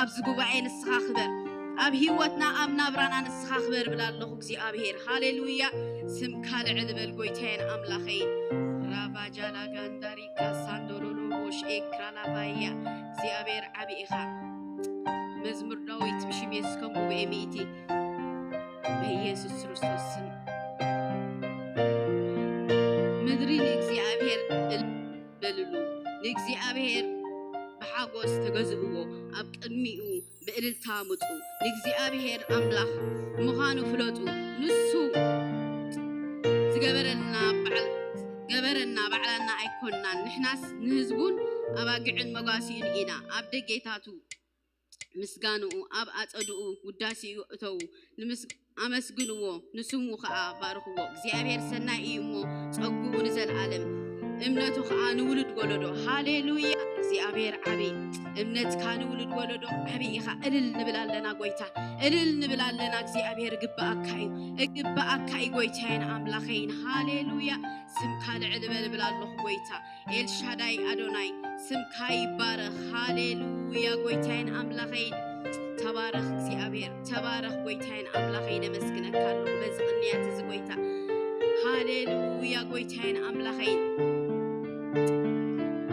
ኣብዚ ጉባኤ ንስኻ ክበር፣ ኣብ ህይወትና ኣብ ናብራና ንስኻ ክበር ብላ ኣለኹ እግዚኣብሔር። ሃሌሉያ። ስምካ ልዕል በል ጎይታዬን ኣምላኸይን። ራባጃላ ጋንዳሪካ ሳንዶሎሎ ቦሽ ኤክራላባያ። እግዚኣብሔር ዓቢ ኢኻ። መዝሙር ዳዊት ብሽም የሱስ ከም ጉባኤ ሚእቲ በኢየሱስ ክርስቶስ ስም። ምድሪ ንእግዚኣብሔር እልል በልሉ፣ ንእግዚኣብሔር ብሓጎስ ተገዝእዎ፣ ኣብ ቅድሚኡ ብእልልታ ምጹ። ንእግዚኣብሔር ኣምላኽ ምዃኑ ፍለጡ። ንሱ ዝገበረልና ባዕል-፣ ገበረና ባዕላና ኣይኮንናን። ንሕናስ ንህዝቡን ኣባጊዕን መጓሲኡን ኢና። ኣብ ደጌታቱ ምስጋንኡ፣ ኣብ ኣጸድኡ ውዳሴኡ እተዉ። ንምስ-፣ ኣመስግንዎ፣ ንስሙ ኸኣ ባርኽዎ። እግዚኣብሔር ሰናይ እዩ እሞ ጸግኡ ንዘለኣለም፣ እምነቱ ኸኣ ንውሉድ ወለዶ። ሃሌሉያ! እግዚኣብሔር ዓቢ፣ እምነትካ ንውሉድ ወለዶ ዓቢ ኢኻ። እልል ንብል ኣለና ጎይታ፣ እልል ንብል ኣለና። እግዚኣብሔር እግብኣካ እዩ፣ እግብኣካ እዩ ጎይታዬን ኣምላኸይን። ሃሌሉያ! ስምካ ልዕል በል እብል ኣለኹ ጎይታ። ኤልሻዳይ ኣዶናይ ስምካ ይባረኽ። ሃሌሉያ ጎይታዬን ኣምላኸይን። ተባረኽ እግዚኣብሔር፣ ተባረኽ ጎይታዬን ኣምላኸይ። ነመስግነካ ኣለኹ በዚ ቅንያት እዚ ጎይታ። ሃሌሉያ ጎይታዬን ኣምላኸይን።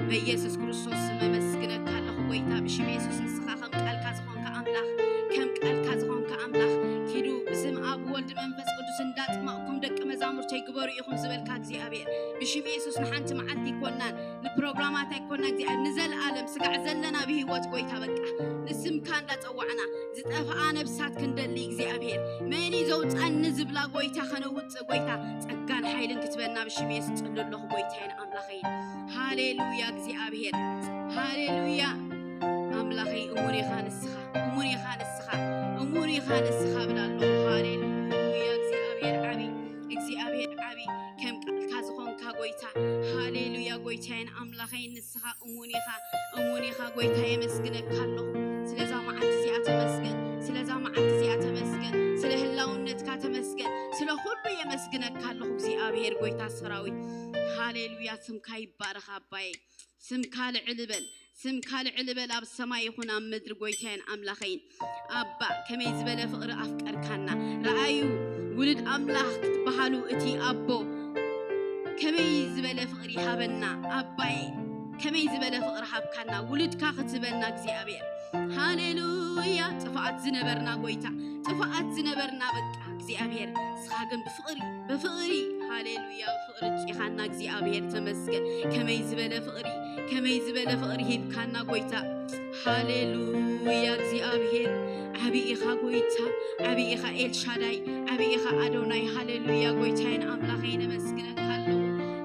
በኢየሱስ ክርስቶስ ስም ኣመስግነካ ኣለኹ ጎይታ። ብሽም የሱስ ንስኻ ከም ቃልካ ዝኾንካ ኣምላኽ፣ ከም ቃልካ ዝኾንካ ኣምላኽ ኪዱ ብስም ኣብ ወልድ መንፈስ ቅዱስ እንዳጥመቕኩም ደቂ መዛሙርተይ ግበሩ ኢኹም ዝበልካ እግዚኣብሔር። ብሽም የሱስ ንሓንቲ መዓልቲ ኣይኮናን፣ ንፕሮግራማት ኣይኮናን እግዚኣብሔር፣ ንዘለኣለም ስጋዕ ዘለና ብህይወት ጎይታ በቃ ንስምካ እንዳጸዋዕና ዝጠፍኣ ነብሳት ክንደሊ እግዚኣብሔር፣ መን እዩ ዘውጻኒ ዝብላ ጎይታ ከነውጽእ ጎይታ ጸጋን ሓይልን ክትበና ብሽም የሱስ ጽሊ ኣለኹ ጎይታዬን ኣምላኸይን። ሃሌሉያ እግዚኣብሔር፣ ሃሌሉያ ኣምላኸይ። እሙን ኢኻ ንስኻ፣ እሙን ኢኻ ንስኻ፣ እሙን ኢኻ ንስኻ ብላ ኣለኹ። ሃሌሉያ እግዚኣብሔር ዓቢ፣ እግዚኣብሔር ዓቢ፣ ከም ቃልካ ዝኾንካ ጎይታ። ሃሌሉያ ጎይታዬን ኣምላኸይን ንስኻ እሙን ኢኻ፣ እሙን ኢኻ ጎይታ። የመስግነካ ኣለኹ ስለዛ መዓልቲ እዚኣ ተመስገን፣ ስለዛ መዓልቲ እዚኣ ተመስገን፣ ስለ ህላውነትካ ተመስገን፣ ስለ ኩሉ የመስግነካ ኣለኹ እግዚኣብሔር ጎይታ ሰራዊት። ሃሌሉያ ስምካ ይባረኽ ኣባዬ። ስምካ ልዕል በል፣ ስምካ ልዕል በል፣ ኣብ ሰማይ ይኹን ኣብ ምድሪ ጎይታዬን ኣምላኸይን። ኣባ ከመይ ዝበለ ፍቕሪ ኣፍቀርካና። ረኣዩ ውሉድ ኣምላኽ ክትበሃሉ እቲ ኣቦ ከመይ ዝበለ ፍቕሪ ሃበና ኣባዬ፣ ከመይ ዝበለ ፍቕሪ ሃብካና ውሉድካ ክትህበና እግዚኣብሔር። ሃሌሉያ። ጥፍኣት ዝነበርና ጎይታ፣ ጥፍኣት ዝነበርና በቃ እግዚኣብሔር፣ ንስኻ ግን ብፍቕሪ፣ ብፍቕሪ፣ ሃሌሉያ፣ ብፍቕሪ ርጺኻና እግዚኣብሔር ተመስገን። ከመይ ዝበለ ፍቕሪ፣ ከመይ ዝበለ ፍቕሪ ሂብካና ጎይታ። ሃሌሉያ እግዚኣብሔር፣ ዓቢ ኢኻ ጎይታ፣ ዓቢ ኢኻ ኤልሻዳይ፣ ዓቢ ኢኻ ኣዶናይ። ሃሌሉያ ጎይታዬን ኣምላኸይ ነመስግነካ ኣለኹ።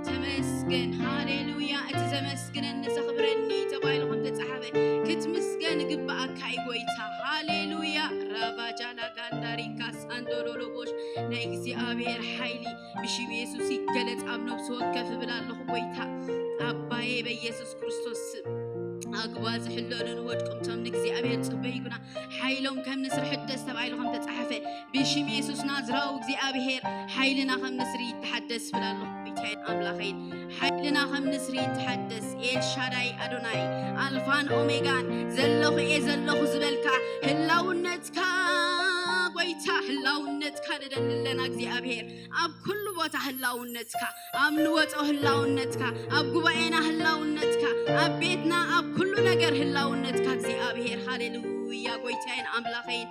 ተመስገን። ሃሌሉያ። እቲ ዘመስግነኒ ዘኽብረኒ ተባሂሉ ከም ተጻሓፈ ክትምስገን ይግብኣካ እዩ ጎይታ። ሃሌሉያ። ራባጃላ ጋንዳሪካ ሳንዶሎሎቦሽ ናይ እግዚኣብሔር ሓይሊ ብሽም የሱስ ይገለጽ ኣብ ነብሲ ወከፍ እብል ኣለኹ ጎይታ። ኣባዬ በኢየሱስ ክርስቶስ ስም ኣግባ ዝሕለሉ ንወድቆም ቶም ንእግዚኣብሔር ጽበይጉና ሓይሎም ከም ንስሪ ሕደስ ተባሂሉ ከም ተጻሓፈ ብሽም የሱስ ናዝራዊ እግዚኣብሔር ሓይልና ከም ንስሪ ይተሓደስ እብል ኣለኹ ጎይታዬን ኣምላኸይን። ሓይልና ከም ንስሪ ይተሓደስ። ኤልሻዳይ ኣዶናይ ኣልፋን ኦሜጋን ዘለኹ እየ ዘለኹ ዝበልካ ህላውነትካ ጎይታ ህላውነትካ ንደሊ ኣለና እግዚኣብሔር። ኣብ ኩሉ ቦታ ህላውነትካ፣ ኣብ ንወጾ ህላውነትካ፣ ኣብ ጉባኤና ህላውነትካ፣ ኣብ ቤትና ኣብ ኩሉ ነገር ህላውነትካ እግዚኣብሔር። ሃሌሉያ ጎይታዬን ኣምላኸይን።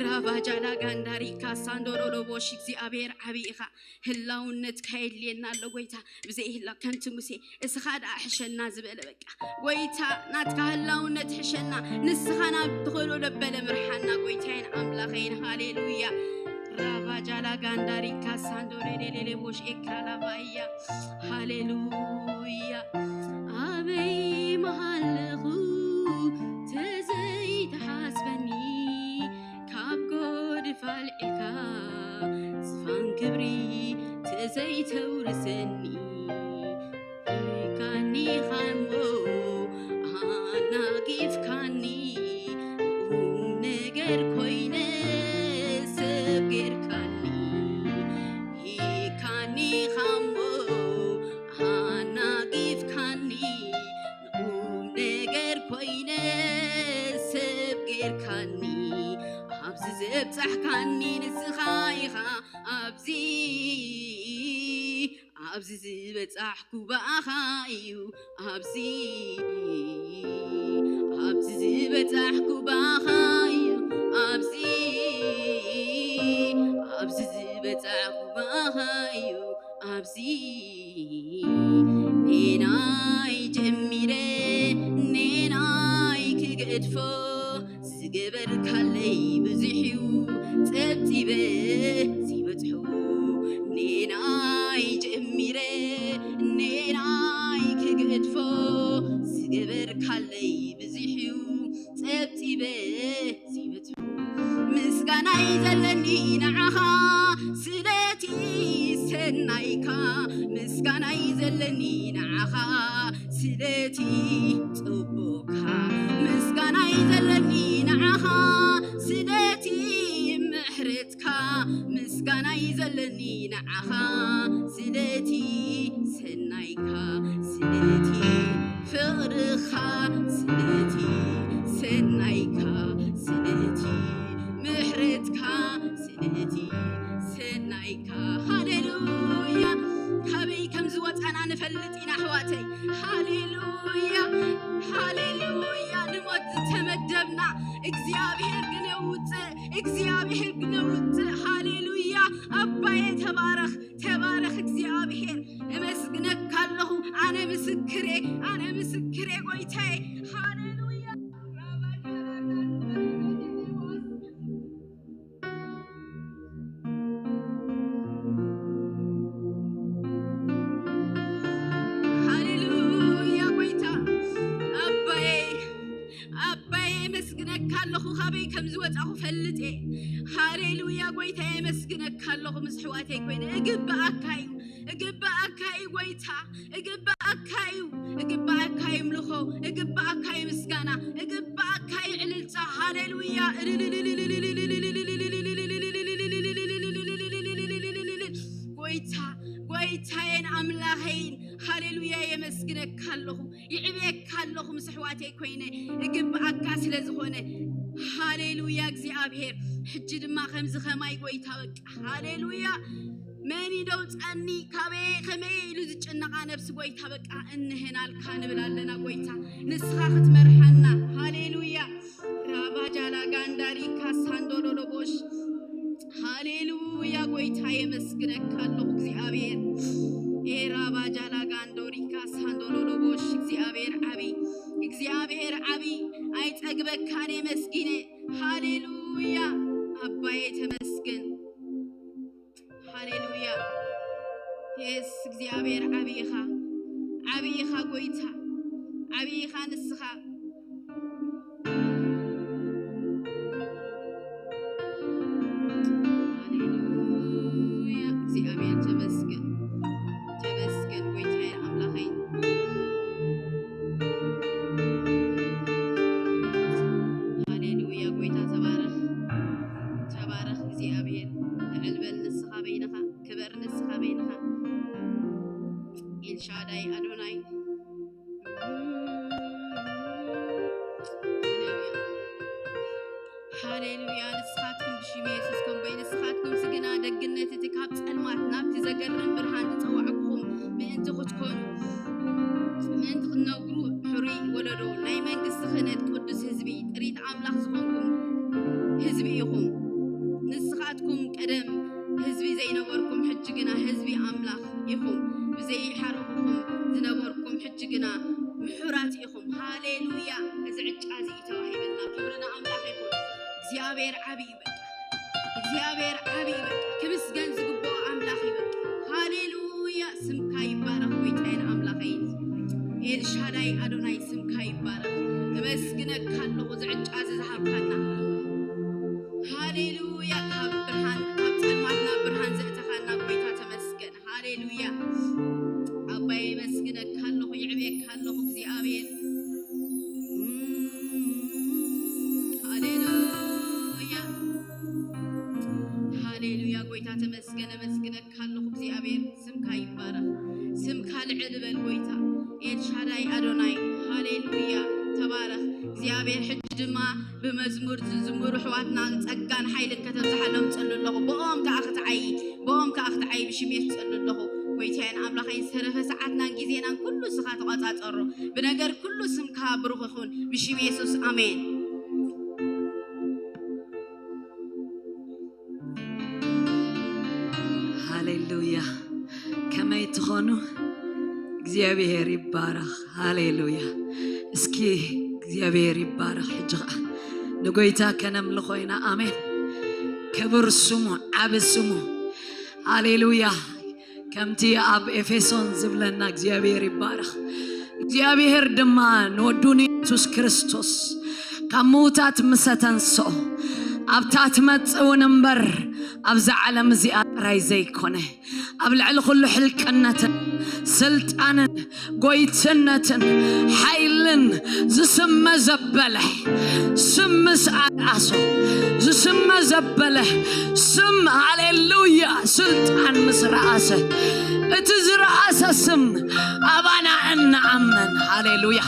ራባጃላ ጋንዳሪካ ሳንዶሮሎቦሽ እግዚኣብሔር ዓቢ ኢኻ። ህላውነትካ የድልየና ኣሎ ጎይታ። ብዘይ ህላው ከምቲ ሙሴ እስኻ ደኣ ሕሸና ዝበለ በቃ ጎይታ ናትካ ህላውነት ሕሸና፣ ንስኻ ናብ ትኽእሎ ለበለ ምርሓና ጎይታዬን ኣምላኸይን። ሃሌሉያ። ራቫጃላ ጋንዳሪካ ሳንዶሬሌሌሌ ቦሽ ኤክራላባያ። ሃሌሉያ። ኣበይ መሃለኹ ተዘይተሓስበኒ፣ ካብ ጎድፍ ኣልዒልካ ዝፋን ክብሪ ተዘይተውርሰኒ። ሂብካኒ ኻሞ ኣናጊፍካኒ፣ ቁም ነገር ኮይነ ሰብ ጌርካኒ። ሂብካኒ ኻሞ ኣናጊፍካኒ፣ ቁም ነገር ኮይነ ሰብ ርካኒ ኣብዚ ዘብጻሕካኒ ንስኻ ኢኻ ኣብዚ ኣብዚ ዝበጻሕኩ ብኣኻ እዩ ኣብዚ ኣብዚ ዝበጻሕኩ ብኣኻ እዩ ኣብዚ ኣብዚ ዝበጻሕኩ ብኣኻ እዩ ኣብዚ ኔናይ ጀሚረ ኔናይ ክገድፎ ዝገበርካለይ ብዙሕ እዩ ጸብጺበ ዝበጽሑ ኔናይ ጀሚረ ኔናይ ክገድፎ ዝገበርካለይ ብዙሕ እዩ ጸብጺበ ዝበጽሑ ምስጋናይ ዘለኒ ንዓኻ ስለቲ ሰናይካ ምስጋናይ ዘለኒ ንዓኻ ስለቲ ጽቡቕካ ምስጋናይ ዘለኒ ንዓኻ ስለቲ ምሕረትካ ምስጋናይ ዘለኒ ንዓኻ ስለቲ ሰናይካ ስለቲ ፍቕርኻ ስለቲ ሰናይካ ስለቲ ምሕረትካ ስለቲ ሰናይካ ሃሌሉያ ካበይ ከም ዝወፃና ንፈልጥ ኢና ኣሕዋተይ ሃሌሉያ ሃሌሉያ ንሞት ዝተመደብና እግዚኣብሔር ግን የውፅእ እግዚኣብሔር ግን የውፅእ ሃሌሉያ ኣባየ ተባረኽ ተባረኽ እግዚኣብሔር እመስግነካ ኣለኹ ኣነ ምስክሬ ኣነ ምስክሬ ጎይታዬ ሃሌሉያ ሃሌሉያ ጎይታ ኣባዬ ኣባዬ የመስግነካ ኣለኹ ካበይ ከም ዝወፃኹ ፈልጥ እየ ሃሌሉያ ጎይታ የመስግነካ ኣለኹ ምስ ኣሕዋተይ ኮይነ እግብኣካ እዩ እግብኣካ እዩ ጎይታ እግብኣካ እዩ እግብኣካ እዩ ምልኾ እግብኣካ እዩ ምስጋና እግብኣካ እዩ ዕልልታ ሃሌሉያ ጎይታ ጎይታዬን ኣምላኸይን ሃሌሉያ የመስግነካ ኣለኹ ይዕብየካ ኣለኹ ምስ ኣሕዋተይ ኮይነ እግብኣካ ስለ ዝኾነ ሃሌሉያ እግዚኣብሔር ሕጂ ድማ ከምዚ ኸማይ ጎይታ በቃ ሃሌሉያ መን ይደውፀኒ ካበየ ከመየ ኢሉ ዝጭነቓ ነብሲ ጎይታ በቃ እንህናልካ ንብል ኣለና ጎይታ ንስኻ ክትመርሓና ሃሌሉያ ራባጃላ ጋንዳሪካ ሳንዶሎሎቦሽ ሃሌሉያ ጎይታ የመስግነካ ኣለኹ እግዚኣብሔር ኤራባጃላ ጋንዶሪካ ሳንዶሎሎቦሽ እግዚኣብሔር ዓብይ እግዚኣብሔር ዓብይ ኣይፀግበካን የመስጊነ ሃሌሉያ ኣባየ ተመስገን ሃሌሉያ የስ እግዚኣብሔር ዓብይኻ ዓብይኻ ጎይታ ዓብይኻ ንስኻ ሃሌሉያ እግዚኣብሔር ተመስገን ተመስገን ጎይታዬ ኣምላኸይ ሃሌሉያ ጎይታ ተባረኽ ተባረኽ እግዚኣብሔር ልዕል በል ንስኻ በይንኻ ክበር ንስኻ በይንኻ ኤልሻዳይ ኣዶናይ ሃሌሉያ ንስኻትኩም ብሽም የሱስ ከም በይ ንስኻትኩም ስግና ደግነት እቲ ካብ ጸልማት ናብቲ ዘገርም ብርሃን ዝጸዋዕኩኹም ምእንቲ ክትኮኑ ምእንቲ ክትነግሩ ሕሩይ ወለዶ ናይ መንግስቲ ክህነት ቅዱስ ህዝቢ ጥሪት ኣምላኽ ዝኾንኩም ህዝቢ ኢኹም ንስኻትኩም ቀደም ህዝቢ ዘይነበርኩም ሕጂ ግና ህዝቢ ኣምላኽ ኢኹም ብዘይሓረኹኹም ዝነበርኩም ሕጂ ግና ምሑራት ኢኹም ሃሌሉያ እዚ ዕጫ እዚ እዩ ተዋሂበና ክብሪ ንኣምላኽ ይኹን እግዚኣብሔር ዓብዪ በቃ እግዚኣብሔር ዓብዪ በቃ ክምስገን ዝግብኦ ኣምላኽ እዩ በቃ ሃሌሉያ ስምካ ይባረኽ ጎይታዬን ኣምላኸይን ኤልሻዳይ ኣዶናይ ስምካ ይባረኽ እመስግነካ ኣለኹ እዚ ዕጫ እዚ ዝሃብካና ሃሌሉያ ካብ ብርሃን ካብ ጸልማት ናብ ብርሃን ዘእተኻና ጎይታ ተመስገን ሃሌሉያ ኣባይ የመስግነካ ኣለኹ ይዕብየካ ኣለኹ እግዚኣብሔር ሃሌሉያ ሃሌሉያ ጎይታ ተመስገን የመስግነካ ኣለኹ እግዚኣብሔር ስምካ ይባረኽ ስምካ ልዕል በል ጎይታ ኤልሻዳይ ኣዶናይ ሃሌሉያ ተባረኽ እግዚኣብሔር ሕጂ ድማ ብመዝሙር ዝዝምሩ ኣሕዋትና ጸጋን ሓይልን ከተብዝሓሎም ጸሉ ኣለኹ። ብኦም ከኣ ክትዓይ ብኦም ከኣ ክትዓይ ብሽም የስ ጸሉ ኣለኹ። ጎይታዬን ኣምላኸይን ዝተረፈ ሰዓትናን ግዜናን ኩሉ ንስኻ ተቋጻጸሮ። ብነገር ኩሉ ስምካ ብሩኽ ይኹን። ብሽም የሱስ ኣሜን። ሃሌሉያ። ከመይ ትኾኑ? እግዚኣብሔር ይባረኽ። ሃሌሉያ። እስኪ እግዚኣብሔር ይባረኽ። ሕጂ ኸዓ ንጎይታ ከነምልኾ ኢና። ኣሜን። ክብር ስሙ፣ ዓቢ ስሙ። ሃሌሉያ። ከምቲ ኣብ ኤፌሶን ዝብለና እግዚኣብሔር ይባረኽ። እግዚኣብሔር ድማ ንወዱ ንየሱስ ክርስቶስ ካብ ምዉታት ምስ ኣተንስኦ ኣብታ ትመጽእ እውን እምበር ኣብዛ ዓለም እዚኣ ጥራይ ዘይኮነ ኣብ ልዕሊ ኩሉ ሕልቅነትን ስልጣንን ጎይትነትን ሓይልን ዝስመ ዘበለ ስም ምስ ኣርኣሶ ዝስመ ዘበለ ስም ሃሌሉያ ስልጣን ምስ ረኣሰ እቲ ዝረኣሰ ስም ኣባና እንኣምን ሃሌሉያ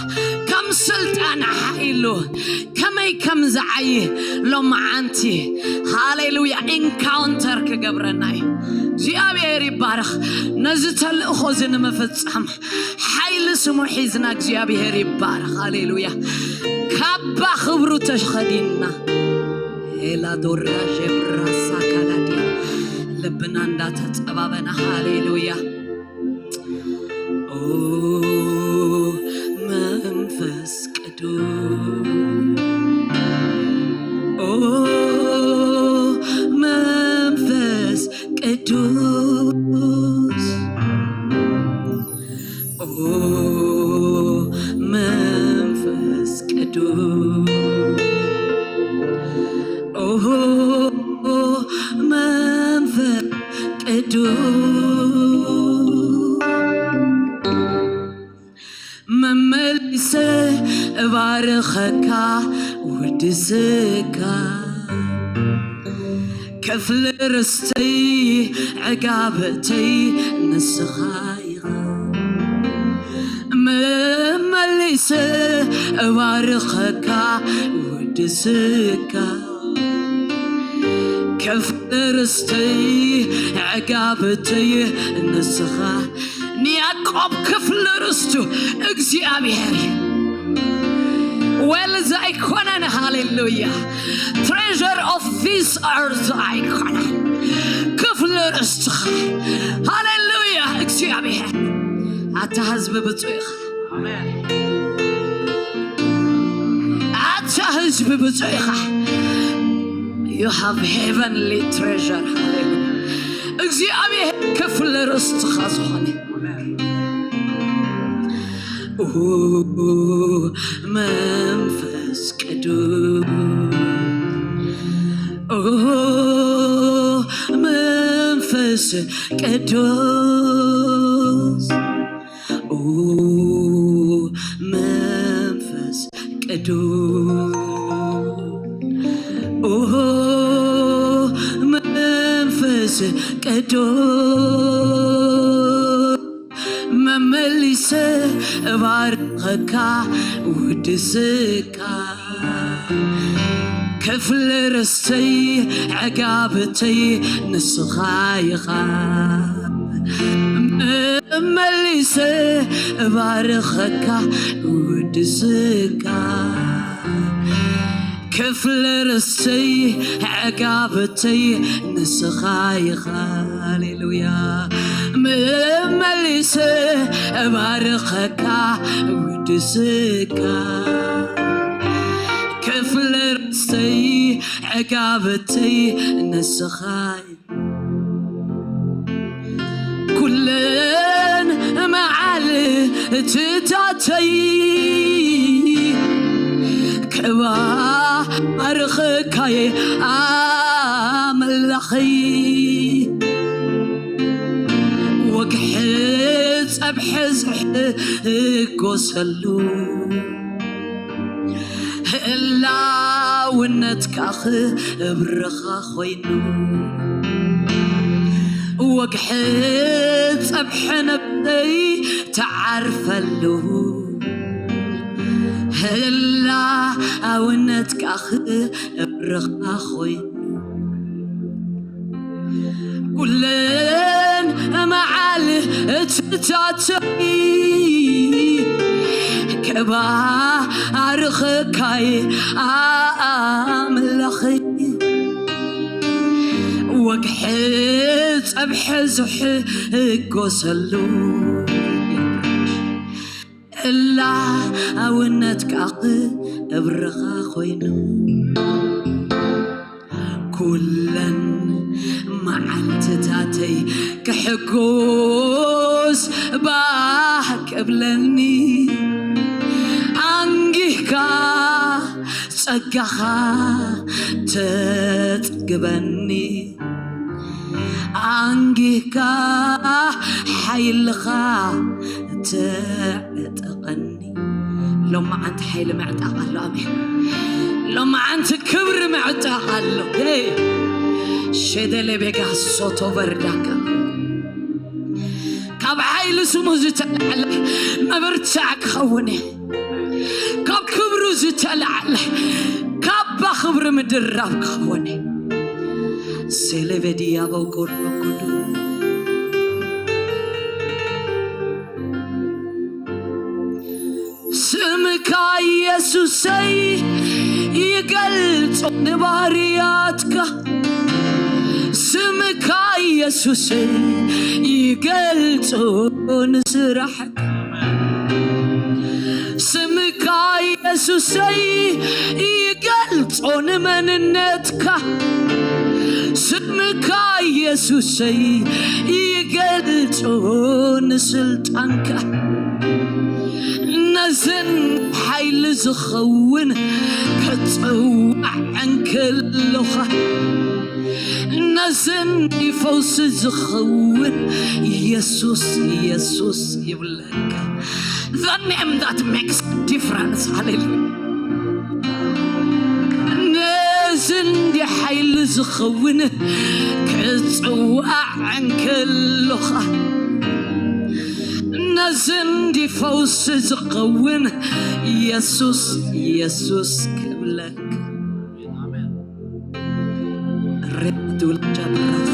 ከም ስልጣን ሓይሉ ከመይ ከም ዝዓይ ሎመዓንቲ ሃሌሉያ ኢንካውንተር ክገብረና እዩ። እግዚኣብሔር ይባረኽ። ነዚ ተልእኾ እዚ ንምፍጻም ሓይሊ ስሙ ሒዝና እግዚኣብሔር ይባረኽ። ሃሌሉያ ካባ ክብሩ ተኸዲንና ኤላዶራ ጀብራሳ ካላዲያ ልብና እንዳተጸባበና ሃሌሉያ ኦ መንፈስ ቅዱስ ኦ መንፈስ ቅዱስ ኦ መንፈስ ቅዱስ ኦ መንፈስ ቅዱስ መመሊሰ እባርኸካ ውድስካ ክፍሊ ርስተይ ዕጋበተይ ንስኻ ኢኻ መመሊሰ እባርኸካ ውድስካ ክፍሊ ርስተይ ዕጋበተይ ንስኻ ንያዕቆብ ክፍሊ ርስቱ እግዚኣብሔር እዩ። ዌልዝ ኣይኮነን ሃሌሉያ treasure of this earth ኣይኮነን ክፍሊ ርስትኻ ሃሌሉያ እግዚኣብሔር ኣታ ህዝቢ ብፁዕ ኢኻ ኣታ ህዝቢ ብፁዕ ኢኻ you have heavenly treasure ሃሌሉያ እግዚኣብሔር ክፍሊ ርስትኻ ዝኾነ መንፈስ ቅዱስ መንፈስ ቅዱስ መንፈስ ቅዱስ መንፈስ ቅዱስ መመሊሰ እባርኸካ ውድስካ ክፍሊ ርስተይ ዕጋብተይ ንስኻ ኢኻ መመሊሰ እባርኸካ ውድስካ ክፍሊ ርስተይ ዕጋብተይ ንስኻ ኢኻ ሃሌሉያ መመሊሰ እባርኸካ ውድስካ ክፍሊ ርስተይ ዕጋብተይ ንስኻ ኩለን መዓልትታተይ ክባርኸካየ ኣምላኸይ ወግሒ ጸብሒ ዝሕጎሰሉ ህላውነትካ ክብርኻ ኮይኑ ወግሒ ጸብሒ ነብሰይ ትዓርፈሉ ህላውነትካ ክብርኻ ክብርኻ ኮይኑ ኩለን መዓልትታተይ ክባርኸካይ ኣምላኸይ። ወግሒ ጸብሒ ዝሕጎሰሉ እላውነት ከኣ ክብርኻ ኮይኑ ኩለን መዓልትታተይ ክሕጎስ ባህ ክብለኒ። ኣንጊህካ ጸጋኻ ተጽግበኒ። ኣንጊህካ ሓይልኻ ተዕጠቐኒ። ሎማዓንቲ ሓይሊ ምዕጣቕ ኣሎ። ኣሜን። ሎማዓንቲ ክብሪ ምዕጣቕ ኣሎ። ሄይ፣ ሸደለ ቤጋ ሶቶ በርዳካ። ካብ ሓይሊ ስሙ ዝተላዕለ መበርትዕ ክኸውን እየ። ካብ ክብሩ ዝተላዕለ ካባ ክብሪ ምድራብ ክኸውን እየ። ሴሌቤድያ በውቆር በኩዱ ስምካ ኢየሱሰይ ይገልጾ ንባርያትካ። ስምካ ኢየሱሰይ ይገልጾ ንስራሕካ። ስምካ ኢየሱሰይ ይገልጾ ንመንነትካ። ስምካ ኢየሱሰይ ይገልጾ ንስልጣንካ። ነዝን ሓይሊ ዝኸውን ክጽዋዕ እንከለኻ፣ ነዝን ፈውሲ ዝኸውን ኢየሱስ፣ ኢየሱስ ይብለካ። The name that makes difference. ሃሌሉያ። ነዚ እንዲ ሓይሊ ዝኸውን ክጽዋዕ እንከለኻ፣ ነዚ እንዲ ፈውሲ ዝኸውን ኢየሱስ፣ ኢየሱስ ክብለካ። ሬዱል ጀብራስ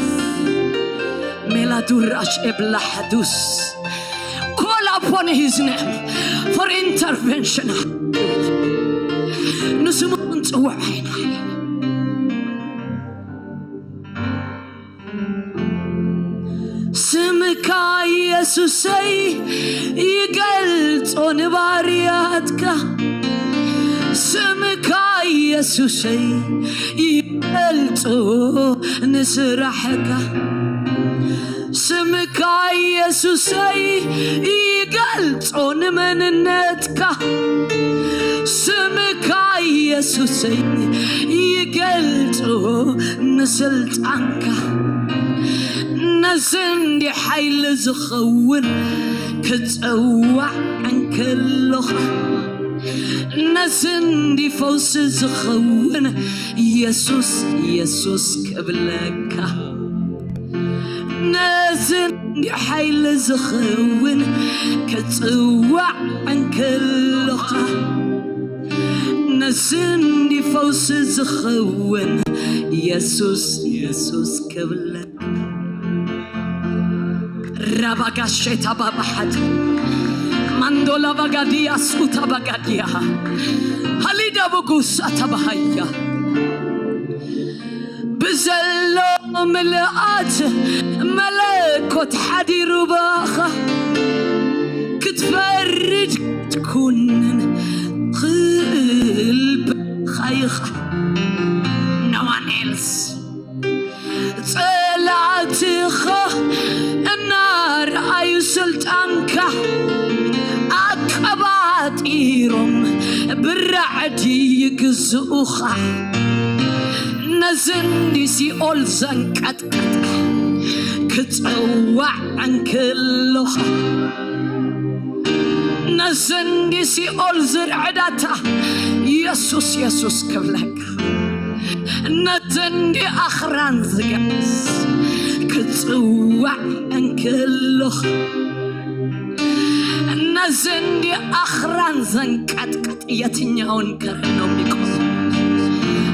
ሜላዱራሽ ኤብላ ሓዱስ call upon his name for intervention። ንስሙ ክንጽውዕ ኣይንኽእል። ስምካ ኢየሱሰይ ይገልጾ ንባርያትካ። ስምካ ኢየሱሰይ ይገልጾ ንስራሕካ። ስምካ ኢየሱሰይ ይገልጾ ንመንነትካ። ስምካ ኢየሱሰይ ይገልጾ ንስልጣንካ። ነዚ እንዲ ሓይሊ ዝኸውን ክጽዋዕ እንከለኻ፣ ነዚ እንዲ ፈውሲ ዝኸውን ኢየሱስ፣ ኢየሱስ ክብለካ። ነዚ እንዲ ሓይሊ ዝኸውን ክጽዋዕ እንከለኻ፣ ነዚ እንዲ ፈውሲ ዝኸውን ኢየሱስ፣ ኢየሱስ ክብለካ። ራባጋሼታ ባባሓት ማንዶላ ባጋዲያ ሱታ ባጋዲያ ሃሊዳ በጉሳ ተባሃያ ብዘሎ ምልኣት መለኮት ሓዲሩ ባኻ ክትፈርድ ክትኩንን ትኽእል ባኻ ኢኻ። No one else። ጸላእትኻ እናረኣዩ ስልጣንካ ኣቀባጢሮም ብራዕዲ ይግዝኡኻ። ነዚ እንዲ ሲኦል ዘንቀጥቀጠ ክጽዋዕ እንከለኻ፣ ነዚ እንዲ ሲኦል ዝርዕዳታ የሱስ የሱስ ክብለካ። ነዚ እንዲ ኣኽራን ዝገስ ክጽዋዕ እንከለኻ፣ ነዚ እንዲ ኣኽራን ዘንቀጥቅጥ የትኛውን ከረን ነው የሚቆም?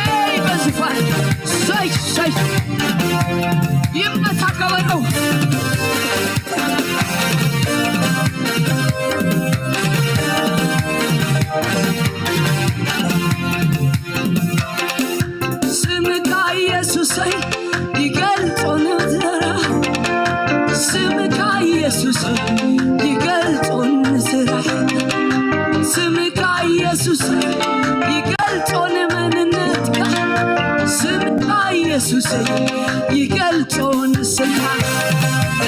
እይ በዝፋን ሰይ ሰይ ይመታ ከበሮ ስምካ ኢየሱሰይ ይገልጾ ንዝራ ስምካ ኢየሱሰይ ይገልጾ ንስራሕ ስምካ ኢየሱሰይ ይገልጾ ንመንነትካ ስምካ ኢየሱሰይ ይገልጾ ንስራሕ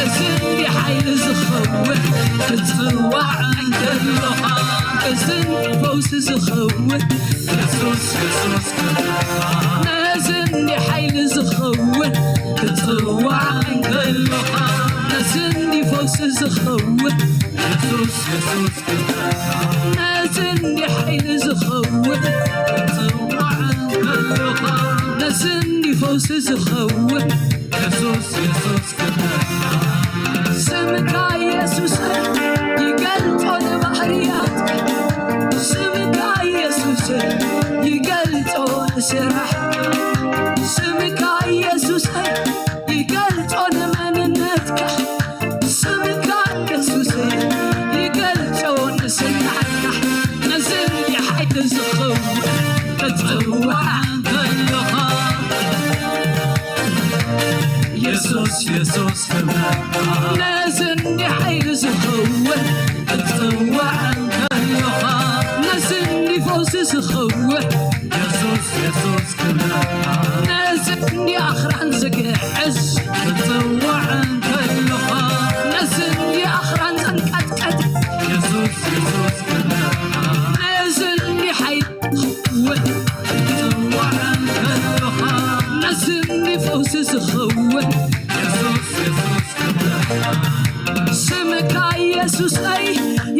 እዚ ሓይሊ ዝኸውን ክትጽዋዕ እንከለኻ እዚ ፈውሲ ዝኸውን የሱስ የሱስ ነዚ እንዲ ሓይሊ ዝኸውን ክትጽዋዕ እንከለኻ ነዚ እንዲ ፈውሲ ዝኸውን የሱስ የሱስ ነዚ እንዲ ሓይሊ ዝኸውን ክትጽዋዕ እንከለኻ ነዚ እንዲ ፈውሲ ዝኸውን የሱስ የሱስ ስምካ ኢየሱስ ይገልጾ ንባህርያት ስምካ ኢየሱስ ይገልጾ ንስራሕ ስምካ ኢየሱስ ይገልጾ ንመንነትካ ስምካ ኢየሱስ ይገልጾ ንስራሕካ ነዚ ሓይሊ ዝኸውን ክጽዋዕ እንከለኻ የሱስ የሱስ ክብረካ ነዚ እንዲ ሓይሊ ዝኸውን ክጽዋዕ እንከለኻ ነዚ እንዲ ፈውሲ ዝኸውን የሱስ የሱስ ክብረካ ነዚ እንዲ ኣኽራን ዝግዕዝ ክጽዋዕ እንከለኻ ነዚ እንዲ ኣኽራን ዘንቀጥቀጥ የሱስ የሱስ ክብረካ ነዚ እንዲ ሓይሊ ዝኸውን ክጽዋዕ እንከለኻ ነዚ እንዲ ፈውሲ ዝኸውን የሱስ የሱስ ክብረካ ስምካ ኢየሱሰይ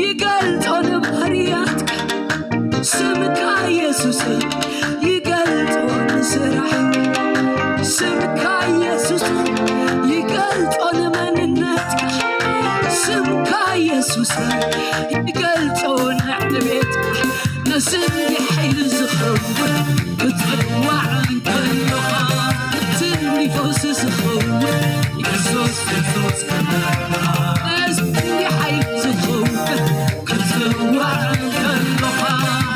ይገልጾ ንባህርያትካ ስምካ ኢየሱሰይ ይገልጾ ንስራሕ ስምካ ኢየሱስ ይገልጾ ንመንነትካ ስምካ ኢየሱስ ይገልጾ ንዕቤትካ ነዚ እንዲ ሓይሊ ዝኸውን ክትጽዋዕ እንከለኻ ነዚ እንዲ ፈውሲ ዝኸውን የሱስ የሱስ ክብረካ ነዚ እንዲ ሓይሊ ዝኸውን ክትጽዋዕ እንከለኻ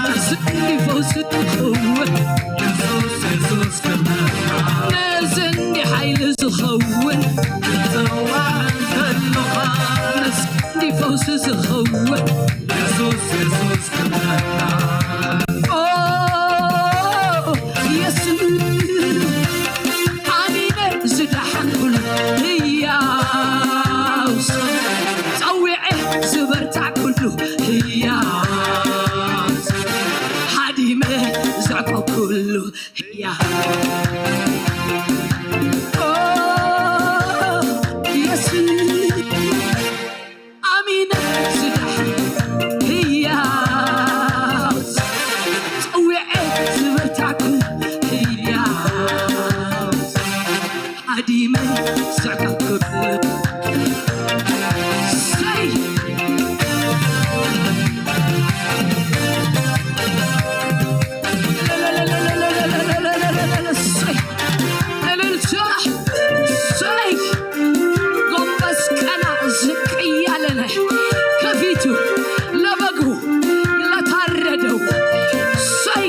ነዚ እንዲ ፈውሲ ዝኸውን የሱስ የሱስ ክብረካ ነዚ እንዲ ሓይሊ ዝኸውን ክትጽዋዕ እንከለኻ ነዚ እንዲ ፈውሲ ዝኸውን የሱስ የሱስ ክብረካ ኦ ኩሉ ህያ ኦ የሱስ ኣሚነ ዝዳሕን ህያው ጸዊዐ ዝበርታዕኩ ህያው ሃዲመ ዘዕቀኩሉ ሰይ እልልታ ሰይ ጎንበስ ቀና ዝቅ እያለ ከፊቱ ለበጉ ለታረደው ሰይ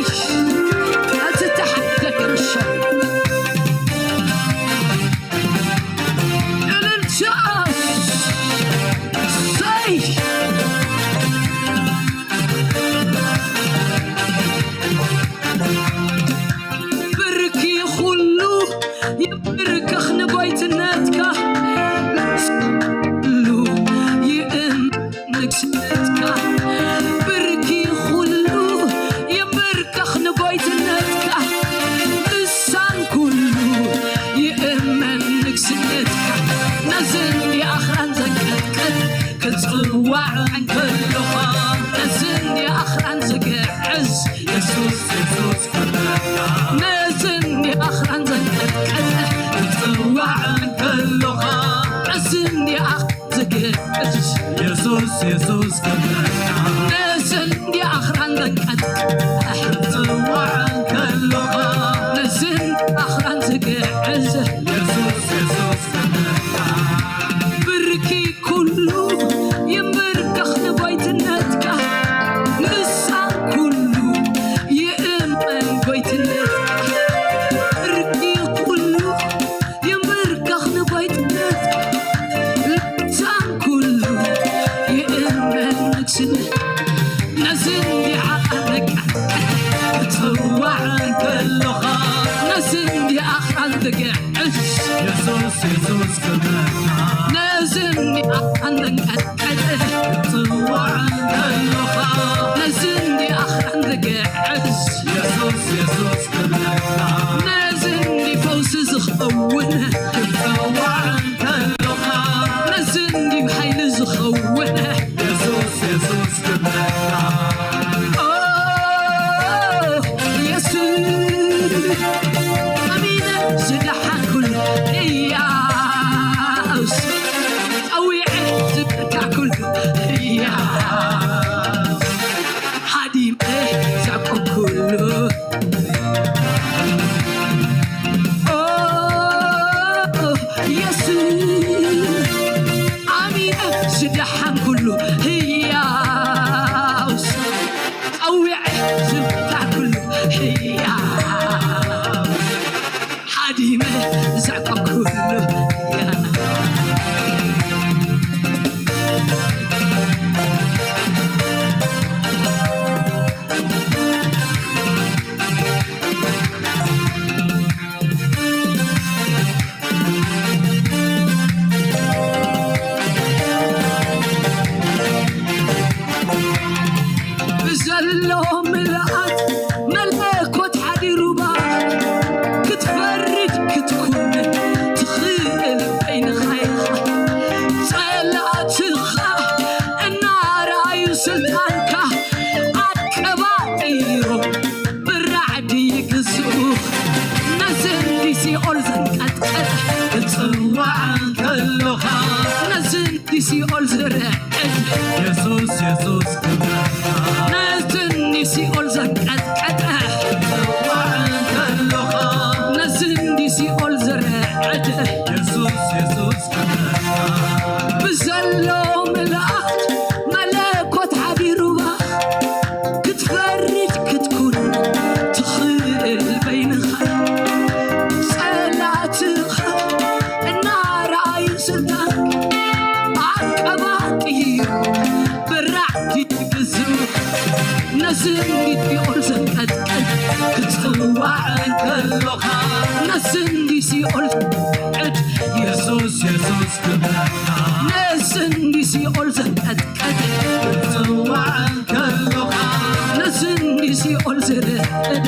ለተተሓደገ ሰው እልልታ ሰይ ብርኪ ኩሉ ይብርከኽ ንጎይትነትካ ኩሉ ይእም ንግስነትካ ብርኪ ኩሉ ይብርከኽ ንጎይትነትካ ልሳን ኩሉ ይእመን ንግስነትካ ነዚ እንዲ ኣኽራን ዘንቀጥቀጥ ክጽዋዕ እንከለኻ ነዚ እንዲ ኣኽራን ዝግዕዝ የሱስ የሱስ ክብረካ ነዚ እንዲ ኣኽራን ዘንቀጥቀጥ ክጽዋዕ እንከለኻ ነዚ እንዲ ኣኽራን ዝግዕዝ የሱስ የሱስ ክብረካ ነዚ እንዲ ኣኽራን ዘንቀጥቀጥ ክጽዋዕ እንከለኻ ነዚ እንዲ ኣኽራን ዝግዕዝ የሱስ የሱስ ክብረካ ብርኪ ኩሉ ይንበርከኽ ንጎይትነትካ ልሳን ኩሉ ይእመን ጎይትነትካ ብርኪ ኩሉ ይንበርከኽ ንጎይትነትካ ልሳን ኩሉ ይእመን ንግስነት ነዚ እንዲዓቐረካ ክትጽዋዕ እንከለኻ ነዚ እንዲኣኽራን ትግዕዝ የሱስ የሱስ ክብረካ ነዚ እንዲኣኽራን ትንቀጥቀጥ ክትጽዋዕ እንከለኻ ነዚ እንዲኣኽራን ትግዕዝ የሱስ የሱስ ክብረካ ነዚ እንዲ ፈውሲ ዝኸውን ክትጽዋዕ እንከለኻ ነዚ እንዲ ሓይሊ ዝኸውን የሱስ የሱስ ክብረካ ኦ የሱስ ኣሚነ ዝደሓንኩሉ ህያውስ ጸዊዐ ዝብርካኩሉ ህያውስ ሃዲመ ዘቆምኩሉ ኦ የሱስ ኣሚነ ዝደሓንኩሉ ህያውስ ጸዊዐ ዝብርካኩሉ ህያውስ ሃዲመ ዘቆምኩሉ ህያውስ ብዘሎ ምልኣት መለኮት ሓዲሩባ ክትፈርድ ክትኩን ትኽእል በይንኻ ኢኻ ጸላእትኻ እናረኣዩ ስልጣንካ ኣቀባጢሮም ብራዕዲ ይግዝኡ ነዚ እንዲ ሲኦል ዘንቀጥቀጠ ክጽዋዕ እንከለኻ ነዚ እንዲ ሲኦል ዝርዕድ የሱስ የሱስ ክብረካ ነዚ እንዲ ሲኦል ዘንቀጥቀጠ ክጽዋዕ እንከለኻ ነዚ እንዲ ሲኦል ዝርዕድ የሱስ የሱስ ክብረካ ብዘሎ ምልኣት መለኮት ሓዲሩባ ክትፈርድ ክትኩን ትኽእል በይንኻ ጸላእትኻ እናረኣዩ ስልጣን ኣቀባጢ ብራዕቲ ግዝኡ ነዚ እንዲ ሲኦል ዘንቀጥቀጥ ክትጽዋዕ እንከሎኻ ነዚ እንዲ ሲኦል ዕድ የሱስ የሱስ ክብረካ ነዚ እንዲ ሲኦል ዘንቀጥቀጥ ክትጽዋዕ እንከሎኻ ነዚ እንዲ ሲኦል ዝርዕድ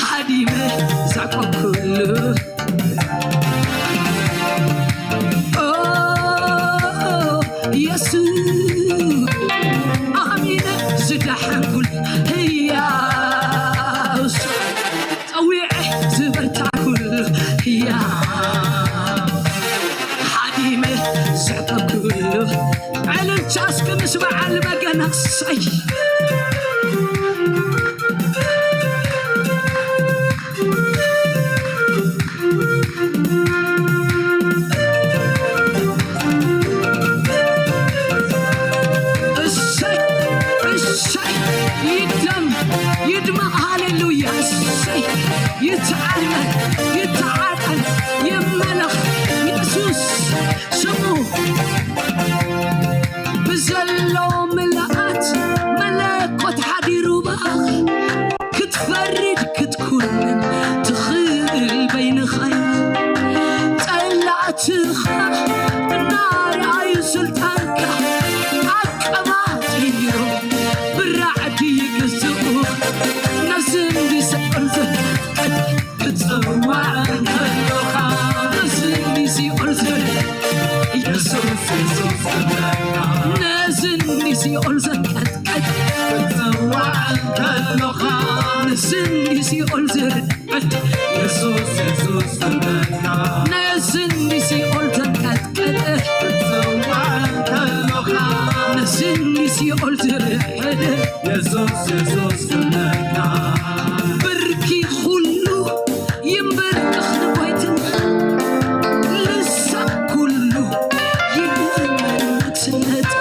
ሃዲመ ዘዕቆብኩሉ፣ ኦ፣ የሱስ ኣሚነ ዝደሓንኩሉ ህያው ጸዊዐ ዝበርታዕኩሉ ህያው ሓዲመ ዘዕቆብኩሉ ዕልልታ እስኪ ምስ በዓል በገና እሰይ። እሰይ፣ እሰይ፣ ይደም፣ ይድመቕ፣ ሃሌሉያ፣ እሰይ፣ ይተዓመር፣ ይተዓጠን፣ ይመለኽ፣ የሱስ ስሙ ብዘሎ ምልኣት መለኮት ሓዲሩ በኣኽ። ክትፈርድ ክትኩንን ትኽእል በይንኻ። ጸላእትኻ እናረኣዩ ስልጣንካ ኣቀባጢሮም ብራዕዲ ይግዝኡ። ነዚ እንዲ ስዕል ዘንቀጥቀጥ ክትጽዋዕ እንከለኻ፣ ነዚ እንዲ ሲኦል ዘንቀጥቀጥ የሱስ፣ የሱስ ክብረካ። ነዚ እንዲ ሲኦል ዘንቀጥቀጥ ክትጽዋዕ እንከለኻ፣ ነዚ እንዲ ሲኦል ዘንቀጥቀጥ የሱስ፣ የሱስ ክብረካ። ነዚ እንዲ ሲኦል ዘንቀጥቀጥ ክትጽዋዕ እንከለኻ፣ ነዚ እንዲ ሲኦል ዘንቀጥቀጥ የሱስ፣ የሱስ ክብረካ። ብርኪ ኩሉ ይንበርከኽ ንጎይትና፣ ልሳን ኩሉ ይእመን ንግስነትካ።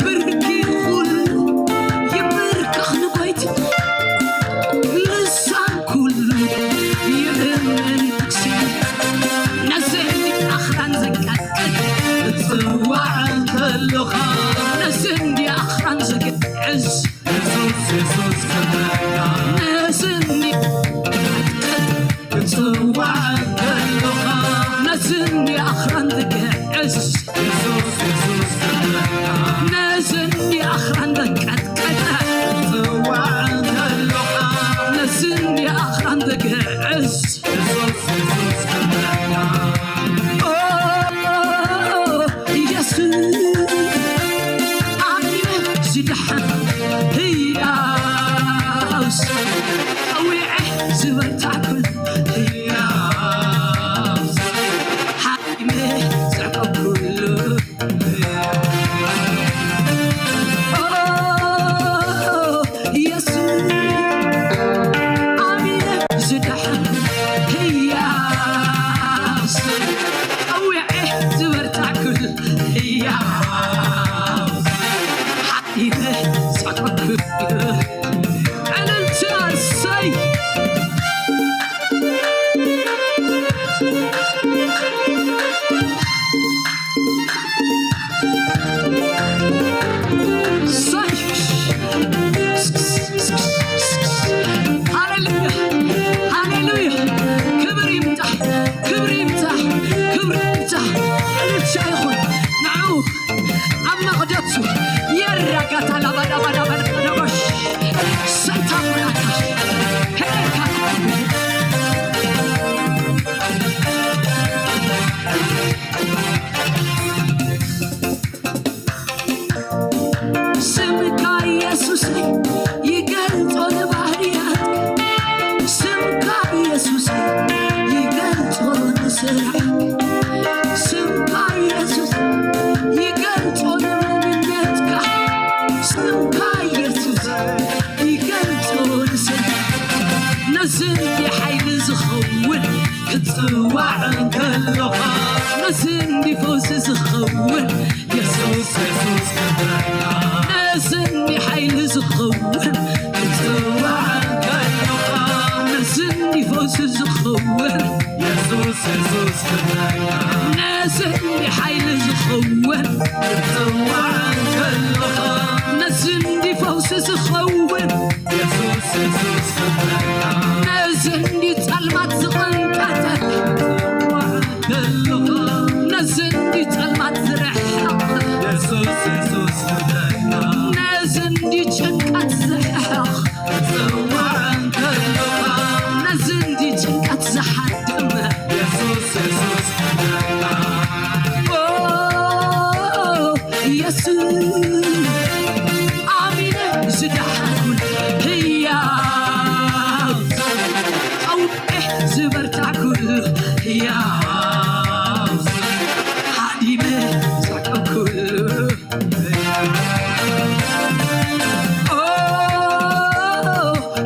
ብርኪ ኩሉ ይንበርከኽ ንጎይትና፣ ልሳን ኩሉ ይእመን ንግስነትካ። ነዚ ኣኽራን ዘንቀጥቅጥ ክትጽዋዕ እንከለኻ፣ ነዚ ኣኽራን ዘግዕዝ የሱስ፣ የሱስ ክብረካ። ነዚ እንዲ ክትጽዋዕ እንከለኻ፣ ነዚ እንዲ ኣኽራን ዝግዕዝ የሱስ፣ የሱስ ክብረካ። ነዚ እንዲ ኣኽራን ዘንቀጥቀጠ ክትጽዋዕ እንከለኻ፣ ነዚ እንዲ ኣኽራን ዝግዕዝ የሱስ፣ የሱስ ክብረካ። ኦ፣ የሱስ ኣሚነ ዝደሓን ህያው ጸዊዐ ዝበርታዕኩሉ ህያው ሓኪመ ዘዕቆብኩሉ። ኦ፣ የሱስ ኣሚነ ዝደሓን ህያው ጸዊዐ ዝበርታዕኩሉ ህያው ሓኪመ ዘዕቆብኩሉ። ዕልልታ እሰይ። እሰይ። ሃሌሉያ፣ ሃሌሉያ። ክብሪ ይምጻእ፣ ክብሪ ይምጻእ፣ ክብሪ ይምጻእ። ዕልልታ ይኹን ንዕኡ። ኣብ መቕደሱ የራጋታ ላባዳባዳባዳባሽ ሰንታ ብራካሽ ሄካ ስምካ ኢየሱስ ይገልጾ ንባህርያትካ። ስምካ ኢየሱስ ይገልጾ ንስራሕካ። ስምካ ኢየሱስ ይገልጾ ንመንነትካ። ስምካ ኢየሱስ ይገልጾ ንስራሕካ። ነዚ ሓይሊ ዝኸውን ክትጽዋዕ እንከለኻ፣ ነዚ ፈውሲ ዝኸውን የሱስ፣ የሱስ ክብረካ። ነዚ ሓይሊ ዝኸውን ክትጽዋዕ እንከለኻ፣ ነዚ ፈውሲ ዝኸውን የሱስ፣ የሱስ ክብረካ። ነዚ ሓይሊ ዝኸውን ክትጽዋዕ እንከለኻ፣ ነዚ ፈውሲ ዝኸውን የሱስ፣ የሱስ ክብረካ። ነዚ ጸልማት ዝቐንጠጠ ክትጽዋዕ እንከለኻ፣ ነዚ ጸልማት ዝረሕቕ የሱስ፣ የሱስ ክብረካ። ነዚ ጭንቀት ዝረሕቕ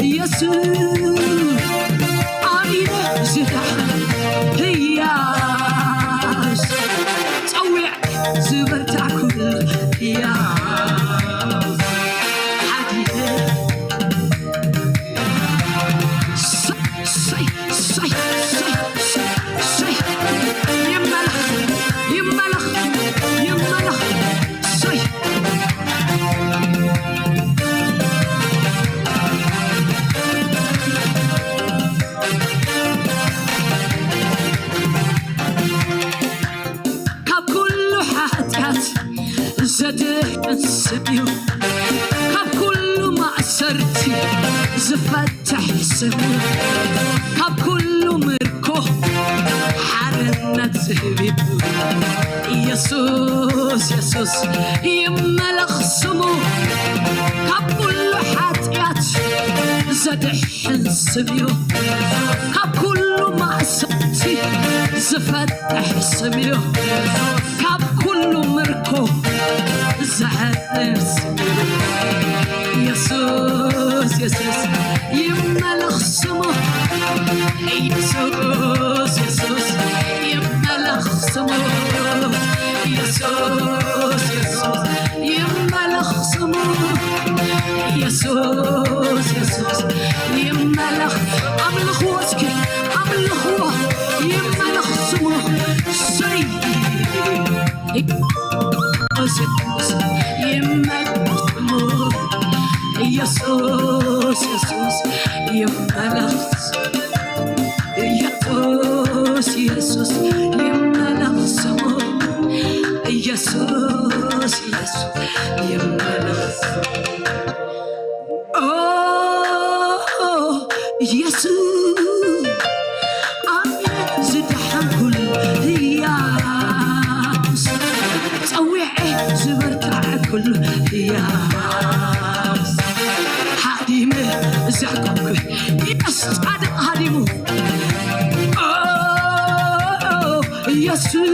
ኢየሱስ ኣሚነ ዝደሓን ህያስ ጸዊዕ ዝበርታዕኩ ህያስ ሓዲነ ሰይ ሰይ ሰይ ሰይ ሰይ ይመለኽ ይመለኽ ይመለኽ ሰይ ካብ ኩሉ ሓጢኣት ዘድሕን ስም እዩ። ካብ ኩሉ ማእሰርቲ ዝፈትሕ ስም እዩ። ካብ ኩሉ ምርኮ ሓርነት ዝህብ እዩ። ኢየሱስ የሱስ ይመለኽ ስሙ። ካብ ኩሉ ሓጢኣት ዘድሕን ስም እዩ። ካብ ኩሉ ማእሰርቲ ዝፈትሕ ስም እዩ። ካብ ኩሉ ምርኮ ዘሐርር ስም እዩ። ኢየሱስ የሱስ ይመለኽ ስሙ። ኢየሱስ የሱስ ይመለኽ ስሙ። ኢየሱስ የሱስ ይመለኽ ስሙ። ኢየሱስ የሱስ ይመለኽ። ኣምልኽዎ እስኪ ኣምልኽዎ። ይመለኽ ስሙ። ሰይ ኢየሱስ የሱስ ይመለኽ ስሙ። ኢየሱስ የሱስ ይመለኽ ኢየሱስ የሱስ ይመለኽ ስሙ። ኢየሱስ የሱስ ይመለኽ ስሙ። ኦ ኢየሱስ ኣሚነ ዝደሓንኩሉ ህያስ ጸዊዐ ዝበርታዕኩሉ ህያስ ሓዲመ ዘዕቆብኩ ኢየሱስ ጻድቕ ሃዲሙ ኦ ኢየሱስ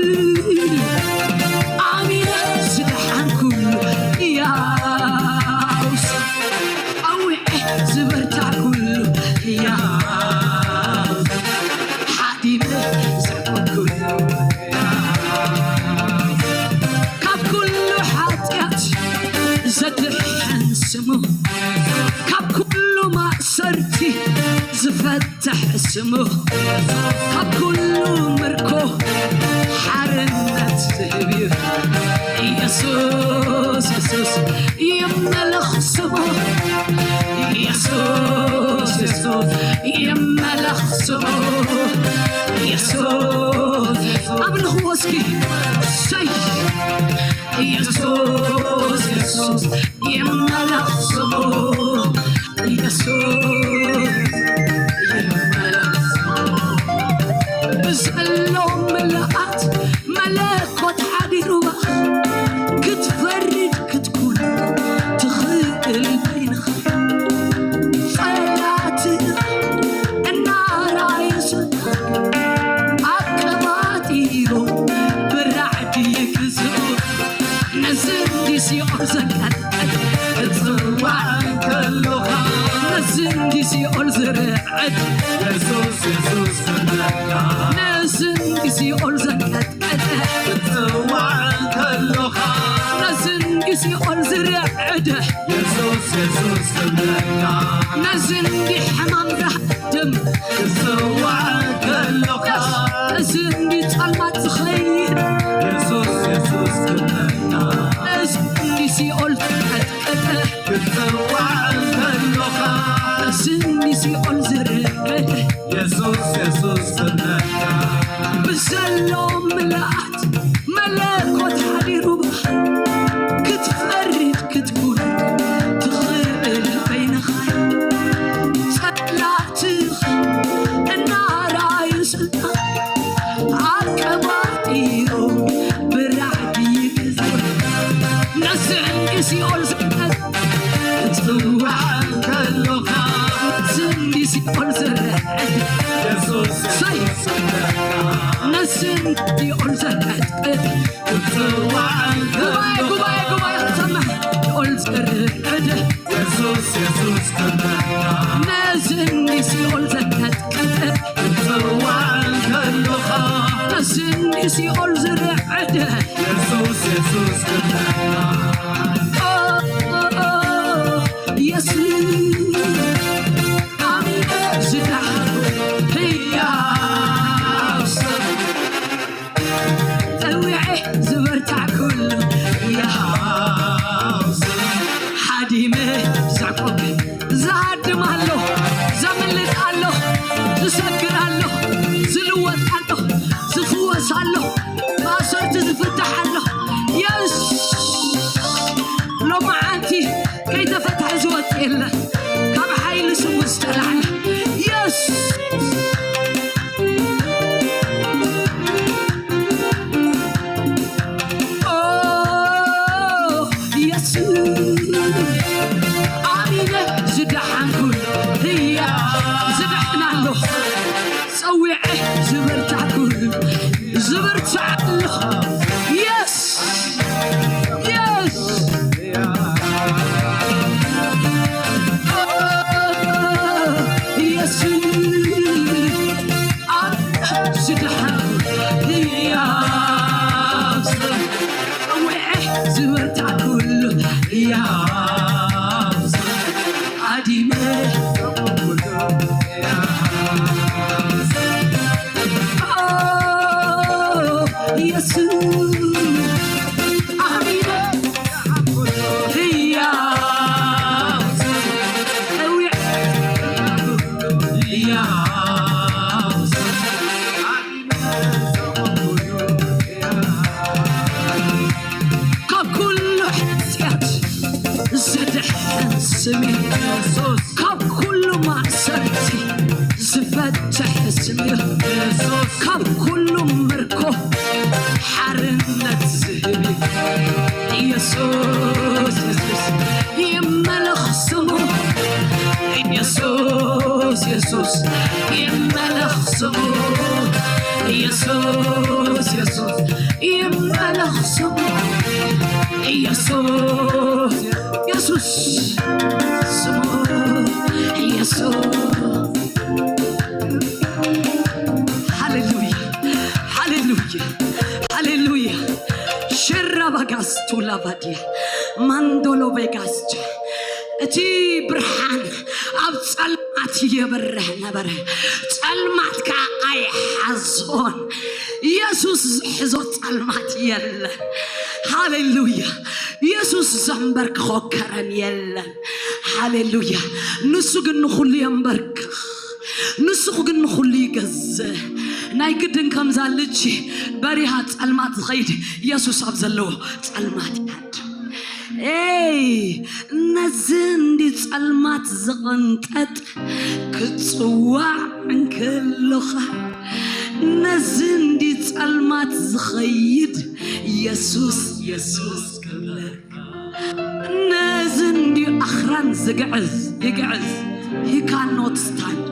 ኣሚነ ዝደሓንኩሉ ህያስ ጸዊዐ ዝበርታዕኩሉ ህያስ ሓዲመ ዘዕቆብኩሉ ካብ ኩሉ ሓጢኣት ዘድሕን ስሙ ካብ ኩሉ ማእሰርቲ ዝፈትሕ ስሙ ካብ ኩሉ ምርኮ ሓርነት ዝህብ እዩ። ኢየሱስ የሱስ ይመለኽ ስሙ። ኢየሱስ የሱስ ይመለኽ ስሙ። ኢየሱስ ኣምልኽዎ እስኪ ሰይ ኢየሱስ የሱስ ይመለኽ ስሙ። ኢየሱስ ይመለኽ ስሙ። ብዘሎ ምልኣት መለኮት ሓዲሩዋ ክትፈርድ ክትኩን ትኽእል በይንኻ ጸላእትኻ እናረኣዩ ስልጣን ኣቀባጢሮም ብራዕዲ ይግዝኡ። ነዚ እንዲ ሲኦል ዘንቀጥቀጥ ክትጽዋዕ እንከሎኻ ነዚ እንዲ ሲኦል ዝርዕድ የሱስ የሱስ ክብለካ ነዚ እንዲ ሲኦል ዘንቀጥቀጠ ክትጽዋዕ እንከሎኻ ነዚ እንዲ ሲኦል ዝርዕድ የሱስ የሱስ ክብለካ ነዚ እንዲ ሕማም ዝሃድም ክትጽዋዕ እንከሎኻ ነዚ እንዲ ጸልማት ዝኸይድ የሱስ የሱስ ክብለካ ነዚ እንዲ ሲኦል ዝቀጥቀጠ ክትጽዋዕ እንከሎኻ ነዚ እንዲ ሲኦል ዝርዕድ የሱስ የሱስ ክብለካ ብዘሎ ምልኣት መለኮት ሓዲሩ ክትፈርድ ክትኩን ትኽእል በይንኻ ጸላእትኻ እናረኣዩ ስልጣን ኣቀባጢሮም ብራዕዲ ይግዝኡ ነዚ ዕንዲ ሲኦል ዝቀጥቀጥ ክትጽዋዕ እንከሎኻ ነዚ ዕንዲ ሲኦል ዝርዕድ የሱስ ሰይ ነዚ ዕንዲ ሲኦል ዘንቀጥቅጥ ክትጽዋዕ ጉባኤ እንከሎኻ ጉባኤ ጉባኤ ክትሰምዕ ሲኦል ዝርዕድ የሱስ የሱስ ክብለካ እዚ እንዲ ሲኦል ዘንቀጥቀጠ ክትጽዋዕ እንከለኻ፣ እዚ እንዲ ሲኦል ዝረዐደ የሱስ፣ የሱስ ክብለካ። ኦ፣ ኦ፣ ኦ፣ የሱስ ኣሚነ ዝደሓንኩ ህያው ሰብ፣ ጸዊዐ ዝበርታዕኩሉ ህያው ሰብ፣ ሓዲመ ዘዕቆብ ዝሃድም ኣሎ፣ ዘምልጥ ኣሎ፣ ዝሰግር ኣሎ፣ ዝልወጥ ኣሎ፣ ዝፍወስ ኣሎ፣ ማእሰርቲ ዝፍታሕ ኣሎ። የስ፣ ሎማዓንቲ ከይተፈትሐ ዝወጽእ የለን። ካብ ሓይሊ ስሙ ዝተላዕለ የስ፣ ኦ፣ የሱስ ኣሚነ ዝደሓንኩሉ ህያው ዝድሕን ኣሎ፣ ጸዊዐ ዝበርታዕኩሉ ዝብርታዕ ኣሎ። የስ፣ የስ፣ ኦ፣ የሱስ ዝድሓን ህያው ሰብ፣ ጸዊዐ ዝበርታዕኩሉ ህያው ሰብ፣ ኣዲመ ኦ፣ የሱስ ኣሚነ ህያው ሰብ፣ ጸዊዐ ህያው ሰብ፣ ካብ ኩሉ ሓጢኣት ዘድሕን ስም እዩ። ካብ ኩሉ ማእሰርቲ ዝፈትሕ ስም እዩ። ካብ ኩሉ ምርኮ ሓርነት ዝህብ እዩ። ኢየሱስ፣ ኢየሱስ ይመለኽ ስሙ። ኢየሱስ፣ ኢየሱስ ይመለኽ ስሙ። ኢየሱስ፣ ኢየሱስ ይመለኽ ስሙ። ኢየሱስ፣ ኢየሱስ ስሙ። ኢየሱስ፣ ሃሌሉያ፣ ሃሌሉያ፣ ሃሌሉያ። ሽራ ባጋስ ቱላ ባዲያ ማንዶሎ ቬጋስቻ። እቲ ብርሃን ኣብ ጸልማት የብርህ ነበረ፣ ጸልማት ከኣ ኣይሓዞን። ኢየሱስ ዝሕዞ ጸልማት የለን። ሃሌሉያ። ኢየሱስ ዘንበርክኾ ከረን የለን። ሃሌሉያ። ንሱ ግን ንኹሉ የንበርክኽ። ንሱ ግን ንኹሉ ይገዝእ። ናይ ግድን ከምዛ ልጂ በሪሃ ጸልማት ዝኸይድ ኢየሱስ ኣብ ዘለዎ ጸልማት ይሃድም። ኤይ፣ ነዚ እንዲ ጸልማት ዝቕንጠጥ ክጽዋዕ እንከለኻ፣ ነዚ እንዲ ጸልማት ዝኸይድ ኢየሱስ፣ ኢየሱስ ክብለካ። ነዚ እንዲ ኣኽራን ዝግዕዝ፣ ይግዕዝ፣ he cannot stand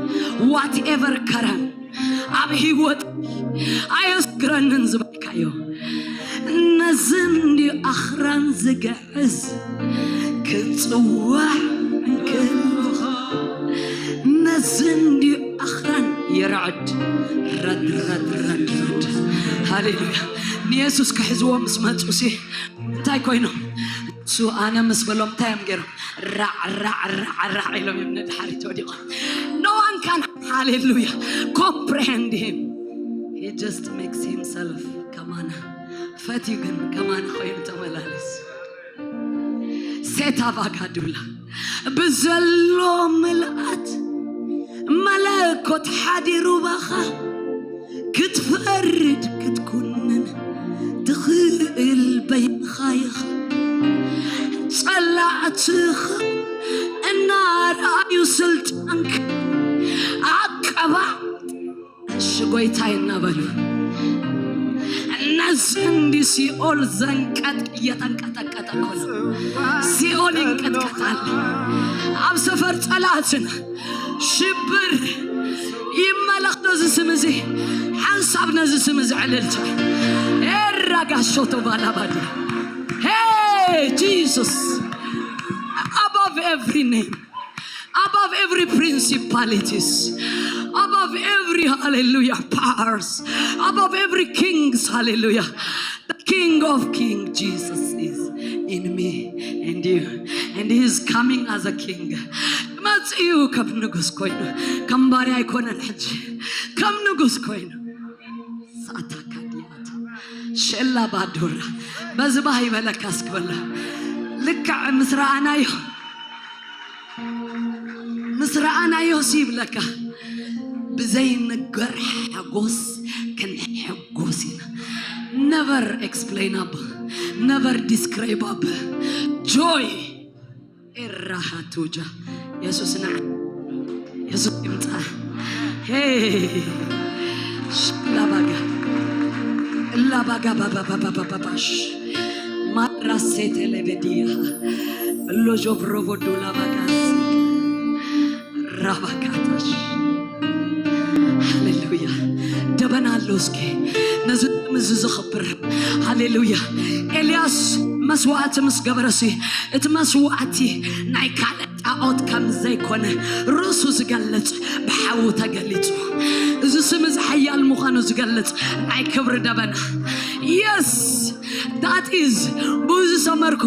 whatever ከረን ኣብ ህይወት ኣየስግረንን ዝበልካዮ፣ ነዚ እንዲ ኣኽራን ዝግዕዝ ክጽዋዕ እንከለኻ፣ ነዚ እንዲ ኣኽራን የርዕድ። ረድ፣ ረድ፣ ረድ፣ ረድ። ሃሌሉያ። ንየሱስ ክሕዝዎ ምስ መጹሲ እንታይ ኮይኖም? እሱ ኣነ ምስ በሎም እንታይ እዮም ገይሮም? ራዕ፣ ራዕ፣ ራዕ፣ ራዕ ኢሎም እዮም ንድሓሪት ወዲቖም። No one can, ሃሌሉያ፣ comprehend him. He just makes himself ከማና ፈትዩ ግን ከማና ኮይኑ ተመላለስ። ሴታ ቫጋዱላ ብዘሎ ምልኣት መለኮት ሓዲሩ ባኻ ክትፈርድ ክትኩንን ትኽእል በይንኻ ኢኻ። ጸላእትኻ እናረኣዩ ስልጣንካ ኣቀባዕ እሺ ጎይታይ እናበሉ ነዚ እንዲ ሲኦል ዘንቀጥ እየተንቀጠቀጠ እኮ ነው። ሲኦል ይንቀጥቀጣል። ኣብ ሰፈር ጸላእትና ሽብር ይመለኽ ነዚ ስም እዚ፣ ሓንሳብ ነዚ ስም እዚ ዕልልታ። ኤራጋሾቶ ባላባዲ። Hey Jesus, above every name, above every principalities, above every, hallelujah, powers, above every kings, hallelujah. The King of King Jesus is in me and you, and he is coming as a king. መጽኡ ከም ንጉስ ኮይኑ፣ ከም ባሪያ ኣይኮነን ሕጂ፣ ከም ንጉስ ኮይኑ። ሳታ ካዲያታ ሸላ ባዶራ በዚ ባህ ይበለካ እስክበላ ልክዕ ምስ ረኣናዮ ምስ ረኣናዮስ ይብለካ ብዘይንገር ሓጎስ ክንሕጎስ ኢና። Never explainable, never describable joy. ኤራሃቱጃ የሱስ ና የሱስ ይምጻ። ሄ ሽላባጋ እላባጋ ባባባባባባሽ ማራሴቴሌቤዲያ እሎጆ ብሮቦዶ ላባጋስ ራባካታሽ። ሃሌሉያ። ደበና ኣሎ እስኪ ነዚ ምዚ ዝኸብር። ሃሌሉያ። ኤልያስ መስዋዕቲ ምስ ገበረሲ እቲ መስዋዕቲ ናይ ካልእ ጣዖት ከም ዘይኮነ ርእሱ ዝገልጽ ብሓዉ ተገሊጹ። እዚ ስም እዚ ሓያል ምዃኑ ዝገልጽ ናይ ክብሪ ደበና። የስ ዳት ኢዝ ብዙ ሰመርኩ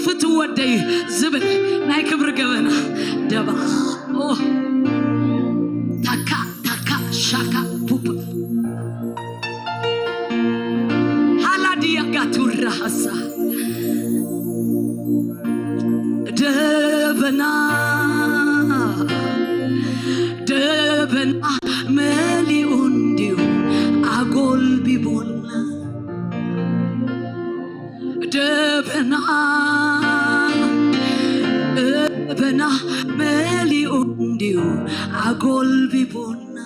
ፍትው ወደይ ዝብል ናይ ክብሪ ገበና ደባ ኦ ታካ ታካ ሻካ ፑፕ ሃላዲያ ጋቱራ ሃሳ ደበና ደበና መሊኡ እንዲዩ ኣጎልቢቡና ደበና ደበና መሊኡ እንዲዩ ኣጎልቢቡና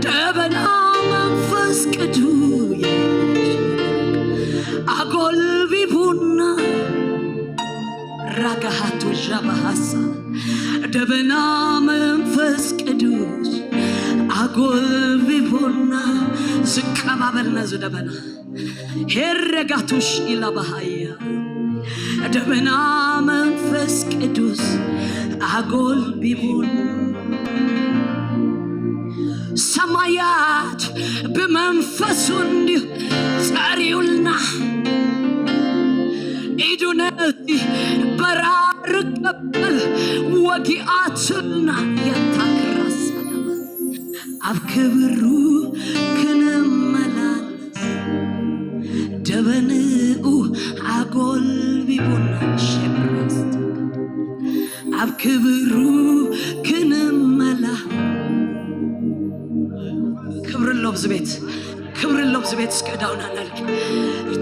ደበና መንፈስ ቅዱስ ኣጎልቢቡና ራጋሃቱ ዣባሃሳ ደበና መንፈስ ቅዱስ ኣጎልቢቡና ዝቀባበልና እዚ ደበና ሄረጋቱሽ ኢላባሃያ ደበና መንፈስ ቅዱስ ኣጎልቢቡን ሰማያት ብመንፈሱ እንዲሁ ጸሪዩልና ኢዱ ነቲ በራር ቀበል ወጊኣትና የታክራሰና ኣብ ክብሩ ክንመላለስ ደበንኡ ኣጎልቢቡና ሸብራስ ኣብ ክብሩ ክንመላ ክብሪ ኣሎ ኣብዚ ቤት ክብሪ ኣሎ ኣብዚ ቤት እስከ ዳውና ናልኪ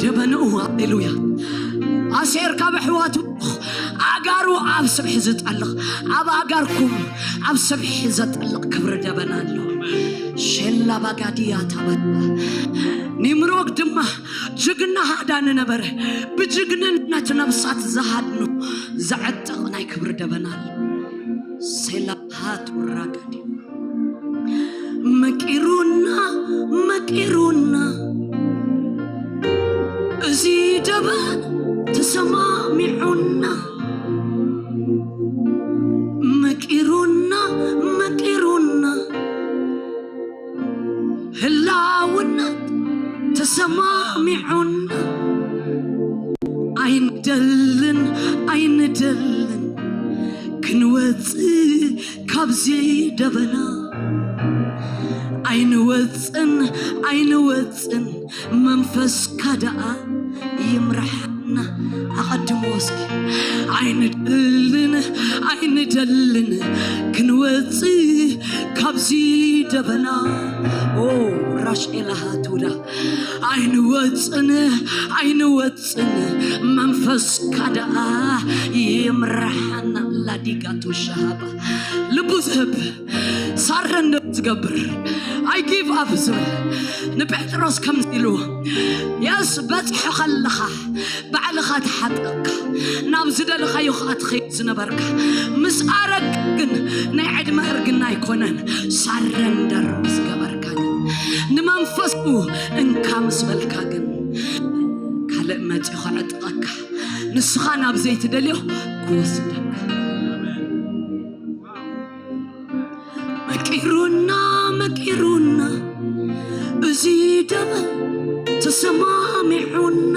ደበንኡ ሃሌሉያ ኣሴር ካብ ኣሕዋቱ ኣጋሩ ኣብ ስብሒ ዝጠልቕ ኣብ ኣጋርኩም ኣብ ስብሒ ዘጠልቕ ክብሪ ደበና ኣሎ ሸላ ባጋድያ ታበታ ኒምሮግ ድማ ጅግና ሃዳኒ ነበረ ብጅግንነት ነፍሳት ዝሃድኑ ዘዕጥቕ ናይ ክብሪ ደበና ኣሎ ሴላ ሃቱራ ጋዲ መቂሩና መቂሩና እዚ ደበን ተሰማሚዑና መቂሩና መቂሩና ህላውነት ተሰማሚዑና ኣይንደልን ኣይንደልን ክንወፅእ ካብዚ ደበና ኣይንወፅን ኣይንወፅን መንፈስካ ደኣ ይምርሓና ኣቐድሞ እስኪ ኣይንደልን ኣይንደልን ክንወፅእ ካብዚ ደበና ኦ ራሽ ኤላሃቱዳ ኣይንወፅን ኣይንወፅን መንፈስካ ደኣ ይምርሓና ላዲጋቱ ሸሃባ ልቡ ዝህብ ሳረንደር ዝገብር ኣይ ጊቭ ኣፕ ዝብል ንጴጥሮስ ከምዚ ኢሉ የስ በፅሑ ከለኻ ባዕልኻ ተሓጠቕካ ናብ ዝደለኻዮ ከዓ ትኸይድ ዝነበርካ ምስ ኣረግ ግን ናይ ዕድመ እርግና ኣይኮነን ሳረንደር ምስ ገበርካ ግን ንመንፈሱ እንካ ምስ በልካ ግን ካልእ መፂኡ ከዕጥቐካ ንስኻ ናብ ዘይትደልዮ ክወስደካ መቂሩና መቂሩና እዚ ደበ ተሰማሚዑና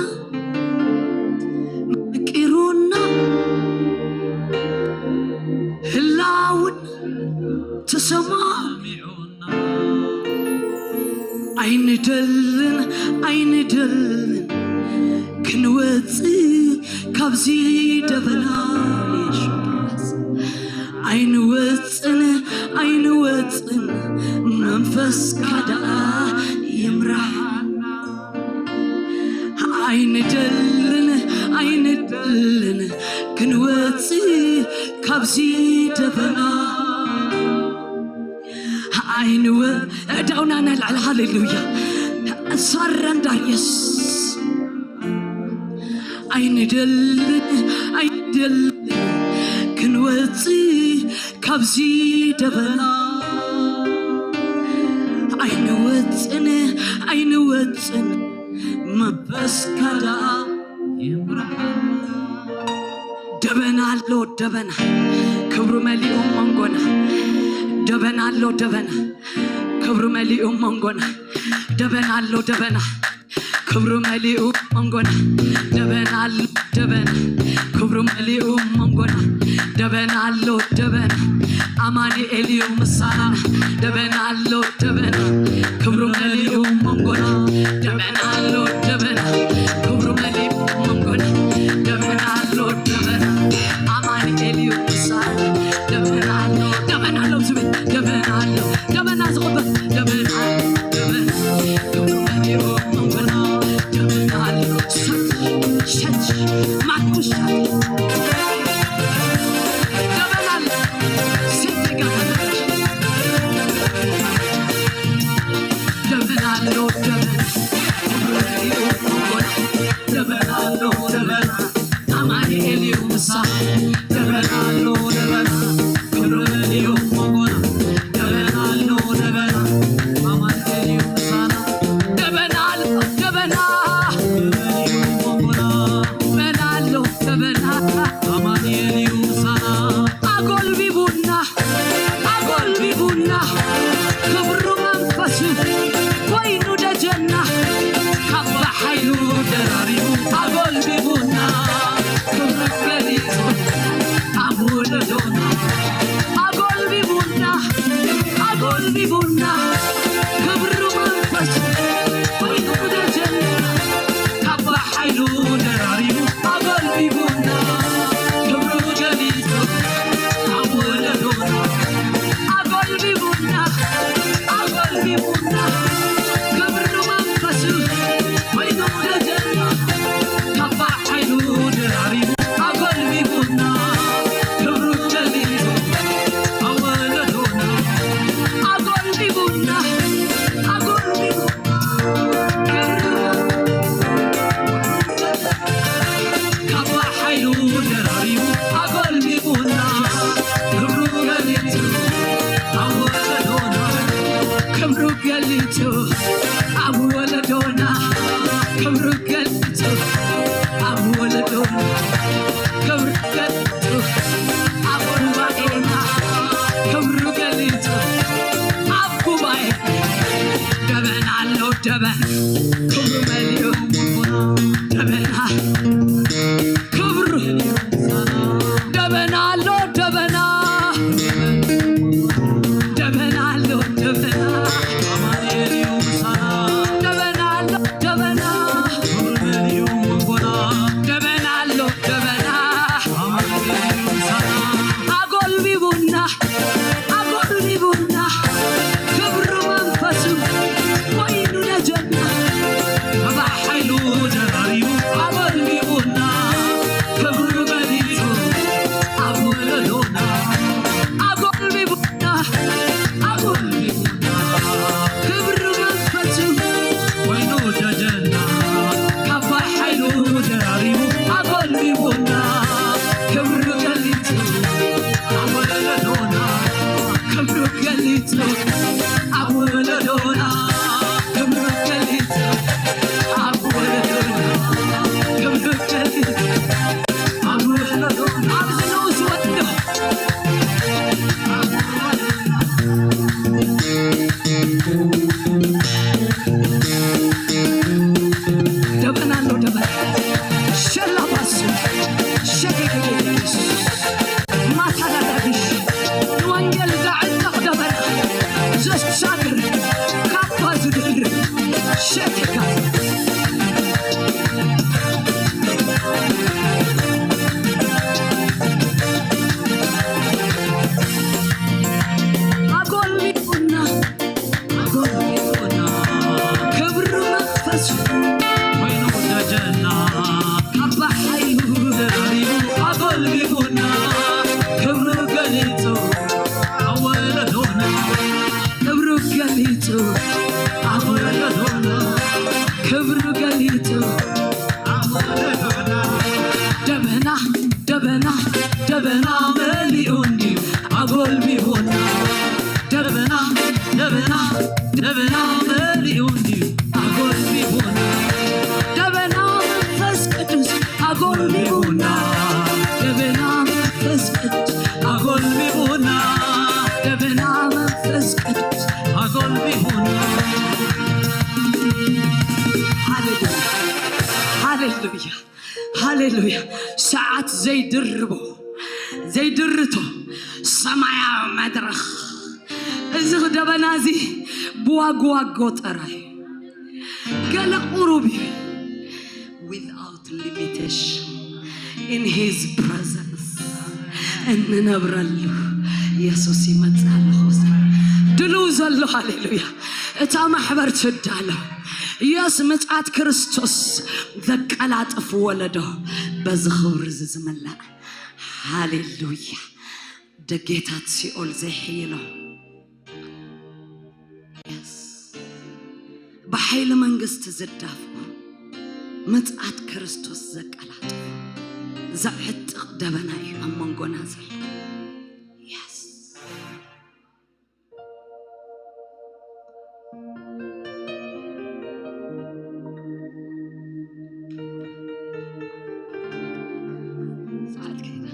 መቂሩና ህላውን ተሰማሚዑና ኣይንደልን ኣይንደልን ክንወፅእ ካብዚ ደበና ኣይንወፅን ኣይንወፅን መንፈስካ ደኣ ይምራሕና ኣይንደልን ኣይንደልን ክንወፅእ ካብዚ ደበና ኣይንወ እዳውና ነልዕል ሃሌሉያ ሳረንዳር የሱስ ኣይንደልን ኣይንደልን ክንወፅእ ካብዚ ደበና ኣይንወፅን ኣይንወፅን መንፈስካ ደኣ ይምራሕና ደበና ኣሎ ደበና ክብሩ መሊኡ መንጎና ደበና ኣሎ ደበና ክብሩ መሊኡ መንጎና ደበና ኣሎ ደበና ክብሩ መሊኡ መንጎና ደበና ኣሎ ደበና ክብሩ መሊኡ መንጎና ደበና ኣሎ ደበና ኣማኑኤል እዩ ምሳና ደበና ኣሎ ደበና ክብሩ መሊኡ መንጎና ደበና ኣሎ ደበና ክብሩ መሊኡ መንጎና ደበና ኣሎ ደበና ኣማኑኤል እዩ ምሳና ደበና ኣሎ ደበና ኣሎ ዝብል ደበና ኣሎ ደበና ዝቕበል ደበና ደበና ክብሩ መሊኡ መንጎና ደበና ኣሎ ሸት ሸት ማኩሻ ደበና ኣሎ ሴት ጋር ደበና ኣሎ ደበና ክብሩ መሊኡ መንጎና ደበና ኣሎ ደበና ኣማኑኤል እዩ ምሳና ደበና ኣሎ ደበና ክብሩ መሊኡ መንጎና ደበና ኣሎ ደበና ኣማኑኤል እዩ ምሳና ደበና ኣሎ ደበና ክብሩ መሊኡ መንጎና ደበና ኣሎ ደበና ኣማኑኤል እዩ ምሳና ኣጎልቢቡና ኣጎልቢቡና ክብሩ መንፈሱ ኮይኑ ደጀና ካባ ሓይሉ ደራሪቡ ኣጎልቢቡና ክብሩ ገሊጹ ኣብ ወለዶና ኣጎልቢቡና ኣጎልቢቡና ክብሩ መንፈሱ ኮይኑ ደጀና ካባ ሓይሉ ደራሪቡ ኣጎልቢቡና ክብሩ ገሊጹ ኣብ ወለዶና ኣጎልቢቡና ኣጎልቢቡና ክብሩ መንፈሱ ኮይኑ ደጀና ካባ ሓይሉ ደራሪቡ ኣጎልቢቡና ክብሩ ገሊጹ ኣብ ወለዶና ኣጎልቢቡና ኣጎልቢቡና ካባ ሓይሉ ደራሪቡ ኣጎልቢቡና ክብሩ ገሊጹ ኣብ ወለዶና ክብሩ ገሊጹ ኣብ ወለዶና ክብሩ ገሊጹ ኣብ ወለዶና ክብሩ ገሊጹ ኣብ ጉባኤና ክብሩ ገሊጹ ኣብ ጉባኤ ደበና ኣሎ ደበና ክብሩ መሊኡ ደበና ክብሩ ደበና ኣሎ ደበና ደበና ኣሎ ደበና ደበና ኣሎ ደበና ደበና ኣሎ ደበና ኣጎልቢቡና ኣጎልቢቡና ክብሩ መንፈሱ ኮይኑ ነጀና ካባ ሓይሉ ደራሪቡ ኣጎልቢቡና ክብሩ ገሊጹ ኣብ ወለዶና ኣጎልቢቡና ኣጎልቢቡና ክብሩ መንፈሱ ኮይኑ ደጀና ካባ ሓይሉ ደራሪቡ ኣጎልቢቡና ክብሩ ገሊጹ ኣብ ወለዶና ክብሩ ገሊጹ ኣብ ወለዶና ክብሩ ገሊጹ ኣብ ወለዶና ክብሩ ገሊጹ ኣብ ወለዶና ኣብዚ ንኡስ ወለዶ ደበና ደበና ደበና መሊኡ እንድዩ ኣጎልቢቡና። ደበና መንፈስ ቅዱስ ኣጎልቢቡና። ደበና መንፈስ ቅዱስ ኣጎልቢቡና። ደበና መንፈስ ቅዱስ ኣጎልቢቡና። ሃሌሉያ፣ ሃሌሉያ፣ ሃሌሉያ። ሰዓት ዘይድርቦ፣ ዘይድርቶ ሰማያዊ መድረኽ፣ እዚ ደበና እዚ ብዋግዋጎ ጥራይ ገለ ቁሩብ እዩ። Without limitation in his presence እንነብረሉ የሱስ ይመጽእ ኣሎ። ድልው ዘሎ፣ ሃሌሉያ። እታ ማሕበር ትዳሎ። የስ፣ ምጽኣት ክርስቶስ ዘቀላጥፍ ወለዶ በዚ ክብሪ እዚ ዝምላእ። ሃሌሉያ። ደጌታት ሲኦል ዘይሕይሎ። የስ። ብሓይሊ መንግስቲ ዝዳፍኡ፣ ምጽኣት ክርስቶስ ዘቀላጥፉ፣ ዘዕጥቕ ደበና እዩ ኣብ መንጎና ዘሎ። የስ። ሰዓት ከይዳ።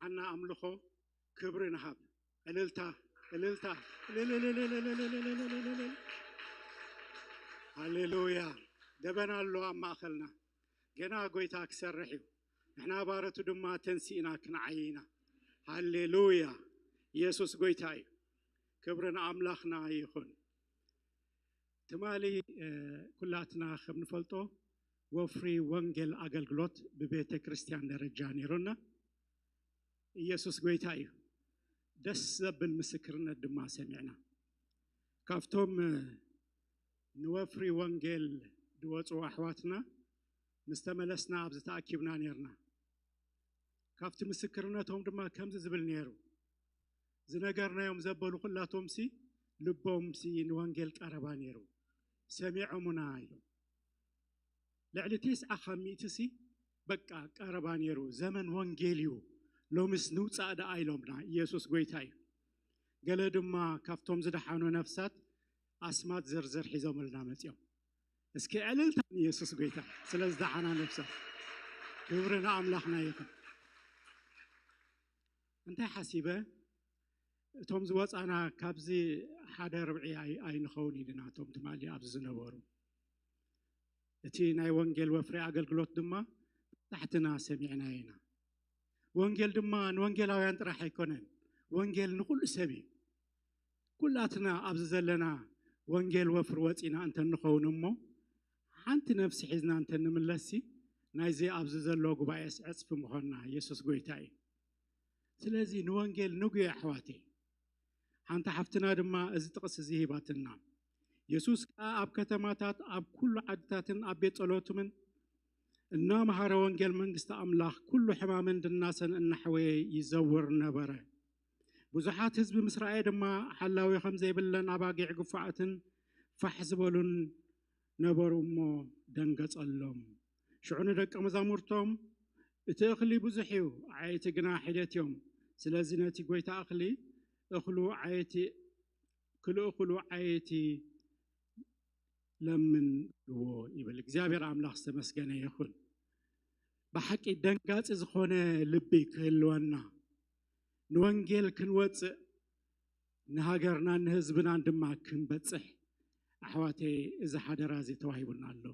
ኣና ኣምልኾ ክብሪ ንሃብ። እልልታ፣ እልልታ፣ እልልልልልልልልልልልልልልል። ሃሌሉያ። ደበና ኣሎ ኣብ ማእኸልና። ገና ጎይታ ክሰርሕ እዩ። ንሕና ባረቱ ድማ ተንሲእና ክንዓይ ኢና። ሃሌሉያ። ኢየሱስ ጎይታ እዩ። ክብሪ ንኣምላኽና ይኹን። ትማሊ፣ እ፣ ኩላትና ከም ንፈልጦ ወፍሪ ወንጌል ኣገልግሎት ብቤተ ክርስቲያን ደረጃ ነይሩና። ኢየሱስ ጎይታ እዩ። ደስ ዘብል ምስክርነት ድማ ሰሚዕና። ካብቶም፣ እ፣ ንወፍሪ ወንጌል ዝወፁ ኣሕዋትና ምስ ተመለስና ኣብዚ ተኣኪብና ነይርና። ካብቲ ምስክርነቶም ድማ ከምዚ ዝብል ነይሩ፣ ዝነገርናዮም ዘበሉ ኩላቶምሲ ልቦምሲ ንወንጌል ቀረባ ነይሩ፣ ሰሚዖሙና ኢሎም። ልዕሊ ተስዓ ካብ ሚእቲ ሲ በቃ ቀረባ ነይሩ፣ ዘመን ወንጌል እዩ፣ ሎምስ ንውፃእ ደኣ ኢሎምና። ኢየሱስ ጎይታ እዩ። ገለ ድማ ካብቶም ዝደሓኑ ነፍሳት ኣስማት ዝርዝር ሒዞምልና መፂኦም። እስኪ ዕልልታ ንኢየሱስ ጎይታ ስለ ዝደሓና ነፍሳት። ክብሪ ንኣምላኽና ይኹን። እንታይ ሓሲበ? እቶም ዝወፃና ካብዚ ሓደ ርብዒ ኣይ-፣ ኣይንኸውን ኢልና፣ እቶም ትማሊ ኣብዚ ዝነበሩ። እቲ ናይ ወንጌል ወፍሪ ኣገልግሎት ድማ ታሕትና ሰሚዕና ኢና። ወንጌል ድማ ንወንጌላውያን ጥራሕ ኣይኮነን፣ ወንጌል ንኹሉ ሰብ እዩ። ኩላትና ኣብዚ ዘለና ወንጌል ወፍሪ ወፂና እንተንኸውን እሞ፣ ሓንቲ ነፍሲ ሒዝና እንተንምለስሲ፣ ናይዚ ኣብዚ ዘሎ ጉባኤስ ዕፅፊ ምኾንና። ኢየሱስ ጎይታ እዩ። ስለዚ ንወንጌል ንጉየ ኣሕዋተይ። ሓንቲ ሓፍትና ድማ እዚ ጥቕሲ እዚ ሂባትና። የሱስ ከኣ ኣብ ከተማታት፣ ኣብ ኩሉ ዓድታትን ኣብ ቤት ጸሎትምን እናመሃረ ወንጌል መንግስቲ ኣምላኽ ኩሉ ሕማምን ድናሰን እናሕወየ ይዘውር ነበረ። ብዙሓት ህዝቢ ምስ ረኣየ ድማ ሓላዊ ከም ዘይብለን ኣባጊዕ ግፉዓትን ፋሕ ዝበሉን ነበሩ እሞ ደንገጸሎም። ሽዑ ንደቀ መዛሙርቶም፣ "እቲ እኽሊ ብዙሕ እዩ፣ ዓየይቲ ግና ሒደት እዮም። ስለዚ ነቲ ጐይታ እኽሊ እኽሉ ዓየይቲ፣ ክልእኽሉ ዓየይቲ ለምን በልዎ" ይብል። እግዚኣብሔር ኣምላኽ ዝተመስገነ ይኹን። ብሓቂ ደንጋጺ ዝኾነ ልቢ ክህልወና፣ ንወንጌል ክንወጽእ፣ ንሃገርናን ንህዝብናን ድማ ክንበጽሕ፣ ኣሕዋተይ፣ እዚ ሓደራ እዚ ተዋሂቡና ኣሎ።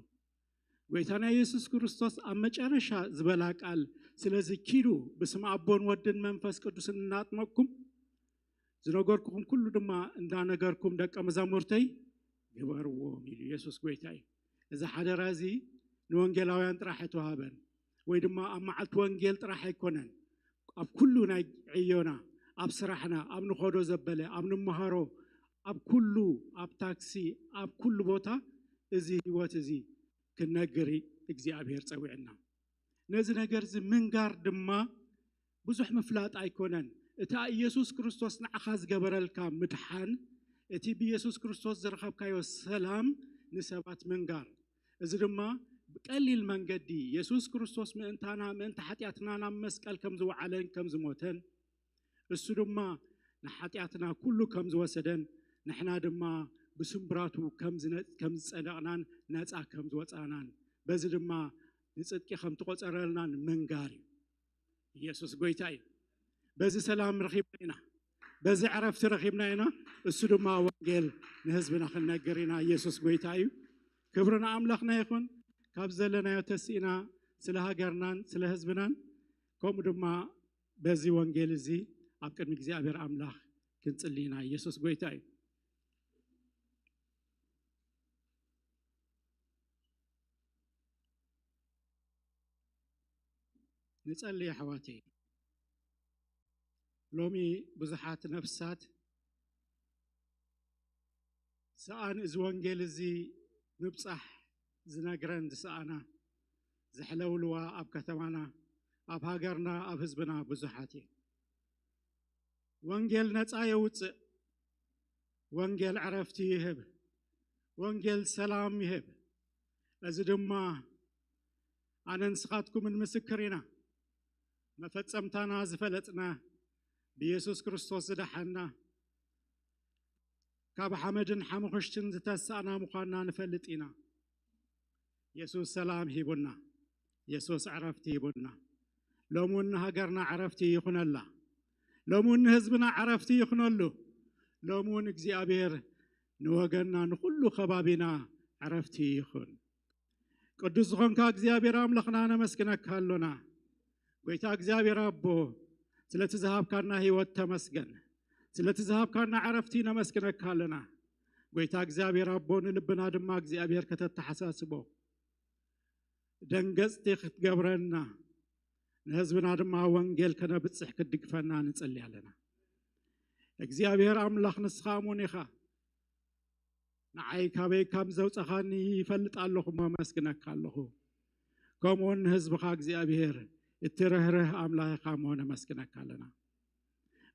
ጐይታና የሱስ ክርስቶስ ኣብ መጨረሻ ዝበላ ቃል፣ "ስለዚ ኪዱ ብስም ኣቦን ወድን መንፈስ ቅዱስን እናጥመቅኩም፣ ዝነገርኩኹም ኩሉ ድማ እንዳነገርኩም ደቀ መዛሙርተይ ግበርዎም" ኢሉ። የሱስ ጐይታ እዩ። እዚ ሓደራ እዚ ንወንጌላውያን ጥራሕ ኣይተዋህበን። ወይ ድማ ኣብ መዓልቲ ወንጌል ጥራሕ ኣይኮነን። ኣብ ኩሉ ናይ ዕዮና፣ ኣብ ስራሕና፣ ኣብ ንኸዶ ዘበለ፣ ኣብ ንመሃሮ፣ ኣብ ኩሉ፣ ኣብ ታክሲ፣ ኣብ ኩሉ ቦታ እዚ ህይወት እዚ ክንነግር እግዚኣብሔር ጸዊዕና። ነዚ ነገር እዚ ምንጋር ድማ ብዙሕ ምፍላጥ ኣይኮነን። እታ ኢየሱስ ክርስቶስ ንዓኻ ዝገበረልካ ምድሓን፣ እቲ ብኢየሱስ ክርስቶስ ዝረኸብካዮ ሰላም ንሰባት ምንጋር። እዚ ድማ ብቀሊል መንገዲ፣ የሱስ ክርስቶስ ምእንታና፣ ምእንቲ ሓጢኣትና ናብ መስቀል ከም ዝወዓለን ከም ዝሞተን፣ እሱ ድማ ንሓጢኣትና ኩሉ ከም ዝወሰደን፣ ንሕና ድማ ብስምብራቱ ከም ዝነ-፣ ከም ዝጸደቕናን ነጻ ከም ዝወጻናን፣ በዚ ድማ ንጽድቂ ከም ትቆጸረልናን ምንጋር እዩ። ኢየሱስ ጎይታ እዩ። በዚ ሰላም ረኺብና ኢና፣ በዚ ዕረፍቲ ረኺብና ኢና። እሱ ድማ ወንጌል ንህዝብና ክንነግር ኢና። ኢየሱስ ጎይታ እዩ። ክብሪ ንኣምላኽና ይኹን። ካብ ዘለናዮ ተስኢና ስለ ሃገርናን ስለ ህዝብናን፣ ከምኡ ድማ በዚ ወንጌል እዚ ኣብ ቅድሚ እግዚኣብሔር ኣምላኽ ክንጽሊ ኢና። ኢየሱስ ጎይታ እዩ። ንጸሊ ኣሕዋተይ። ሎሚ ብዙሓት ነፍሳት ሰኣን እዚ ወንጌል እዚ ምብጻሕ ዝነግረን ዝሰኣና፣ ዝሕለውልዋ ኣብ ከተማና፣ ኣብ ሃገርና፣ ኣብ ህዝብና ብዙሓት እየን። ወንጌል ነጻ የውጽእ። ወንጌል ዕረፍቲ ይህብ። ወንጌል ሰላም ይህብ። እዚ ድማ ኣነ ንስኻትኩምን ምስክር ኢና። መፈጸምታና ዝፈለጥና፣ ብየሱስ ክርስቶስ ዝደሓና፣ ካብ ሓመድን ሓሙኽሽትን ዝተሳእና ምዃንና ንፈልጥ ኢና። የሱስ ሰላም ሂቡና። የሱስ ዕረፍቲ ሂቡና። ሎሚ እውን ንሃገርና ዕረፍቲ ይኹነላ። ሎሚ እውን ንህዝብና ዕረፍቲ ይኹነሉ። ሎሚ እውን እግዚኣብሔር ንወገንና ንኹሉ ከባቢና ዕረፍቲ ይኹን። ቅዱስ ዝኾንካ እግዚኣብሔር ኣምላኽና ነመስግነካ ኣሎና። ጎይታ እግዚኣብሔር ኣቦ፣ ስለቲ ዝሃብካና ህይወት ተመስገን። ስለቲ ዝሃብካና ዕረፍቲ ነመስግነካ ኣለና። ጎይታ እግዚኣብሔር ኣቦ፣ ንልብና ድማ እግዚኣብሔር ከተተሓሳስቦ፣ ደንገጽቲ ክትገብረና፣ ንህዝብና ድማ ወንጌል ከነብጽሕ ክትድግፈና ንጸሊ ኣለና። እግዚኣብሔር ኣምላኽ፣ ንስኻ እሙን ኢኻ። ንዓይ ካበይ ከም ዘውጻኻኒ ይፈልጥ ኣለኹ እሞ ኣመስግነካ ኣለኹ። ከምኡውን ንህዝብኻ እግዚኣብሔር እትርህርህ ኣምላኽ ኢኻ እሞ ነመስግነካ ኣለና።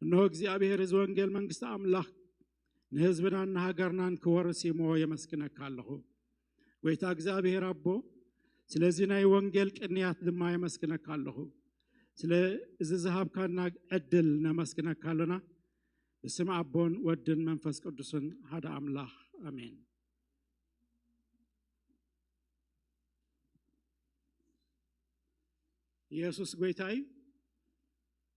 እንሆ እግዚኣብሔር እዚ ወንጌል መንግስቲ ኣምላኽ ንህዝብናን ንሃገርናን ክወርስ እዩ እሞ የመስግነካ ኣለኹ። ጎይታ እግዚኣብሔር ኣቦ፣ ስለዚ ናይ ወንጌል ቅንያት ድማ የመስግነካ ኣለኹ። ስለ እዚ ዝሃብካና ዕድል ነመስግነካ ኣለና። ብስም ኣቦን ወድን መንፈስ ቅዱስን ሓደ ኣምላኽ ኣሜን። ኢየሱስ ጎይታ እዩ።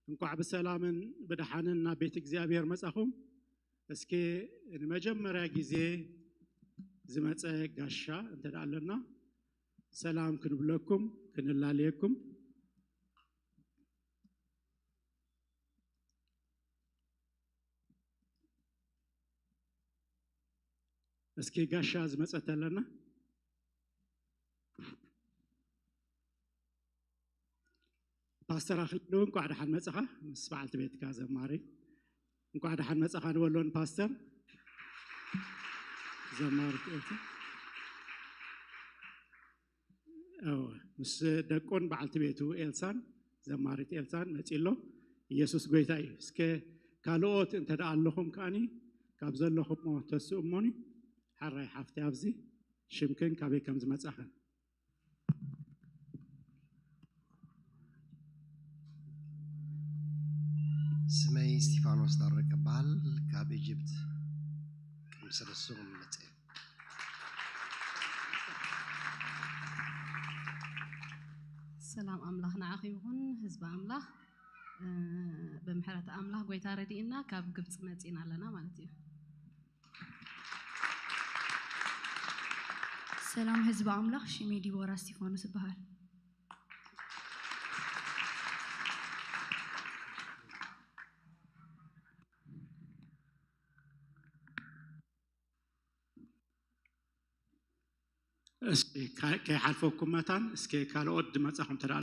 እንኳዕ ብሰላምን ብደሓንን ናብ ቤት እግዚኣብሔር መጻኹም። እስኪ ንመጀመርያ ግዜ ዝመጸ ጋሻ እንተ ደኣ ኣለና ሰላም ክንብለኩም፣ ክንላለየኩም። እስኪ ጋሻ ዝመጸት ኣለና። ፓስተር ኣኽሊሉ፣ እንኳዕ ደሓን መጻኻ ምስ በዓልቲ ቤትካ ዘማሪ። እንኳዕ ደሓን መጻኻ ንበሎን ፓስተር። ዘማሪት ኤልሳ። እወ፣ ምስ ደቁን በዓልቲ ቤቱ ኤልሳን፣ ዘማሪት ኤልሳን መጺ ኣሎ። ኢየሱስ ጎይታ እዩ። እስከ ካልኦት እንተ ደኣ ኣለኹም ከኣኒ ካብ ዘለኹሞ ተስኡ እሞኒ። ሓራይ ሓፍቲ ኣብዚ ሽምክን ካበይ ከም ዝመጻኽን። ስመይ እስቲፋኖስ ዳረቅ እበሃል። ካብ ኢጅፕት ቅድሚ ሰለስተ ሰሙን መጽእ። ሰላም ኣምላኽ ንዓኺ ይኹን ህዝቢ ኣምላኽ። እ፣ ብምሕረት ኣምላኽ ጎይታ ረዲእና ካብ ግብፂ መፂና ኣለና ማለት እዩ። ሰላም ህዝቢ ኣምላኽ፣ ሽመይ ዲቦራ እስቲፋኖስ እበሃል። እስኪ ከ-፣ ከይሓልፈኩም መታን፣ እስኪ ካልኦት ድመጻኹም ተደኣ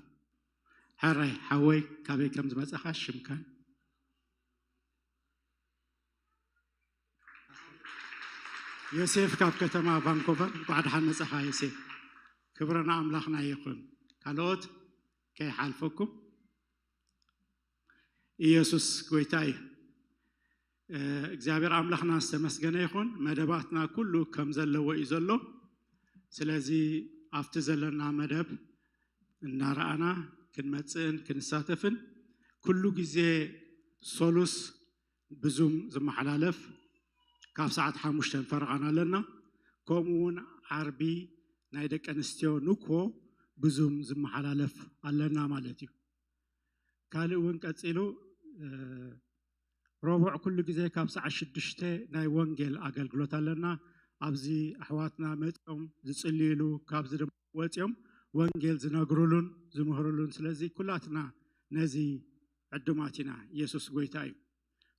ሕራይ ሓወይ፣ ካበይ ከም ዝመጻኻ ሽምካን? ዮሴፍ ካብ ከተማ ቫንኮቨር፣ እንኳዕ ደሓን መጻኻ ዮሴፍ። ክብሪ ንኣምላኽና ይኹን። ካልኦት ከይሓልፈኩም። ኢየሱስ ጎይታ እዩ። እ፣ እግዚኣብሔር ኣምላኽና ዝተመስገነ ይኹን። መደባትና ኩሉ ከም ዘለዎ እዩ ዘሎ። ስለዚ ኣብቲ ዘለና መደብ እናረኣና ክንመጽእን ክንሳተፍን፣ ኩሉ ግዜ ሶሉስ ብዙም ዝመሓላለፍ ካብ ሰዓት ሓሙሽተ ፈረቓን ኣለና። ከምኡ እውን ዓርቢ ናይ ደቂ ኣንስትዮ ንኮ ብዙም ዝመሓላለፍ ኣለና ማለት እዩ። ካልእ እውን ቀጺሉ፣ እ፣ ረቡዕ ኩሉ ግዜ ካብ ሰዓት ሽዱሽተ ናይ ወንጌል ኣገልግሎት ኣለና። ኣብዚ ኣሕዋትና መጺኦም ዝጽልዩሉ፣ ካብዚ ድማ ወጺኦም ወንጌል ዝነግሩሉን ዝምህሩሉን። ስለዚ ኩላትና ነዚ ዕዱማት ኢና። ኢየሱስ ጎይታ እዩ።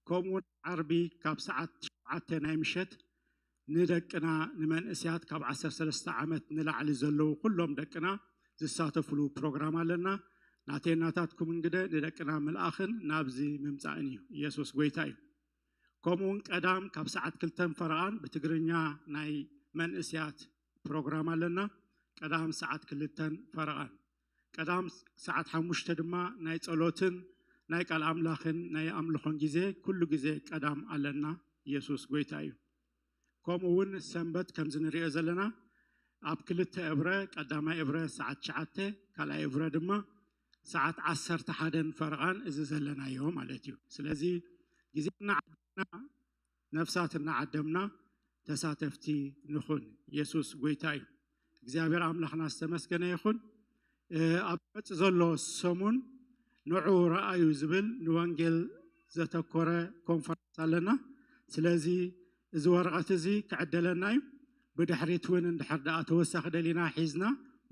ከምኡውን ዓርቢ ካብ ሰዓት ሸውዓተ ናይ ምሸት ንደቅና፣ ንመንእስያት ካብ ዓሰርተ ሰለስተ ዓመት ንላዕሊ ዘለዉ ኩሎም ደቅና ዝሳተፉሉ ፕሮግራም ኣለና። ናተይ ናታትኩም እንግደ ንደቅና ምልኣኽን ናብዚ ምምጻእን እዩ። ኢየሱስ ጎይታ እዩ። ከምኡውን ቀዳም ካብ ሰዓት ክልተን ፈረቓን ብትግርኛ ናይ መንእስያት ፕሮግራም ኣለና። ቀዳም ሰዓት ክልተን ፈረቓን። ቀዳም ሰዓት ሓሙሽተ ድማ ናይ ጸሎትን ናይ ቃል ኣምላኽን ናይ ኣምልኾን ግዜ፣ ኩሉ ግዜ ቀዳም ኣለና። ኢየሱስ ጎይታ እዩ። ከምኡ እውን ሰንበት ከምዚ ንሪኦ ዘለና ኣብ ክልተ እብረ፣ ቀዳማይ እብረ ሰዓት ትሽዓተ፣ ካልኣይ እብረ ድማ ሰዓት ዓሰርተ ሓደን ፈረቓን እዚ ዘለናዮ ማለት እዩ። ስለዚ ግዜና ዓድና ነፍሳት እናዓደምና ተሳተፍቲ ንኹን። ኢየሱስ ጎይታ እዩ። እግዚኣብሔር ኣምላኽና ዝተመስገነ ይኹን። እ፣ ኣብ መጽእ ዘሎ ሰሙን ንዑ ረኣዩ ዝብል ንወንጌል ዘተኮረ ኮንፈረንስ ኣለና። ስለዚ እዚ ወረቐት እዚ ክዕደለና እዩ። ብድሕሪት እውን እንድሕር ደኣ ተወሳኺ ደሊና ሒዝና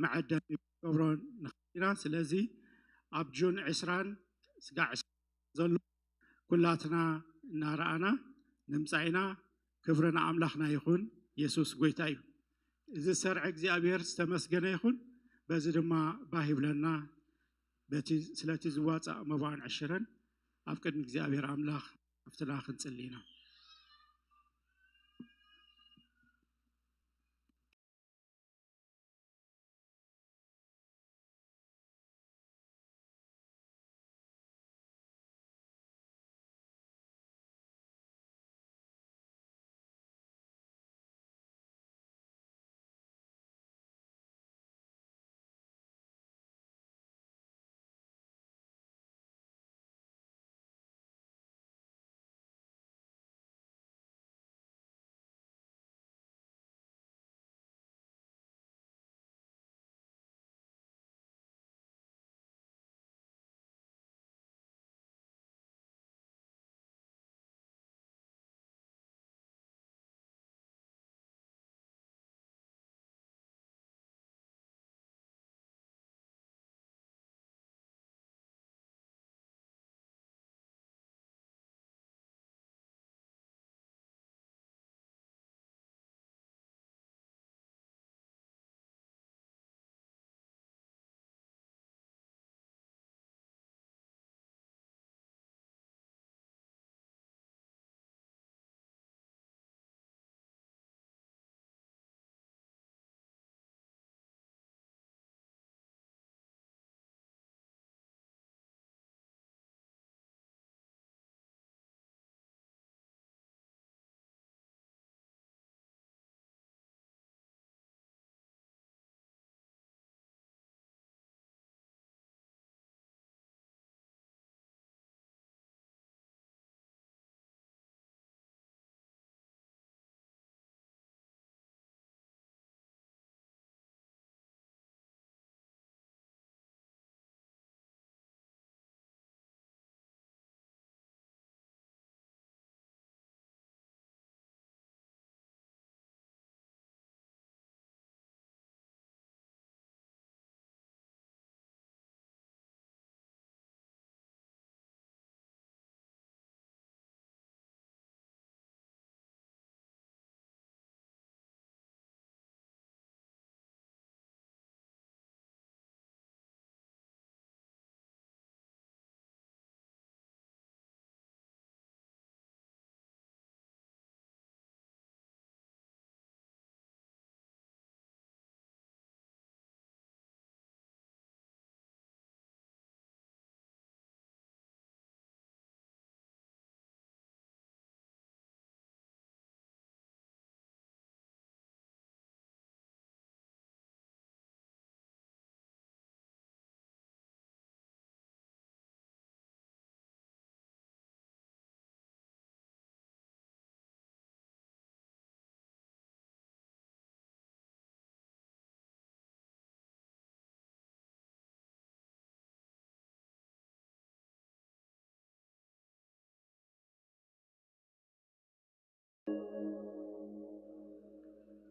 መዐደሊ ገብሮ ንኽእል ኢና። ስለዚ ኣብ ጁን ዕስራን ስጋዕ ዕስራን ዘሎ ኩላትና እናረኣና ንምጻእ ኢና። ክብሪ ንኣምላኽና ይኹን። የሱስ ጎይታ እዩ። እዚ ሰርዐ እግዚኣብሔር ዝተመስገነ ይኹን። በዚ ድማ ባህ ይብለና። በቲ፣ ስለቲ ዝዋጻእ መባን ዕሽርን ኣብ ቅድሚ እግዚኣብሔር ኣምላኽ ኣብትና ክንጽሊ ኢና።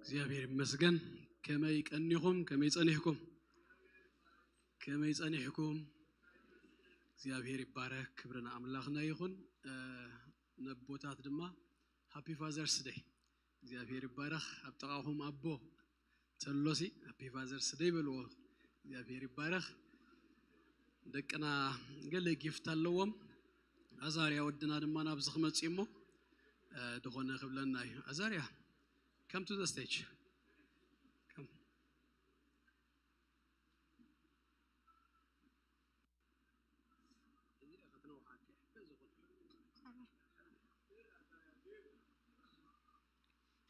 እግዚኣብሔር ይመስገን። ከመይ ቀኒኹም? ከመይ ጸኒሕኩም? ከመይ ጸኒሕኩም? እግዚኣብሔር ይባረክ። ክብሪ ንኣምላኽና ይኹን። እ፣ ነቦታት ድማ ሃፒ ፋዘርስ ደይ። እግዚኣብሔር ይባረክ። ኣብ ጥቓኹም ኣቦ ተሎሲ ሃፒ ፋዘርስ ደይ በልዎ። እግዚኣብሔር ይባረክ። ደቅና ገለ ጊፍት ኣለዎም። ኣዛርያ ወድና ድማ ናብዚ ክመጽእ እሞ፣ እ፣ ድኾነ ክብለና እዩ። ኣዛርያ፣ come to the stage. Come.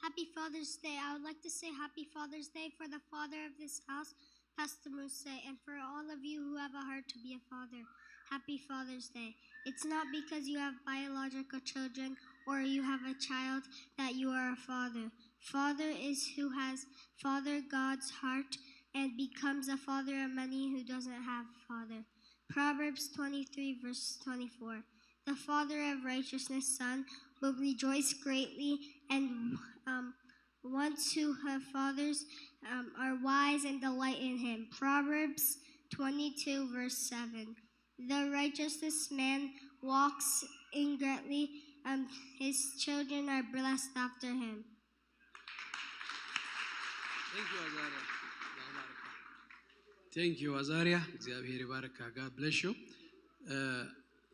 Happy Father's Day. I would like to say Happy Father's Day for the father of this house, Pastor Muse, and for all of you who have a heart to be a father. Happy Father's Day. It's not because you have biological children or you have a child that you are a father. Father is who has Father God's heart and becomes a father of many who doesn't have father. Proverbs twenty-three, verse twenty-four. The father of righteousness son will rejoice greatly, and um, ones who have fathers um, are wise and delight in him. Proverbs twenty-two, verse seven. The righteous man walks in greatly, and his children are blessed after him. Thank you ኣዛርያ። ተንክ ዩ ኣዛርያ፣ እግዚኣብሔር ይባርካ። God bless you። እ፣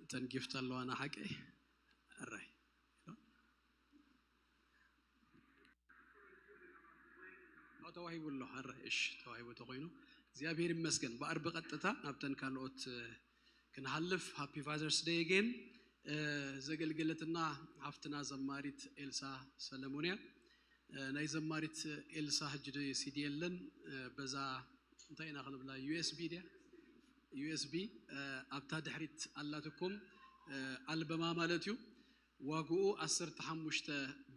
እተን ጊፍት ኣለዋና ሓቀይ። ኣራይ። ኦ፣ ተዋሂቡ ኣሎ። ኣራይ፣ እሺ፣ ተዋሂቡ ተኮይኑ እግዚኣብሔር ይመስገን። ብኣር ብቐጥታ ናብተን ካልኦት፣ እ፣ ክንሓልፍ። ሃፒ ፋዘርስ ደይ ኣጌን። እ፣ ዘገልገለትና ሓፍትና ዘማሪት ኤልሳ ሰለሞን እያ። እ፣ ናይ ዘማሪት ኤልሳ ሕጂ ዶ ሲዲ የለን። እ፣ በዛ እንታይ ኢና ክንብላ? ዩ ኤስ ቢ ድያ? ዩ ኤስ ቢ፣ እ፣ ኣብታ ድሕሪት ኣላትኩም፣ እ፣ ኣልበማ ማለት እዩ። ዋግኡ ዓሰርተ ሓሙሽተ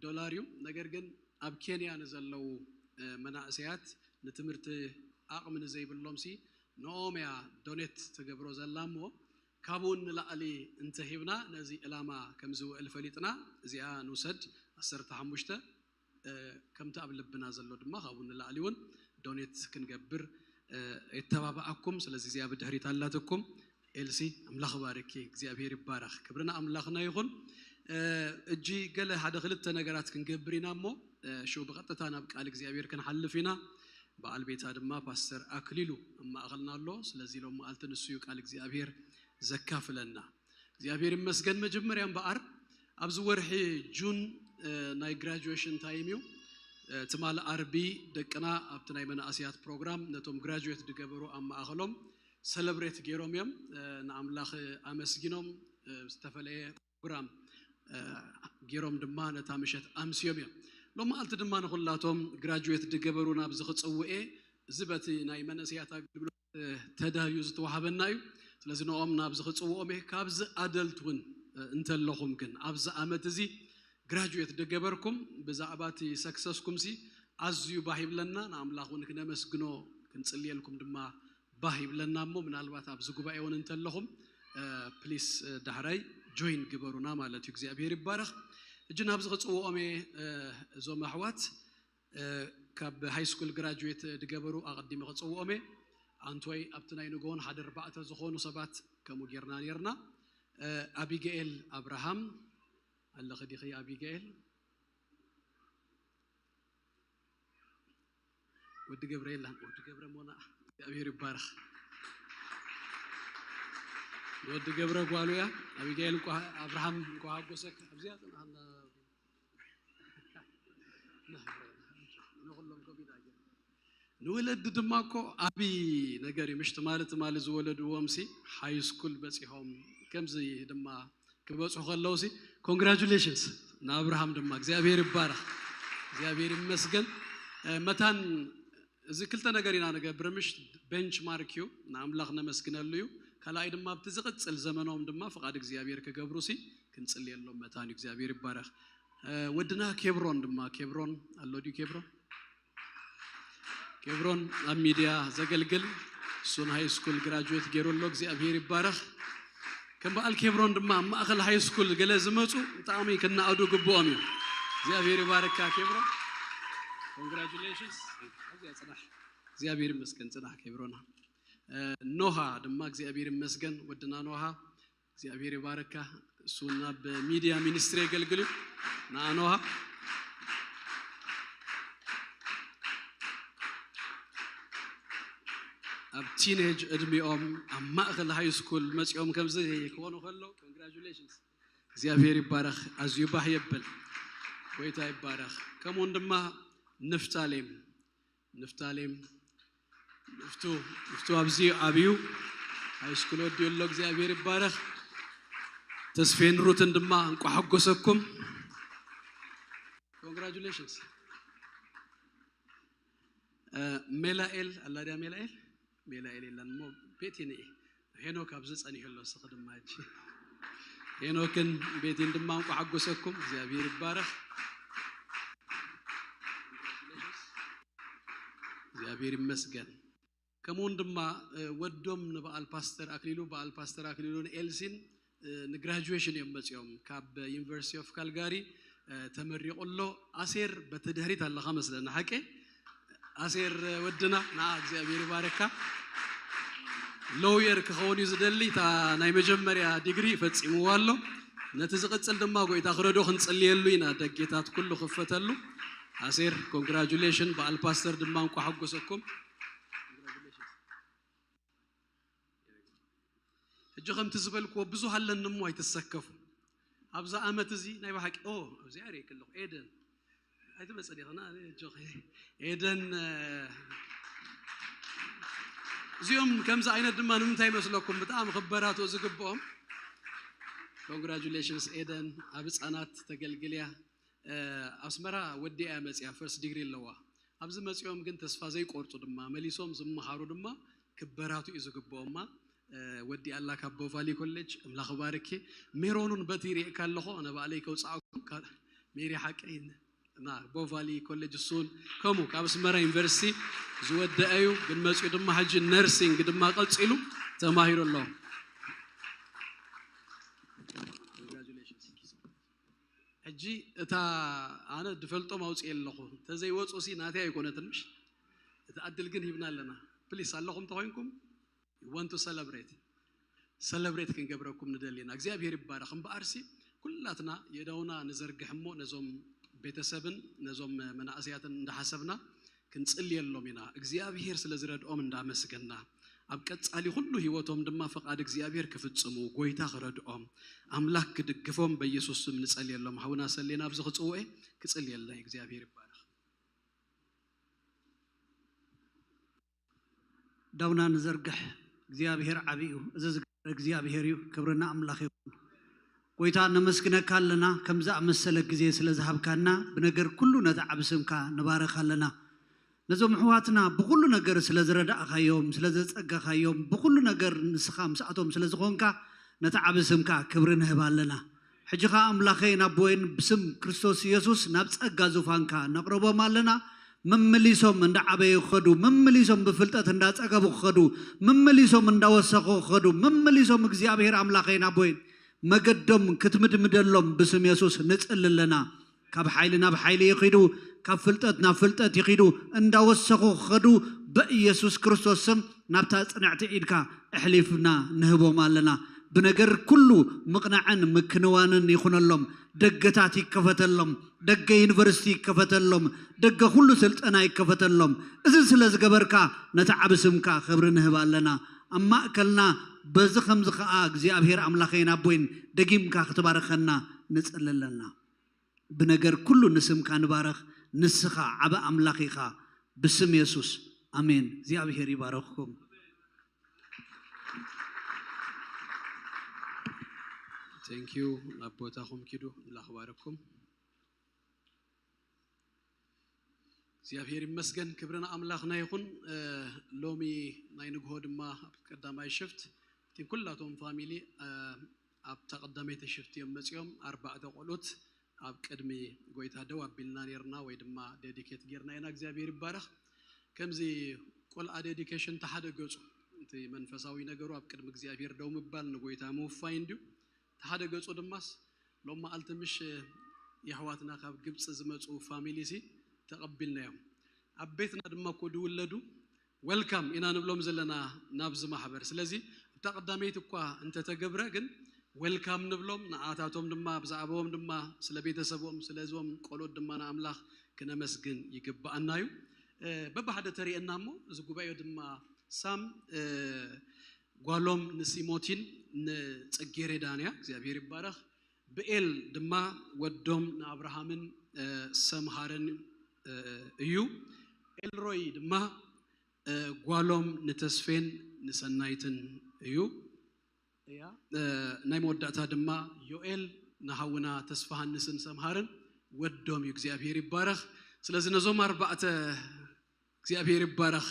ዶላር እዩ። ነገር ግን ኣብ ኬንያ ንዘለዉ፣ እ፣ መናእሰያት ንትምህርቲ ዓቕሚ ንዘይብሎምሲ ንኦም እያ ዶኔት ትገብሮ ዘላ እሞ ካብኡ ንላዕሊ እንተሂብና ነዚ ዕላማ ከም ዝውዕል ፈሊጥና እዚኣ ንውሰድ። ዓሰርተ ሓሙሽተ፣ እ፣ ከምቲ ኣብ ልብና ዘሎ ድማ ካብኡ ንላዕሊ እውን ዶኔት ክንገብር፣ እ፣ የተባብኣኩም። ስለዚ እዚኣ ብድሕሪት ኣላትኩም። ኤልሲ፣ ኣምላኽ ባርኪ። እግዚኣብሔር ይባረኽ። ክብሪ ንኣምላኽና ይኹን። እ፣ እጂ ገለ ሓደ ክልተ ነገራት ክንገብር ኢና እሞ፣ እ፣ ሽው ብቐጥታ ናብ ቃል እግዚኣብሔር ክንሓልፍ ኢና። በዓል ቤታ ድማ ፓስተር ኣክሊሉ ኣብ ማእኸልና ኣሎ። ስለዚ ሎም መዓልቲ ንሱ እዩ ቃል እግዚኣብሔር ዘካፍለና። እግዚኣብሔር ይመስገን። መጀመርያ እምበኣር ኣብዚ ወርሒ ጁን፣ እ፣ ናይ ግራጁዌሽን ታይም እዩ። እ፣ ትማሊ ኣርቢ ደቅና ኣብቲ ናይ መናእሰያት ፕሮግራም ነቶም ግራጁዌት ዝገበሩ ኣብ ማእኸሎም ሰለብሬት ገይሮም እዮም። እ፣ ንኣምላኽ ኣመስጊኖም፣ እ፣ ዝተፈለየ ፕሮግራም፣ እ፣ ገይሮም ድማ ነታ ምሸት ኣምስዮም እዮም። ሎም መዓልቲ ድማ ንኹላቶም ግራጁዌት ዝገበሩ ናብዚ ክጽውኤ፣ እዚ በቲ ናይ መንእሰያት ኣገልግሎት፣ እ፣ ተዳልዩ ዝተዋሃበና እዩ። ስለዚ ንኦም ናብዚ ክጽውኦም እየ። ካብዚ ኣደልት እውን፣ እ፣ እንተለኹም ግን ኣብዚ ዓመት እዚ ግራጁዌት ዝገበርኩም ብዛዕባ እቲ ሰክሰስኩም ሲ ኣዝዩ ባህ ይብለና። ንኣምላኽ እውን ክነመስግኖ ክንጽልየልኩም ድማ ባህ ይብለና። እሞ ምናልባት ኣብዚ ጉባኤ እውን እንተለኹም፣ እ፣ ፕሊስ፣ እ፣ ዳሕራይ ጆይን ግበሩና ማለት እዩ። እግዚኣብሔር ይባረኽ። እጂ ናብዚ ክጽውኦም እየ፣ እ፣ እዞም ኣሕዋት፣ እ፣ ካብ ሃይ ስኩል ግራጁዌት ዝገበሩ ኣቐዲመ ክጽውኦም እየ። ኣንቶይ ኣብቲ ናይ ንግሆን ሓደ ኣርባዕተ ዝኾኑ ሰባት ከምኡ ጌርና ኔርና። እ፣ ኣቢገኤል ኣብርሃም ኣለኺ ዲኺ ኣቢገኤል? ወዲ ገብረ የላን፣ ወዲ ገብረ ሞና። እግዚኣብሔር ይባረኽ። ወዲ ገብረ ጓሉ እያ። ኣቢጋኤል እንኳ፣ ኣብርሃም እንኳ ሓጎሰክ። ኣብዚኣ ጽንዓና። ንኹሎም ኮቪድ ኣየ። ንወለዲ ድማ እኮ ዓቢ ነገር እዩ። ምሽ ትማሊ፣ ትማሊ ዝወለድዎም ሲ ሃይ ስኩል በጺሖም፣ ከምዚ ድማ ክበጽሑ ከለዉ ሲ፣ ኮንግራጁሌሽንስ ንኣብርሃም ድማ። እግዚኣብሔር ይባረኽ። እግዚኣብሔር ይመስገን። እ፣ መታን እዚ ክልተ ነገር ኢና ንገብር። ምሽ ቤንች ማርክ እዩ፣ ንኣምላኽ ነመስግነሉ እዩ። ካልኣይ ድማ ኣብቲ ዝቕጽል ዘመኖም ድማ ፍቓድ እግዚኣብሔር ክገብሩ ሲ ክንጽልየሎም መታን እዩ። እግዚኣብሔር ይባረኽ። እ፣ ወድና ኬብሮን ድማ፣ ኬብሮን ኣሎ ድዩ ኬብሮን? ኬብሮን ኣብ ሚድያ ዘገልግል፣ እሱ ንሃይ ስኩል ግራጁዌት ገይሩ ኣሎ። እግዚኣብሔር ይባረኽ። ከም በዓል ኬብሮን ድማ ኣብ ማእከል ሃይ ስኩል ገለ ዝመጹ ብጣዕሚ ክነኣዱ ግብኦም እዩ። እግዚኣብሔር ይባርካ ኬብሮን። Congratulations። ጽናሕ። እግዚኣብሔር ይመስገን። ጽናሕ ከይብሮና። ኖሃ ድማ እግዚኣብሔር ይመስገን። ወድና ኖሃ እግዚኣብሔር ይባረካ። እሱ ናብ ሚዲያ ሚኒስትሪ የገልግል እዩ። ንኣ ኖሃ ኣብ ቲኔጅ እድሜኦም ኣብ ማእኸል ሃይ ስኩል መፂኦም ከምዚ ክኾኑ ከሎ፣ ኮንግራጁሌሽንስ። እግዚኣብሔር ይባረኽ። ኣዝዩ ባህ የብል። ጎይታ ይባረኽ። ከምኡውን ድማ ንፍታሌም ንፍታሌም ንፍቱ ንፍቱ ኣብዚ ኣብዩ ሃይ ስኩል ወዲኡ ኣሎ። እግዚኣብሔር ይባረኽ። ተስፌን ሩትን ድማ እንቋ ሓጎሰኩም። ኮንግራጁሌሽንስ። ሜላኤል ኣላ ድያ? ሜላኤል ሜላኤል የለን እሞ ቤቲ ንኢ። ሄኖክ ኣብዚ ጸኒሑ ኣሎ። እስኺ ድማ ሕጂ ሄኖክን ቤቲን ድማ እንቋ ሓጎሰኩም። እግዚኣብሔር ይባረኽ። እግዚኣብሔር ይመስገን። ከምኡውን ድማ ወዶም ንበዓል ፓስተር ኣክሊሉ፣ በዓል ፓስተር ኣክሊሉን ኤልሲን ንግራጁዌሽን እዮም መፂኦም ካብ ዩኒቨርሲቲ ኦፍ ካልጋሪ ተመሪቑ ኣሎ። ኣሴር በቲ ድሕሪት ኣለኻ መስለኒ፣ ሓቂ? ኣሴር ወድና፣ ንዓ እግዚኣብሔር ይባረካ። ሎውየር ክኸውን እዩ ዝደሊ። እታ ናይ መጀመርያ ዲግሪ ፈፂምዋ ኣሎ። ነቲ ዝቕፅል ድማ ጎይታ ክረዶ ክንፅልየሉ ኢና። ደጌታት ኩሉ ክፈተሉ። ኣሴር፣ ኮንግራጁሌሽን። በዓል ፓስተር ድማ እንቋ ሓጎሰኩም። ሕጂ ከምቲ ዝበልክዎ ብዙህ ኣለኒ እሞ ኣይትሰከፉ። ኣብዛ ዓመት እዚ ናይ ብሓቂ፣ ኦ፣ ኣብዚኣ ርእየኪ ኣለኹ። ኤደን ኣይትመጽእ ዲኻ? ና፣ ኣነ ኣጆኺ። ኤደን፣ እ፣ እዚኦም ከምዚ ዓይነት ድማ ንምንታይ ይመስለኩም? ብጣዕሚ ክበራትኡ ዝግብኦም። ኮንግራጁሌሽንስ ኤደን፣ ኣብ ህጻናት ተገልግልያ። እ፣ ኣስመራ ወዲኣ እያ መጽያ፣ ፈርስት ዲግሪ ኣለዋ። ኣብዚ መጺኦም ግን ተስፋ ዘይቆርጹ ድማ፣ መሊሶም ዝመሃሩ ድማ ክበራቱ እዩ ዝግብኦማ። እ፣ ወዲኣ ኣላ ካብ ቦቫሊ ኮሌጅ፣ ኣምላኽ ባርኪ። ሜሮን እውን በቲ ርእየካ ኣለኹ፣ ኣነ ባዕለይ ከውጽኣኩም፣ ካ-፣ ሜሪ ሓቀይ፣ ና፣ ቦቫሊ ኮሌጅ እሱን ከምኡ ካብ ኣስመራ ዩኒቨርሲቲ ዝወደአ እዩ፣ ግን መጺኡ ድማ ሕጂ ነርሲንግ ድማ ቀጺሉ ተማሂሩ ኣሎ። ሕጂ እታ ኣነ ድፈልጦም ኣውፅኤ ኣለኹ። እንተዘይወፁ ሲ ናተይ ኣይኮነትን፣ ምሽ? እቲ ኣድል ግን ሂብና ኣለና። ፕሊስ፣ ኣለኹም ተኾይንኩም፣ want to celebrate፣ ሰለብሬት ክንገብረኩም ንደሊ ኢና። እግዚኣብሔር ይባረኽ። እምበኣርሲ ኩላትና የእዳውና ንዘርግሕ እሞ ነዞም ቤተሰብን ነዞም መናእሰያትን እንዳሓሰብና ክንጽልየሎም ኢና። እግዚኣብሔር ስለ ዝረድኦም እንዳመስገና፣ ኣብ ቀጻሊ ኩሉ ህይወቶም ድማ ፈቓድ እግዚኣብሔር ክፍጽሙ፣ ጎይታ ክረድኦም፣ ኣምላኽ ክድግፎም በኢየሱስ ስም ንጸልየሎም። ሓውና ሰሌና ኣብዚ ክጽውኤ ክጽልየልና እዩ። እግዚኣብሔር ይባረኽ። ዳውና ንዘርግሕ። እግዚኣብሔር ዓቢ እዩ። እዚ ዝገበረ እግዚኣብሔር እዩ። ክብሪ ንኣምላኽ ይኹን። ጎይታ ነመስግነካ ኣለና፣ ከም ዝኣመሰለ ግዜ ስለ ዝሃብካና፣ ብነገር ኩሉ ነቲ ዓቢ ስምካ ንባረኽ ኣለና። ነዞም ኣሕዋትና ብኹሉ ነገር ስለ ዝረዳእካዮም፣ ስለ ዘጸጋኻዮም፣ ብኹሉ ነገር ንስኻ ምስኣቶም ስለ ዝኾንካ፣ ነቲ ዓቢ ስምካ ክብሪ ንህብ ኣለና። ሕጂ ኸኣ ኣምላኸይን ኣቦይን ብስም ክርስቶስ ኢየሱስ ናብ ጸጋ ዙፋንካ ነቕርቦም ኣለና። መመሊሶም እንዳዓበዩ ክኸዱ፣ መመሊሶም ብፍልጠት እንዳጸገቡ ክኸዱ፣ መመሊሶም እንዳወሰኹ ክኸዱ፣ መመሊሶም እግዚኣብሔር ኣምላኸይን ኣቦይን መገዶም ክትምድምደሎም ብስም የሱስ ንጽሊ ኣለና። ካብ ሓይሊ ናብ ሓይሊ ይኺዱ፣ ካብ ፍልጠት ናብ ፍልጠት ይኺዱ፣ እንዳወሰኹ ክኸዱ በኢየሱስ ክርስቶስ ስም ናብታ ጽንዕቲ ኢድካ ኣሕሊፍና ንህቦም ኣለና። ብነገር ኩሉ ምቕናዕን ምክንዋንን ይኹነሎም። ደገታት ይከፈተሎም። ደገ ዩኒቨርሲቲ ይከፈተሎም። ደገ ኩሉ ስልጠና ይከፈተሎም። እዚ ስለ ዝገበርካ ነቲ ዓቢ ስምካ ክብሪ ንህብ ኣለና። ኣብ ማእከልና በዚ ከምዚ ከኣ እግዚኣብሔር ኣምላኸይን ኣቦይን ደጊምካ ክትባርኸና ንጽሊ ኣለና። ብነገር ኩሉ ንስምካ ንባረኽ። ንስኻ ዓቢ ኣምላኽ ኢኻ። ብስም የሱስ ኣሜን። እግዚኣብሔር ይባረኽኩም። Thank you። ናብ ቦታኹም ኪዱ። ኣምላኽ ባረኩም። እግዚኣብሔር ይመስገን። ክብሪ ንኣምላኽና ይኹን። እ፣ ሎሚ ናይ ንግሆ ድማ ኣብ ቀዳማይ ሽፍት እቲ ኩላቶም ፋሚሊ፣ እ፣ ኣብታ ቀዳመይቲ ሽፍት እዮም መጺኦም። ኣርባዕተ ቆልኡት ኣብ ቅድሚ ጎይታ ደው ኣቢልና ኔርና ወይ ድማ ዴዲኬት ጌርና ኢና። እግዚኣብሔር ይባረኽ። ከምዚ ቆልዓ ዴዲኬሽን ተሓደ ገጹ፣ እቲ መንፈሳዊ ነገሩ ኣብ ቅድሚ እግዚኣብሔር ደው ምባል ንጎይታ ምውፋይ እንድዩ። ተሓደ ገጹ ድማስ ሎም መዓልቲ ምሽ የሕዋትና ካብ ግብፂ ዝመፁ ፋሚሊ ሲ ተቐቢልናዮም። ኣብ ቤትና ድማ እኮ ዝውለዱ ወልካም ኢና ንብሎም ዘለና ናብዚ ማሕበር። ስለዚ ኣብታ ቀዳመይቲ እኳ እንተተገብረ ግን ወልካም ንብሎም፣ ንዓታቶም ድማ ብዛዕባኦም ድማ ስለ ቤተሰቦም ስለዞም ቆልኡት ድማ ንኣምላኽ ክነመስግን ይግብኣና እዩ። በብሓደ ተሪእና እሞ እዚ ጉባኤ ድማ ሳም ጓሎም ንሲሞቲን ንጽጌሬዳን እያ። እግዚኣብሔር ይባረኽ። ብኤል ድማ ወዶም ንኣብርሃምን ሰምሃርን እዩ። ኤልሮይ ድማ ጓሎም ንተስፌን ንሰናይትን እዩ። እያ ናይ መወዳእታ ድማ ዮኤል ንሃውና ተስፋሃንስን ሰምሃርን ወዶም እዩ። እግዚኣብሔር ይባረኽ። ስለዚ ነዞም ኣርባዕተ እግዚኣብሔር ይባረኽ።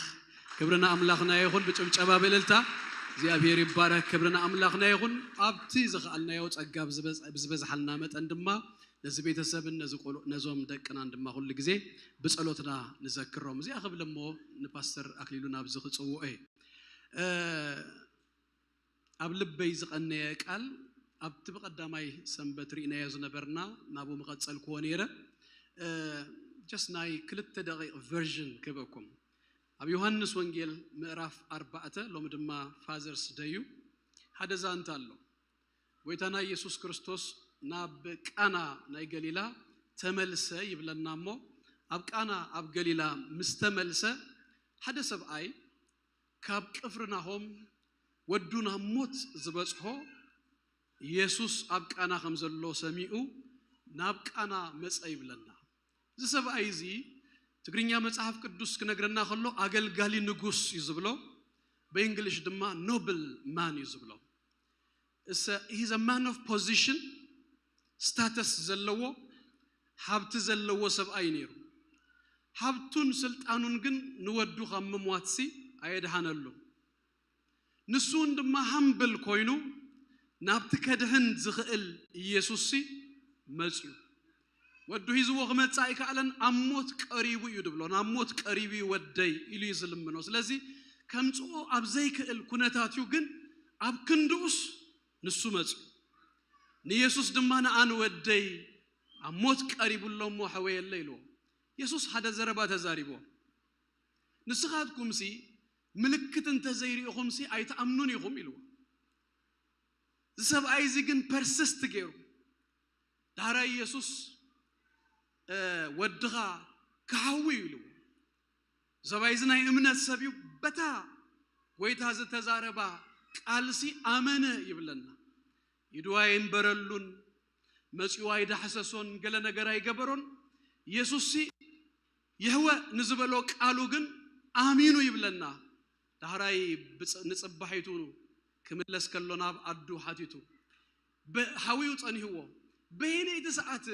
ክብርና ኣምላኽና ይኹን። ብጭብጨባ ብእልልታ እግዚኣብሔር ይባረኽ። ክብርና ኣምላኽና ይኹን። ኣብቲ ዝኸኣልናዮ ጸጋ ብዝበዝሓልና መጠን ድማ ነዚ ቤተሰብን ነዚ ቆልዑ ነዞም ደቅናን ድማ ኩሉ ግዜ ብጸሎትና ንዘክሮም። እዚኣ ክብል እሞ ንፓስተር ኣክሊሉ ናብዚ ክጽውዖ እየ። ኣብ ልበይ ዝቐነየ ቃል ኣብቲ ብቐዳማይ ሰንበት ርኢናዮ ዝነበርና ናብኡ ምቐጸልክዎ ነይረ። ጀስት ናይ ክልተ ደቂቕ ቨርዥን ክህበኩም። ኣብ ዮሃንስ ወንጌል ምዕራፍ ኣርባዕተ፣ ሎሚ ድማ ፋዘርስ ደይ እዩ፣ ሓደ ዛንታ ኣሎ። ጎይታና ኢየሱስ ክርስቶስ ናብ ቃና ናይ ገሊላ ተመልሰ ይብለና እሞ ኣብ ቃና ኣብ ገሊላ ምስ ተመልሰ ሓደ ሰብኣይ ካብ ቅፍርናሆም ወዱ ናብ ሞት ዝበጽሖ ኢየሱስ ኣብ ቃና ከም ዘሎ ሰሚዑ ናብ ቃና መጸ ይብለና። እዚ ሰብኣይ እዚ ትግርኛ መጽሓፍ ቅዱስ ክነግረና ከሎ ኣገልጋሊ ንጉስ እዩ ዝብሎ። ብእንግሊሽ ድማ ኖብል ማን እዩ ዝብሎ። He's a man of position, ስታተስ ዘለዎ ሃብቲ ዘለዎ ሰብኣይ ነይሩ። ሃብቱን ስልጣኑን ግን ንወዱ ካብ ምሟትሲ ኣየድሃነሉ። ንሱ እውን ድማ ሃምብል ኮይኑ ናብቲ ከድሕን ዝኽእል ኢየሱስሲ መፅዩ። ወዱ ሒዝዎ ክመፅእ ኣይከኣለን። ኣብ ሞት ቀሪቡ እዩ ድብሎ። ናብ ሞት ቀሪቡ እዩ ወደይ ኢሉ እዩ ዝልምኖ። ስለዚ ከምፅኦ ኣብ ዘይክእል ኩነታት እዩ፣ ግን ኣብ ክንድኡስ ንሱ መፅዩ። ንኢየሱስ ድማ ንኣን ወደይ ኣብ ሞት ቀሪቡ ኣሎ እሞ ሓወየለ ኢልዎ። ኢየሱስ ሓደ ዘረባ ተዛሪብዎ። ንስኻትኩምሲ ምልክት እንተዘይርኢኹምሲ ኣይትኣምኑን ኢኹም ኢልዎ። እዚ ሰብኣይ እዚ ግን ፐርስስት ገይሩ ዳሕራይ ኢየሱስ ወድኻ ክሃዊ እዩ ኢልዎ። ሰብኣይ እዚ ናይ እምነት ሰብ እዩ። በታ ጎይታ ዝተዛረባ ቃልሲ ኣመነ ይብለና። ኢዱ ኣይንበረሉን፣ መጺኡ ኣይዳሕሰሶን፣ ገለ ነገር ኣይገበሮን። ኢየሱስሲ ይህወ ንዝበሎ ቃሉ ግን ኣሚኑ ይብለና። ዳሕራይ ንጽባሒቱ ክምለስ ከሎ ናብ ኣዱ ሓቲቱ ሓውዩ ጸኒህዎ። በየነይቲ ሰዓት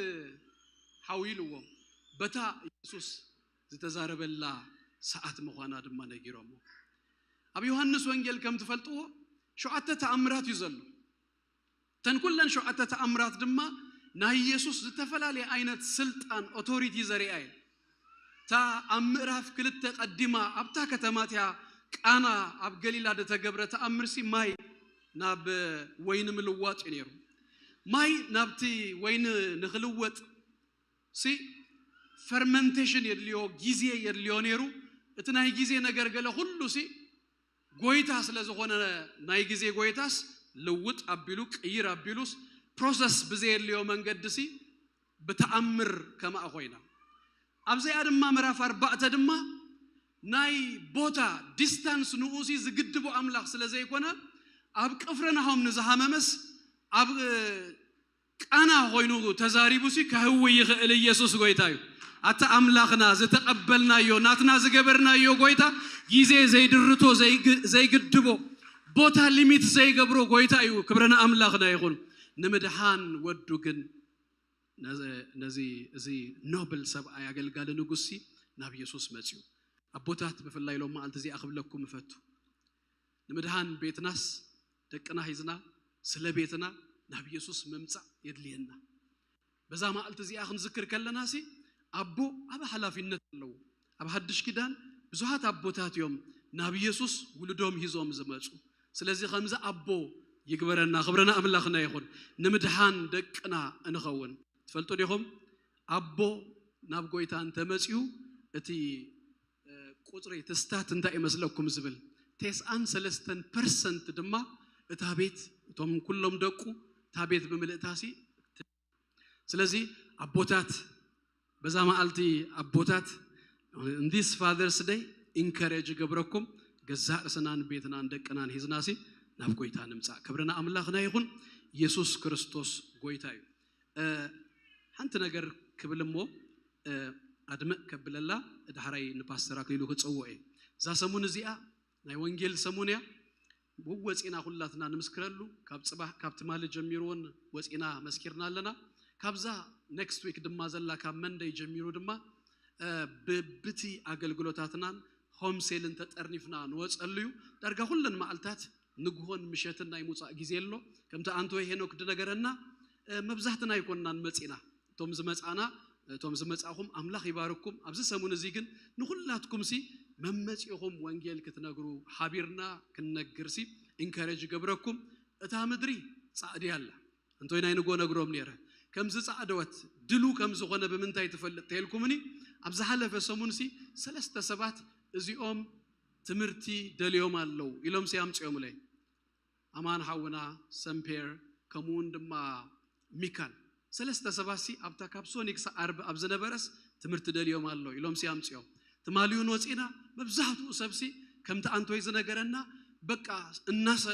ሓውዩ ኢልዎ? በታ ኢየሱስ ዝተዛረበላ ሰዓት ምዃና ድማ ነጊሮሞ። ኣብ ዮሃንስ ወንጌል ከም ትፈልጥዎ ሸውዓተ ተኣምራት እዩ ዘሎ። እተን ኩለን ሸውዓተ ተኣምራት ድማ ናይ ኢየሱስ ዝተፈላለየ ዓይነት ስልጣን ኦቶሪቲ ዘሪኣ እየን። እታ ኣብ ምዕራፍ ክልተ ቀዲማ ኣብታ ከተማትያ ቃና ኣብ ገሊላ ዝተገብረ ተኣምርሲ ማይ ናብ ወይኒ ምልዋጥ እዩ ነይሩ። ማይ ናብቲ ወይኒ ንክልወጥ ሲ ፈርመንቴሽን የድልዮ፣ ግዜ የድልዮ ነይሩ። እቲ ናይ ግዜ ነገር ገለ ኩሉ ሲ ጎይታ ስለ ዝኾነ ናይ ግዜ ጎይታስ ልውጥ ኣቢሉ ቅይር ኣቢሉስ ፕሮሰስ ብዘየድልዮ መንገዲ ሲ ብተኣምር ከማኣ ኮይና። ኣብዚኣ ድማ ምዕራፍ ኣርባዕተ ድማ ናይ ቦታ ዲስታንስ ንኡሲ ዝግድቦ ኣምላኽ ስለ ዘይኮነ ኣብ ቅፍርናሆም ንዝሃመመስ ኣብ ቃና ኮይኑ ተዛሪቡ ሲ ከህዊ ይኽእል ኢየሱስ ጎይታ እዩ። ኣታ ኣምላኽና ዝተቐበልናዮ ናትና ዝገበርናዮ ጎይታ ግዜ ዘይድርቶ ዘይግድቦ ቦታ ሊሚት ዘይገብሮ ጎይታ እዩ። ክብርና ኣምላኽና ይኹን። ንምድሓን ወዱ ግን ነዚ እዚ ኖብል ሰብኣይ ኣገልጋሊ ንጉሲ ናብ ኢየሱስ መፅዩ። ኣቦታት ብፍላይ ሎም መዓልቲ እዚኣ ክብለኩም እፈቱ። ንምድሃን ቤትናስ ደቅና ሒዝና ስለ ቤትና ናብ ኢየሱስ ምምጻእ የድልየና። በዛ መዓልቲ እዚኣ ክንዝክር ከለና ሲ ኣቦ ኣብ ሓላፊነት ኣለዎ። ኣብ ሓድሽ ኪዳን ብዙሃት ኣቦታት እዮም ናብ ኢየሱስ ውልዶም ሂዞም ዝመጹ። ስለዚ ከምዚ ኣቦ ይግበረና። ክብርና ኣምላኽና ይኹን። ንምድሃን ደቅና እንኸውን ትፈልጡ ዲኹም? ኣቦ ናብ ጎይታ እንተመፅኡ እቲ ቁፅሪ እቲ ስታት እንታይ ይመስለኩም ዝብል፣ ተስዓን ሰለስተን ፐርሰንት ድማ እታ ቤት፣ እቶም ኩሎም ደቁ እታ ቤት ብምልእታሲ። ስለዚ ኣቦታት፣ በዛ መዓልቲ ኣቦታት፣ this Father's Day ኢንከሬጅ ገብረኩም፣ ገዛእ ርእስናን ቤትናን ደቅናን ሂዝናሲ ናብ ጎይታ ንምፃእ። ክብርና ኣምላኽና ይኹን። ኢየሱስ ክርስቶስ ጎይታ እዩ። ሓንቲ ነገር ክብል እሞ ኣድምእ ከብለላ፣ ዳሕራይ ንፓስተር ኣክሊሉ ክፀውዕ እየ። እዛ ሰሙን እዚኣ ናይ ወንጌል ሰሙን እያ። ወፂና ኩላትና ንምስክረሉ፣ ካብ ፅባሕ ካብ ትማሊ ጀሚሩ እውን ወፂና መስኪርና ኣለና። ካብዛ ኔክስት ዊክ ድማ ዘላ ካብ መንደይ ጀሚሩ ድማ ብብቲ ኣገልግሎታትናን ሆምሴልን ተጠርኒፍና ንወፀሉ እዩ። ዳርጋ ኩለን መዓልታት ንግሆን ምሸትን ናይ ምውፃእ ግዜ ኣሎ። ከምቲ ኣንቶይ ሄኖክ ዝነገረና፣ መብዛሕትና ኣይኮንናን መፂና። እቶም ዝመፃና፣ እቶም ዝመፃኹም ኣምላኽ ይባርኩም። ኣብዚ ሰሙን እዚ ግን ንኹላትኩም ሲ መመፂኹም ወንጌል ክትነግሩ፣ ሓቢርና ክንነግር ሲ ኢንከሬጅ ይገብረኩም። እታ ምድሪ ፃዕዲ ኣላ። እንቶይ ናይ ንጎ ነግሮም ነይረ። ከምዚ ፃዕደወት ድሉ ከም ዝኾነ ብምንታይ ትፈልጥ ተልኩምኒ? ኣብ ዝሓለፈ ሰሙን ሲ ሰለስተ ሰባት እዚኦም ትምህርቲ ደልዮም ኣለዉ ኢሎም ሲ ኣምፅኦምለይ። ኣማን ሓውና፣ ሰምፔር፣ ከምኡውን ድማ ሚካል፣ ሰለስተ ሰባት ሲ ኣብታ ካብ ሶኒክ ዓርቢ ኣብ ዝነበረስ ትምህርቲ ደልዮም ኣሎ ኢሎም ሲ ኣምፅኦም። ትማሊውን ወፂና መብዛሕትኡ ሰብ ሲ ከምቲ ኣንቶይ ዝነገረና በቃ እናሰ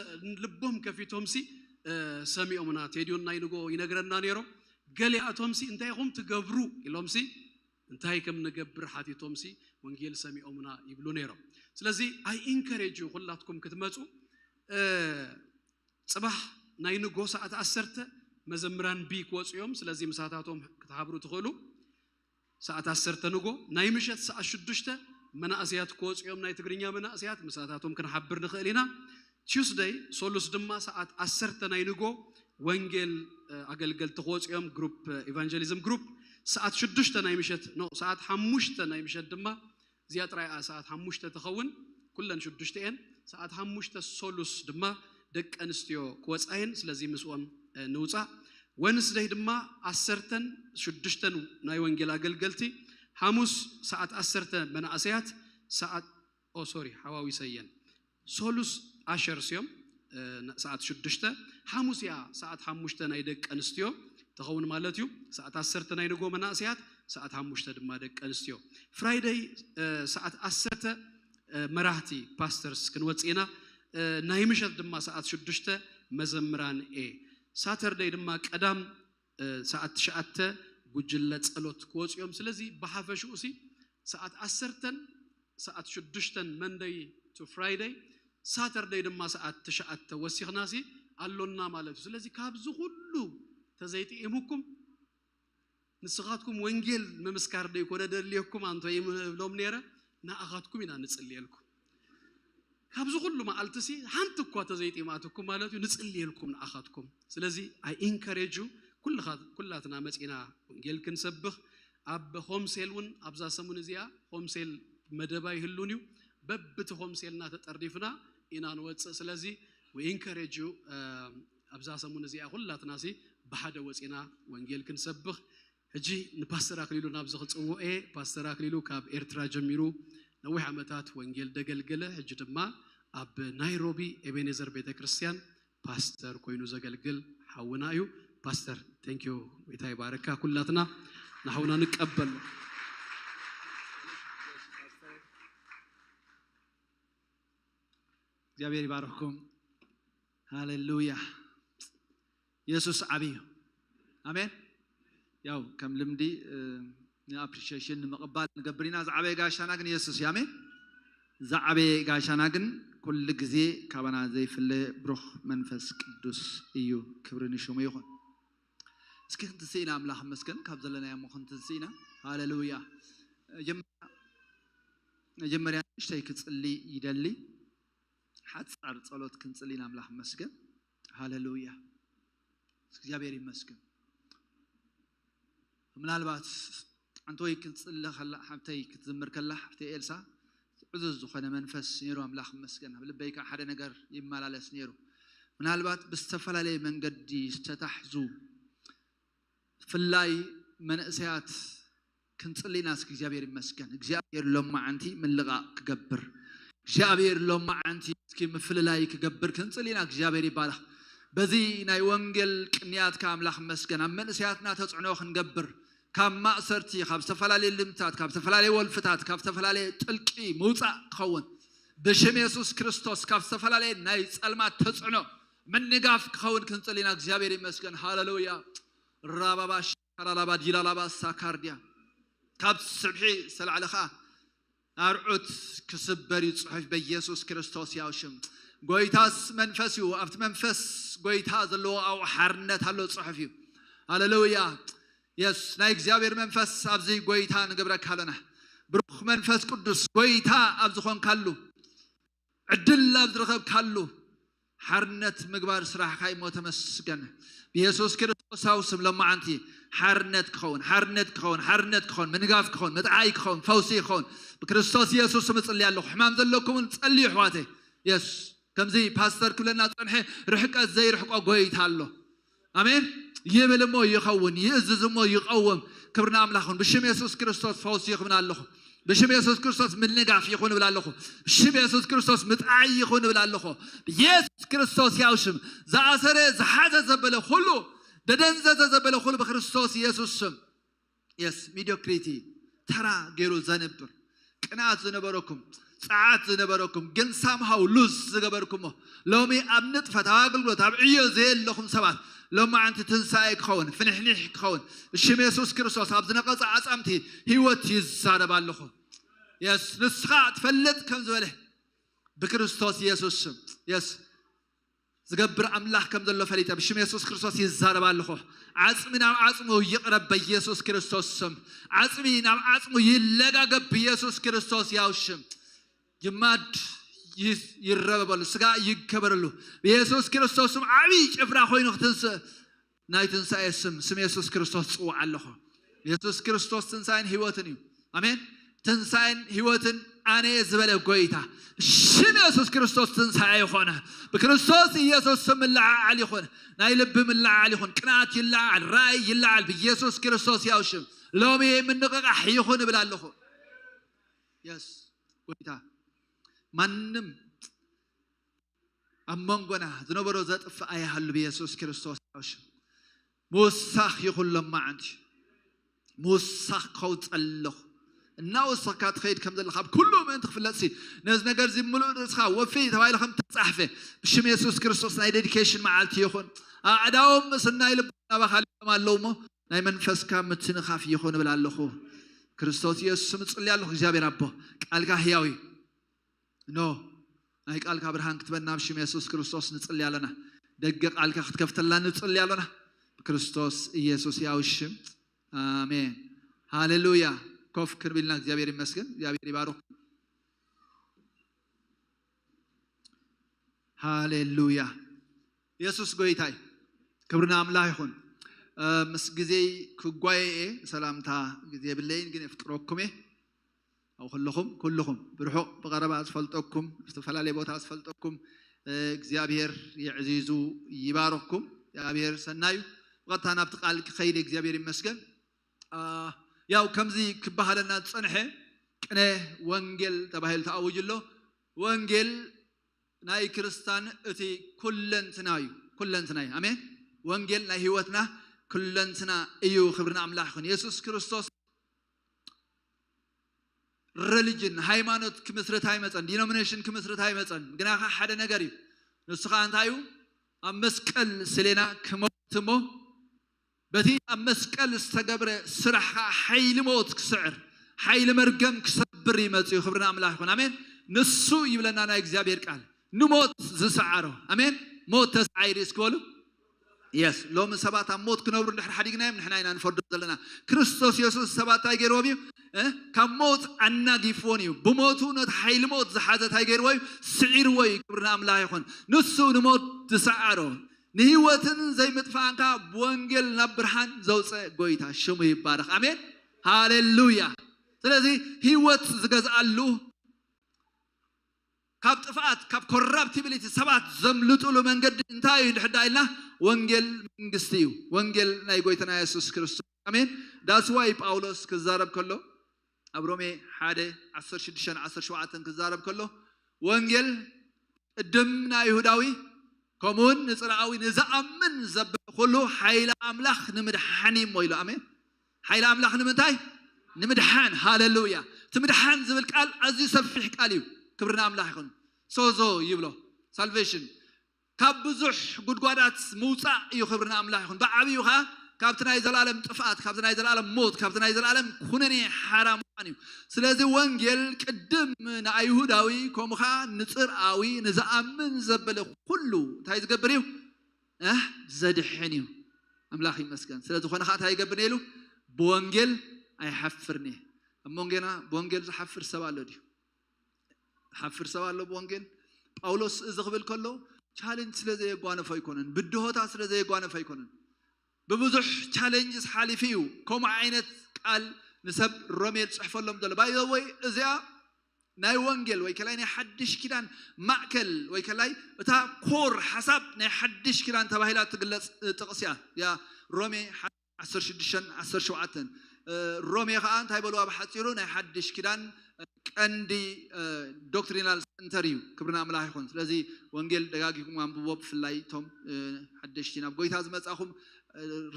ልቦም ከፊቶም ሲ ሰሚኦምና። ቴዲዮን ናይ ንጎ ይነግረና ነይሮም። ገሊኣቶም ሲ እንታይ ኢኹም ትገብሩ ኢሎም ሲ እንታይ ከም ንገብር ሓቲቶም ሲ ወንጌል ሰሚኦምና ይብሉ ነይሮም። ስለዚ ኣይ ኢንከሬጅ ኩላትኩም ክትመፁ። ጽባሕ ናይ ንጎ ሰዓት ዓሰርተ መዘምራን ቢ ክወፁ እዮም። ስለዚ ምሳታቶም ክትሓብሩ ትኽእሉ። ሰዓት ዓሰርተ ንጎ። ናይ ምሸት ሰዓት ሽዱሽተ መናእሰያት ክወፁ እዮም፣ ናይ ትግርኛ መናእሰያት። ምሳታቶም ክንሓብር ንኽእል ኢና። ቲዩስደይ፣ ሶሉስ ድማ ሰዓት ዓሰርተ ናይ ንጎ ወንጌል ኣገልገልቲ ክወፁ እዮም፣ ግሩፕ ኢቫንጀሊዝም ግሩፕ። ሰዓት ሽዱሽተ ናይ ምሸት፣ ኖ፣ ሰዓት ሓሙሽተ ናይ ምሸት ድማ እዚኣ ጥራይ እያ ሰዓት ሓሙሽተ ትኸውን። ኩለን ሽዱሽተ እየን። ሰዓት ሓሙሽተ ሶሉስ ድማ ደቂ ኣንስትዮ ክወፃ እየን። ስለዚ ምስኦም ንውፃእ። ወንስደይ ድማ ዓሰርተን ሽዱሽተን ናይ ወንጌል ኣገልገልቲ። ሓሙስ ሰዓት ዓሰርተ መናእሰያት። ሰዓት ኦ ሶሪ፣ ሓዋዊሰየን። ሶሉስ ኣሸርስ እዮም። ሰዓት ሽዱሽተ። ሓሙስ እያ ሰዓት ሓሙሽተ ናይ ደቂ ኣንስትዮ ትኸውን ማለት እዩ። ሰዓት ዓሰርተ ናይ ንጎ መናእሰያት፣ ሰዓት ሓሙሽተ ድማ ደቂ ኣንስትዮ። ፍራይደይ ሰዓት ዓሰርተ መራህቲ ፓስተርስ ክንወፅእ ኢና። ናይ ምሸት ድማ ሰዓት ሽዱሽተ መዘምራን ኤ። ሳተርደይ ድማ ቀዳም ሰዓት ትሽዓተ ጉጅለ ጸሎት ክወፁ እዮም። ስለዚ ብሓፈሽኡ ሲ ሰዓት ዓሰርተን ሰዓት ሽዱሽተን መንደይ ቱ ፍራይደይ፣ ሳተርደይ ድማ ሰዓት ትሽዓተ ወሲኽና ሲ ኣሎና ማለት እዩ። ስለዚ ካብዚ ኩሉ ተዘይጥኢሙኩም ንስኻትኩም ወንጌል ምምስካር ደይኮነ ደልየኩም ኣንቶ ይብሎም ነይረ፣ ንኣኻትኩም ኢና ንጽልየልኩም። ካብዚ ኩሉ መዓልቲ ሲ ሓንቲ እኳ ተዘይጢማትኩም ማለት እዩ፣ ንጽልየልኩም ንኣኻትኩም። ስለዚ ኣይ ኢንከሬጅ ኩላትና መጺና ወንጌል ክንሰብኽ ኣብ ሆምሴል እውን ኣብዛ ሰሙን እዚኣ ሆምሴል መደባ ይህሉን እዩ። በብቲ ሆምሴልና ተጠርኒፍና ኢና ንወፅእ። ስለዚ ዊ ኢንከሬጅ ኣብዛ ሰሙን እዚኣ ኩላትና ሲ ብሓደ ወፂና ወንጌል ክንሰብኽ። ሕጂ ንፓስተር ኣክሊሉ ናብዚ ክፅውዕ እየ። ፓስተር ኣክሊሉ ካብ ኤርትራ ጀሚሩ ነዊሕ ዓመታት ወንጌል ደገልገለ፣ ሕጂ ድማ ኣብ ናይሮቢ ኤቤኔዘር ቤተክርስትያን ፓስተር ኮይኑ ዘገልግል ሓውና እዩ። ፓስተር፣ ቴንኪዩ፣ ጎይታ ይባረካ። ኩላትና ንሓውና ንቀበል። እግዚኣብሔር ይባርክኩም። ሃሌሉያ። የሱስ ዓብይ እዩ። ኣሜን። ያው ከም ልምዲ ንኣፕሪሺሽን ንምቕባል ንገብር ኢና። ዝዓበየ ጋሻና ግን የሱስ እዩ። ኣሜን። ዝዓበየ ጋሻና ግን ኩሉ ግዜ ካባና ዘይፍለ ብሩኽ መንፈስ ቅዱስ እዩ። ክብሪ ንሽሙ ይኹን። እስኪ ክንትስእ ኢና፣ ኣምላኽ መስገን ካብ ዘለናዮ እሞ ክንትስእ ኢና። ሃሌሉያ። መጀመርያ ንእሽተይ ክጽሊ ይደሊ። ሓጻር ጸሎት ክንጽሊ ኢና፣ ኣምላኽ መስገን። ሃሌሉያ። እግዚኣብሔር ይመስገን። ምናልባት ሓንቲ ወይ ክትጽሊ ከላ፣ ሓብተይ ክትዝምር ከላ፣ ሓብተይ ኤልሳ፣ ዕዙዝ ዝኾነ መንፈስ ነይሩ፣ ኣምላኽ ይመስገን። ኣብ ልበይ ከዓ ሓደ ነገር ይመላለስ ነይሩ። ምናልባት ብዝተፈላለየ መንገዲ ዝተታሕዙ፣ ብፍላይ መንእሰያት ክንጽሊ ኢና እስኪ። እግዚኣብሔር ይመስገን። እግዚኣብሔር ሎማዓንቲ ምልቓቕ ክገብር፣ እግዚኣብሔር ሎማዓንቲ እስኪ ምፍልላይ ክገብር ክንጽሊ ኢና። እግዚኣብሔር ይባረኽ። በዚ ናይ ወንጌል ቅንያትካ ኣምላኽ ይመስገን። ኣብ መንእሰያትና ተጽዕኖ ክንገብር፣ ካብ ማእሰርቲ፣ ካብ ዝተፈላለየ ልምታት፣ ካብ ዝተፈላለየ ወልፍታት፣ ካብ ዝተፈላለየ ጥልቂ ምውጻእ ክኸውን፣ ብሽም የሱስ ክርስቶስ ካብ ዝተፈላለየ ናይ ጸልማት ተጽዕኖ ምንጋፍ ክኸውን ክንጽሊ ኢና። እግዚኣብሔር ይመስገን። ሃሌሉያ። ራባባ ሻካራላባ ዲላላባ ሳካርዲያ። ካብ ስብሒ ዝተላዕለ ኸኣ ኣርዑት ክስበር እዩ ጽሑፍ በኢየሱስ ክርስቶስ ያው ሽም። ጎይታስ መንፈስ እዩ። ኣብቲ መንፈስ ጎይታ ዘለዎ ኣብኡ ሓርነት ኣሎ ጽሑፍ እዩ። ሃሌሉያ። የስ፣ ናይ እግዚኣብሔር መንፈስ ኣብዚ ጎይታ ንገብረካ ኣለና። ብሩኽ መንፈስ ቅዱስ ጎይታ ኣብ ዝኾንካሉ፣ ዕድል ኣብ ዝረኸብካሉ ሓርነት ምግባር ስራሕካ እሞ ተመስገን። ብየሱስ ክርስቶሳዊ ስም ሎማዓንቲ ሓርነት ክኸውን፣ ሓርነት ክኸውን፣ ሓርነት ክኸውን፣ ምንጋፍ ክኸውን፣ ምጥዓይ ክኸውን፣ ፈውሲ ክኸውን ብክርስቶስ የሱስ ስም እጽሊ ኣለኹ። ሕማም ዘለኩምን ጸልዩ ኣሕዋተይ። የስ፣ ከምዚ ፓስተር ክብለና ጸንሐ፣ ርሕቀት ዘይርሕቆ ጎይታ ኣሎ። ኣሜን። ይብል እሞ ይኸውን፣ ይእዝዝ እሞ ይቐውም። ክብሪ ንኣምላኽ ይኹን። ብሽም የሱስ ክርስቶስ ፈውሲ ይኹን ኣለኹ። ብሽም የሱስ ክርስቶስ ምንጋፍ ይኹን እብል ኣለኹ። ብሽም የሱስ ክርስቶስ ምጥዓይ ይኹን እብል ኣለኹ። ብየሱስ ክርስቶስ ያው ሽም ዝኣሰረ ዝሓዘ ዘበለ ኩሉ፣ ደደንዘዘ ዘበለ ኩሉ ብክርስቶስ የሱስ ስም። የስ፣ ሚዲዮክሪቲ፣ ተራ ገይሩ ዘንብር፣ ቅንኣት ዝነበረኩም፣ ጸዓት ዝነበረኩም ግን ሳምሃው ሉዝ ዝገበርኩሞ፣ ሎሚ ኣብ ንጥፈት፣ ኣብ ኣገልግሎት፣ ኣብ ዕዮ ዘየለኹም ሰባት፣ ሎማዓንቲ ትንሳኤ ክኸውን፣ ፍንሕኒሕ ክኸውን፣ ብሽም የሱስ ክርስቶስ ኣብ ዝነቐጸ ዓጻምቲ ህይወት ይዛረብ ኣለኹ። የስ፣ ንስኻ ትፈልጥ ከም ዝበለ ብክርስቶስ የሱስ ስም። የስ፣ ዝገብር ኣምላኽ ከም ዘሎ ፈሊጠ ብሽም የሱስ ክርስቶስ ይዛረብ ኣለኹ። ዓጽሚ ናብ ዓጽሙ ይቕረብ በኢየሱስ ክርስቶስ ስም። ዓጽሚ ናብ ዓጽሙ ይለጋገብ ብኢየሱስ ክርስቶስ ያው ሽም። ጅማድ ይስ-፣ ይረበበሉ፣ ስጋ ይከበረሉ። ብኢየሱስ ክርስቶስ ስም ዓብዪ ጭፍራ ኮይኑ ክትንስእ ናይ ትንሳኤ ስም፣ ስም የሱስ ክርስቶስ ጽውዕ ኣለኹ። የሱስ ክርስቶስ ትንሳኤን ህይወትን እዩ። ኣሜን። ትንሳኤን ህይወትን ኣነ እየ ዝበለ ጎይታ፣ ሽም የሱስ ክርስቶስ ትንሳኤ ይኾነ። ብክርስቶስ ኢየሱስ ስም ምልዓዓል ይኹን። ናይ ልቢ ምልዓዓል ይኹን። ቅንኣት ይለዓል፣ ራእይ ይለዓል። ብኢየሱስ ክርስቶስ ያው ሽም ሎሚ ምንቕቓሕ ይኹን እብል ኣለኹ። የስ፣ ጎይታ፣ ማንም ኣብ መንጎና ዝነበሮ ዘጥፍእ ኣይሃሉ ብኢየሱስ ክርስቶስ ያው ሽም። ምውሳኽ ይኹን ሎማዓንቲ። ምውሳኽ ክኸውን ጸለኹ። እናወሰኽካ ትኸይድ ከም ዘለኻ ኣብ ኩሉ ምእንቲ ክፍለጥሲ፣ ነዚ ነገር እዚ ምሉእ ርእስኻ ወፊ ተባሂሉ ከም ተጻሕፈ፣ ብሽም የሱስ ክርስቶስ ናይ ዴዲኬሽን መዓልቲ ይኹን። ኣእዳዎም ምስናይ ልቦም ናባኻ ኣሊኾም ኣለዉ እሞ፣ ናይ መንፈስካ ምትንኻፍ ይኹን እብል ኣለኹ። ክርስቶስ ኢየሱስ ስም እጽሊ ኣለኹ። እግዚኣብሔር ኣቦ፣ ቃልካ ህያው እዩ። ኖ፣ ናይ ቃልካ ብርሃን ክትበና ኣብ ሽም የሱስ ክርስቶስ ንጽሊ ኣለና። ደገ ቃልካ ክትከፍተላ ንጽሊ ኣለና። ብክርስቶስ ኢየሱስ ያው ሽም። ኣሜን። ሃሌሉያ። ኮፍ ክንብልና እግዚኣብሔር ይመስገን። እግዚኣብሔር ይባርክ። ሃሌሉያ። የሱስ ጎይታይ። ክብሪ ንኣምላኽ ይኹን። እ፣ ምስ ግዜይ ክጓየ እየ፣ ሰላምታ ግዜ የብለይን፣ ግን የፍቅረኩም እየ። ኣብ ኩልኹም፣ ኩልኹም፣ ብርሑቕ ብቐረባ ዝፈልጠኩም፣ ዝተፈላለየ ቦታ ዝፈልጠኩም፣ እ፣ እግዚኣብሔር የዕዚዙ ይባርኽኩም። እግዚኣብሔር ሰናዩ። ብቐጥታ ናብቲ ቃል ክኸይድ እየ፣ እግዚኣብሔር ይመስገን። አ፣ ያው ከምዚ ክበሃለና ዝጸንሐ ቅነ ወንጌል ተባሂሉ ተኣዊጁ ኣሎ። ወንጌል ናይ ክርስታን እቲ ኩለንትና እዩ። ኩለንትና እዩ። ኣሜን። ወንጌል ናይ ህይወትና ኩለንትና እዩ። ክብሪ ንኣምላኽ ይኹን። የሱስ ክርስቶስ ረሊጅን፣ ሃይማኖት ክምስርት ኣይመጸን፣ ዲኖሚኔሽን ክምስርት ኣይመጸን። ግና ኸዓ ሓደ ነገር እዩ። ንሱ ኸዓ እንታይ እዩ? ኣብ መስቀል ስሌና ክመውት እሞ፣ በቲ ኣብ መስቀል ዝተገብረ ስራሕ ኸዓ ሓይሊ ሞት ክስዕር፣ ሓይሊ መርገም ክሰብር ይመጽእ እዩ። ክብሪ ንኣምላኽ ይኹን። ኣሜን። ንሱ ይብለና ናይ እግዚኣብሔር ቃል፣ ንሞት ዝሰዓሮ። ኣሜን። ሞት ተሰዓይሩ እስኪ በሉ። የስ፣ ሎሚ ሰባት ኣብ ሞት ክነብሩ እንድሕር ሓዲግናዮም ንሕና ኢና ንፈርዶም ዘለና። ክርስቶስ የሱስ ሰባት እንታይ ገይርዎም እዩ? እ? ካብ ሞት ኣናጊፍዎን እዩ። ብሞቱ ነቲ ሓይሊ ሞት ዝሓዘ እንታይ ገይርዎ እዩ? ስዒርዎ እዩ። ክብሪ ንኣምላኽ ይኹን። ንሱ ንሞት ዝሰዓሮ፣ ንህይወትን ዘይምጥፋእን ከኣ ብወንጌል ናብ ብርሃን ዘውፀ ጎይታ ሽሙ ይባረኽ። ኣሜን። ሃሌሉያ። ስለዚ ህይወት ዝገዝኣሉ፣ ካብ ጥፍኣት፣ ካብ ኮራፕቲቢሊቲ ሰባት ዘምልጡሉ መንገዲ እንታይ እዩ እንድሕር ደኣ ኢልና፣ ወንጌል መንግስቲ እዩ። ወንጌል ናይ ጎይታና የሱስ ክርስቶስ ኣሜን። That's why ጳውሎስ ክዛረብ ከሎ ኣብ ሮሜ ሓደ ዓሰርተ ሽዱሽተ ዓሰርተ ሸውዓተ ክዛረብ ከሎ ወንጌል ቅድም ንኣይሁዳዊ ከምኡውን ንጽርኣዊ ንዝኣምን ዘብል ኩሉ ሓይሊ ኣምላኽ ንምድሓን እዩ እሞ ኢሉ። ኣሜን። ሓይሊ ኣምላኽ ንምንታይ? ንምድሓን። ሃለሉያ። እቲ ምድሓን ዝብል ቃል ኣዝዩ ሰፊሕ ቃል እዩ። ክብሪ ንኣምላኽ ይኹን። ሶዞ ይብሎ። ሳልቬሽን ካብ ብዙሕ ጉድጓዳት ምውፃእ እዩ። ክብሪ ንኣምላኽ ይኹን። ብዓብዩ ኸዓ ካብቲ ናይ ዘላለም ጥፍኣት፣ ካብቲ ናይ ዘላለም ሞት፣ ካብቲ ናይ ዘላለም ኩነኔ ሓራ ምዃን እዩ። ስለዚ ወንጌል ቅድም ንኣይሁዳዊ ከምኡ ኸዓ ንጽርኣዊ ንዝኣምን ዘበለ ኩሉ እንታይ ዝገብር እዩ? ኣህ ዘድሕን እዩ። ኣምላኽ ይመስገን። ስለ ዝኾነ ኸዓ እንታይ ይገብር ኢሉ? ብወንጌል ኣይሓፍርን እየ። እሞ ጌና ብወንጌል ዝሓፍር ሰብ ኣሎ ድዩ? ሓፍር ሰብ ኣሎ ብወንጌል? ጳውሎስ እዚ ክብል ከሎ ቻሌንጅ ስለ ዘየጓነፎ ኣይኮነን፣ ብድሆታ ስለ ዘየጓነፎ ኣይኮነን። ብብዙሕ ቻሌንጅስ ሓሊፉ እዩ ከምኡ ዓይነት ቃል ንሰብ ሮሜ ዝፅሕፈሎም ዘሎ። ባይ ወይ እዚኣ ናይ ወንጌል ወይ ከላይ ናይ ሓድሽ ኪዳን ማእከል ወይ ከላይ እታ ኮር ሓሳብ ናይ ሓድሽ ኪዳን ተባሂላ ትግለፅ ጥቕሲ እያ። ያ ሮሜ ዓሰርተ ሽዱሽተ ዓሰርተ ሸውዓተ ሮሜ ከዓ እንታይ በልዋ ብሓፂሩ ናይ ሓድሽ ኪዳን ቀንዲ ዶክትሪናል ሰንተር እዩ። ክብርና ኣምላኽ ይኹን። ስለዚ ወንጌል ደጋጊኹም ኣንብቦ፣ ብፍላይ እቶም ሓደሽቲ ናብ ጎይታ ዝመፃኹም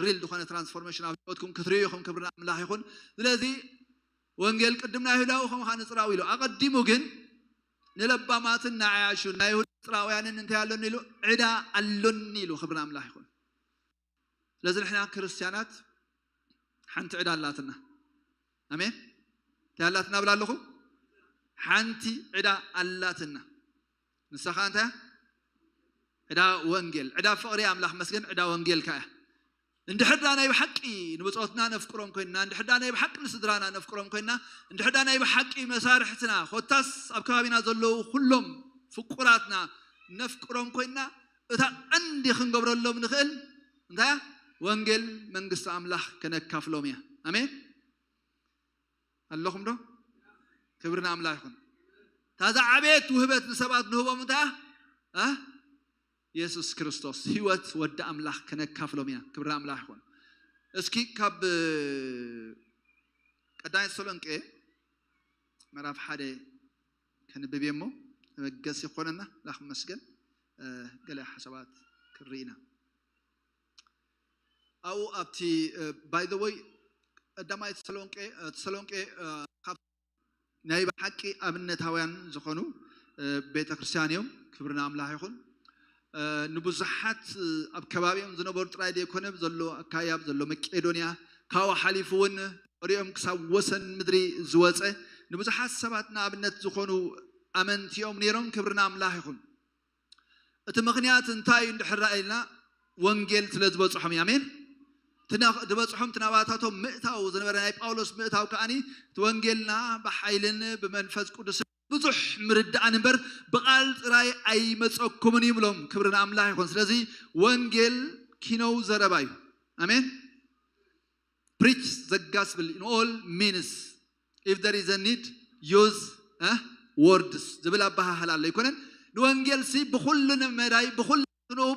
ሪል ዝኾነ ትራንስፎርሜሽን ኣብ ህይወትኩም ክትርእዩ ኢኹም። ክብርና ኣምላኽ ይኹን። ስለዚ ወንጌል ቅድም ናይ ይሁዳዊ ከም ከዓ ንፅራዊ ኢሉ ኣቐዲሙ ግን ንለባማትን ንዓያሹ ናይ ይሁዳ ፅራውያንን እንታይ ኣለኒ ኢሉ ዕዳ ኣሎኒ ኢሉ። ክብርና ኣምላኽ ይኹን። ስለዚ ንሕና ክርስትያናት ሓንቲ ዕዳ ኣላትና። ኣሜን። እንታይ ኣላትና ብላ ኣለኹ? ሓንቲ ዕዳ ኣላትና። ንሳ ከዓ እንታይ? ዕዳ ወንጌል። ዕዳ ፍቕሪ ኣምላኽ መስገን ዕዳ ወንጌል ከኣ እንድሕር ዳ ናይ ብሓቂ ንብጾትና ነፍቅሮም ኮይንና፣ እንድሕር ዳ ናይ ብሓቂ ንስድራና ነፍቅሮም ኮይንና፣ እንድሕር ዳ ናይ ብሓቂ መሳርሕትና ኮታስ ኣብ ከባቢና ዘለዉ ኩሎም ፍቁራትና ነፍቅሮም ኮይንና፣ እታ ቀንዲ ክንገብረሎም ንኽእል እንታይ እያ? ወንጌል መንግስቲ ኣምላኽ ከነካፍሎም እያ። ኣሜን። ኣለኹም ዶ? ክብርና ኣምላኽ ይኹን። ታዛ ዓቤት ውህበት ንሰባት ንህቦም እንታይ እያ? እ? የሱስ ክርስቶስ ህይወት ወዲ ኣምላኽ ከነካፍሎም ኢና። ክብርና ኣምላኽ ይኹን። እስኪ ካብ ቀዳማይ ተሰሎንቄ ምዕራፍ ሓደ ከንብብ እየ እሞ መበገሲ ይኾነና። ላኽ መስገን ገለ ሓሳባት ክርኢ ኢና። ኣብኡ ኣብቲ ባይ ዘ ወይ ቀዳማይ ተሰሎንቄ ተሰሎንቄ ካብ ናይ ብሓቂ ኣብነታውያን ዝኾኑ ቤተ ክርስቲያን እዮም። ክብርና ኣምላኽ ይኹን። ንብዙሓት ኣብ ከባቢኦም ዝነበሩ ጥራይ ዘይኮነ ዘሎ ኣካያ ዘሎ መቄዶንያ ካብኡ ሓሊፉ እውን ሪኦም ክሳብ ወሰን ምድሪ ዝወፀ ንብዙሓት ሰባት ንኣብነት ዝኾኑ ኣመንቲኦም ነይሮም። ክብርና ኣምላኽ ይኹን። እቲ ምኽንያት እንታይ እዩ እንድሕር ኢልና ወንጌል ስለ ዝበፅሖም እዩ። ኣሜን። ዝበፅሖም እቲ ናባታቶም ምእታው ዝነበረ ናይ ጳውሎስ ምእታው ከዓኒ እቲ ወንጌልና ብሓይልን ብመንፈስ ቅዱስ ብዙሕ ምርዳእን እምበር ብቓል ጥራይ ኣይመፀኩምን እዩ ብሎም። ክብሪ ንኣምላኽ ይኹን። ስለዚ ወንጌል ኪነው ዘረባ እዩ። ኣሜን። Preach the gospel in all means, if there is a need, use words ዝብል ኣበሃህላ ኣሎ ኣይኮነን። ንወንጌል ሲ ብኩሉ መዳይ ብኩሉ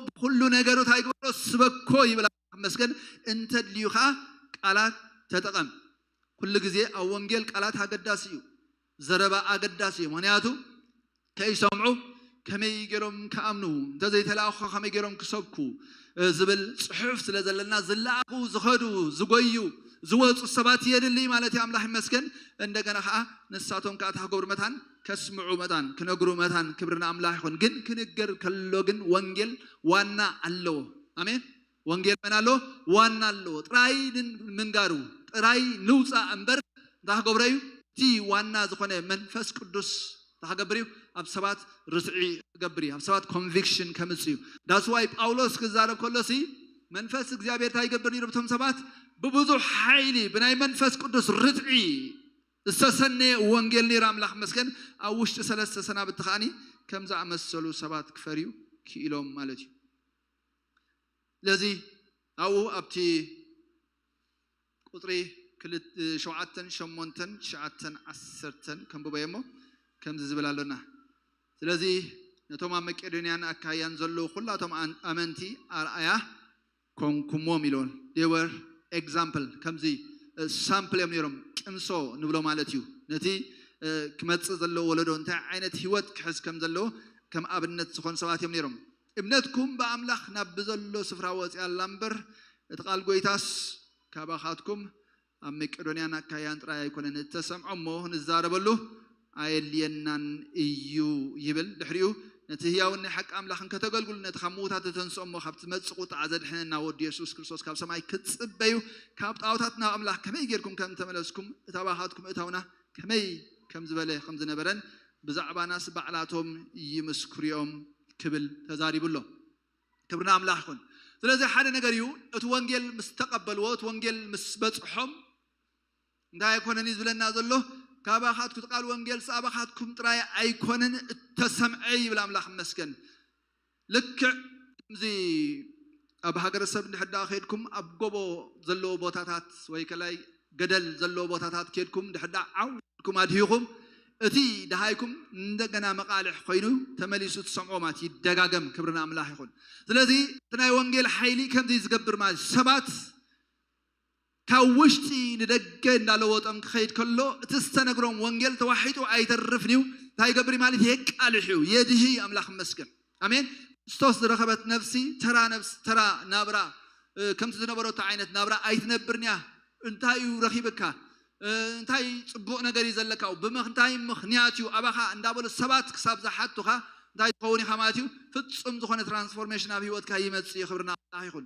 ብኩሉ ነገሩ እንታይ ግበሮ ስበኮ ይብል። መስገን እንተድልዩ ከዓ ቃላት ተጠቐም። ኩሉ ግዜ ኣብ ወንጌል ቃላት ኣገዳሲ እዩ። ዘረባ ኣገዳሲ እዩ። ምክንያቱ ከይሰምዑ ከመይ ገይሮም ክኣምኑ፣ እንተዘይተላእኹ ከመይ ገይሮም ክሰብኩ ዝብል ፅሑፍ ስለ ዘለና ዝለኣኹ ዝኸዱ ዝጎዩ ዝወፁ ሰባት የድሊ ማለት እዩ። ኣምላኽ ይመስገን። እንደገና ከዓ ንሳቶም ከዓ እታ ክገብሩ መታን ከስምዑ መታን ክነግሩ መታን ክብሪ ንኣምላኽ ይኹን። ግን ክንገር ከሎ ግን ወንጌል ዋና ኣለዎ። ኣሜን። ወንጌል መን ኣለዎ? ዋና ኣለዎ። ጥራይ ምንጋሩ ጥራይ ንውፃእ እምበር እንታይ ክገብሮ እዩ? እቲ ዋና ዝኾነ መንፈስ ቅዱስ እንታይ ክገብር እዩ? ኣብ ሰባት ርትዒ ክገብር እዩ። ኣብ ሰባት ኮንቪክሽን ከምፅ እዩ። ዳስዋይ ጳውሎስ ክዛረብ ከሎ ሲ መንፈስ እግዚኣብሔር እንታይ ይገብር ነይሩ? ብቶም ሰባት ብብዙሕ ሓይሊ ብናይ መንፈስ ቅዱስ ርትዒ ዝተሰነየ ወንጌል ነይሩ። ኣምላኽ መስገን ኣብ ውሽጢ ሰለስተ ሰናብቲ ከዓኒ ከም ዝኣመሰሉ ሰባት ክፈርዩ ክኢሎም ማለት እዩ። ስለዚ ኣብኡ ኣብቲ ቁፅሪ ሸውዓተን ሸሞንተን ትሽዓተን ዓሰርተን ከንብቦ እየ እሞ ከምዚ ዝብል ኣሎና። ስለዚ ነቶም ኣብ መቄዶንያን ኣካያን ዘለዉ ኩላቶም ኣመንቲ ኣርኣያ ኮንኩሞም ኢሎን። They were example፣ ከምዚ ሳምፕል እዮም ነይሮም። ቅምሶ ንብሎ ማለት እዩ። ነቲ ክመፅእ ዘለዎ ወለዶ እንታይ ዓይነት ህይወት ክሕዝ ከም ዘለዎ ከም ኣብነት ዝኾኑ ሰባት እዮም ነይሮም። እምነትኩም ብኣምላኽ ናብ ብዘሎ ስፍራ ወፂኣ ኣላ እምበር፣ እቲ ቃል ጎይታስ ካባኻትኩም ኣብ መቄዶንያን ኣካያን ጥራይ ኣይኮነን እተሰምዖ እሞ ንዛረበሉ ኣየድልየናን እዩ ይብል። ድሕሪኡ ነቲ ህያውን ናይ ሓቂ ኣምላኽን ከተገልግሉ ነቲ ካብ ምዉታት ዝተንስኦ እሞ ካብ ትመጽእ ቁጥዓ ዘድሕነና ወዲ የሱስ ክርስቶስ ካብ ሰማይ ክትጽበዩ ካብ ጣዖታት ናብ ኣምላኽ ከመይ ጌርኩም ከም ተመለስኩም እታ ባኻትኩም እታውና ከመይ ከም ዝበለ ከም ዝነበረን ብዛዕባናስ ባዕላቶም ይምስክሩ እዮም ክብል ተዛሪቡ ኣሎ። ክብሪ ንኣምላኽ ይኹን። ስለዚ ሓደ ነገር እዩ፣ እቲ ወንጌል ምስ ተቐበልዎ፣ እቲ ወንጌል ምስ በጽሖም እንታይ ኣይኮነን እዩ ዝብለና ዘሎ? ካባኻትኩ ቃል ወንጌል ኣባኻትኩም ጥራይ ኣይኮነን እተሰምዐ ይብል ኣምላኽ ይመስገን። ልክዕ ከምዚ ኣብ ሃገረሰብ እንድሕር ደኣ ከይድኩም ኣብ ጎቦ ዘለዎ ቦታታት ወይ ከላይ ገደል ዘለዎ ቦታታት ከይድኩም እንድሕር ደኣ ዓው ኢልኩም ኣድሂኹም እቲ ደሃይኩም እንደገና መቓልሕ ኮይኑ ተመሊሱ ትሰምዖ ማለት ይደጋገም። ክብሪ ንኣምላኽ ይኹን። ስለዚ እቲ ናይ ወንጌል ሓይሊ ከምዚ ዝገብር ማለት ሰባት ካብ ውሽጢ ንደገ እንዳለወጦም ክኸይድ ከሎ እቲ ዝተነግሮም ወንጌል ተዋሒጡ ኣይተርፍን እዩ። እንታይ ይገብር ማለት የቃልሕ እዩ፣ የድሂ። ኣምላኽ ይመስገን። ኣሜን። ክርስቶስ ዝረኸበት ነፍሲ ተራ ነፍስ ተራ ናብራ እ፣ ከምቲ ዝነበረቶ ዓይነት ናብራ ኣይትነብርን እያ። እንታይ እዩ ረኺብካ? እ፣ እንታይ ጽቡቕ ነገር እዩ ዘለካ? ብምንታይ ምኽንያት እዩ ኣባኻ እንዳበሉ ሰባት ክሳብ ዝሓቱኻ እንታይ ትኸውን ኢኻ ማለት እዩ? ፍጹም ዝኾነ ትራንስፎርሜሽን ኣብ ህይወትካ ይመጽእ እዩ። ክብርና ኣምላኽ ይኹን።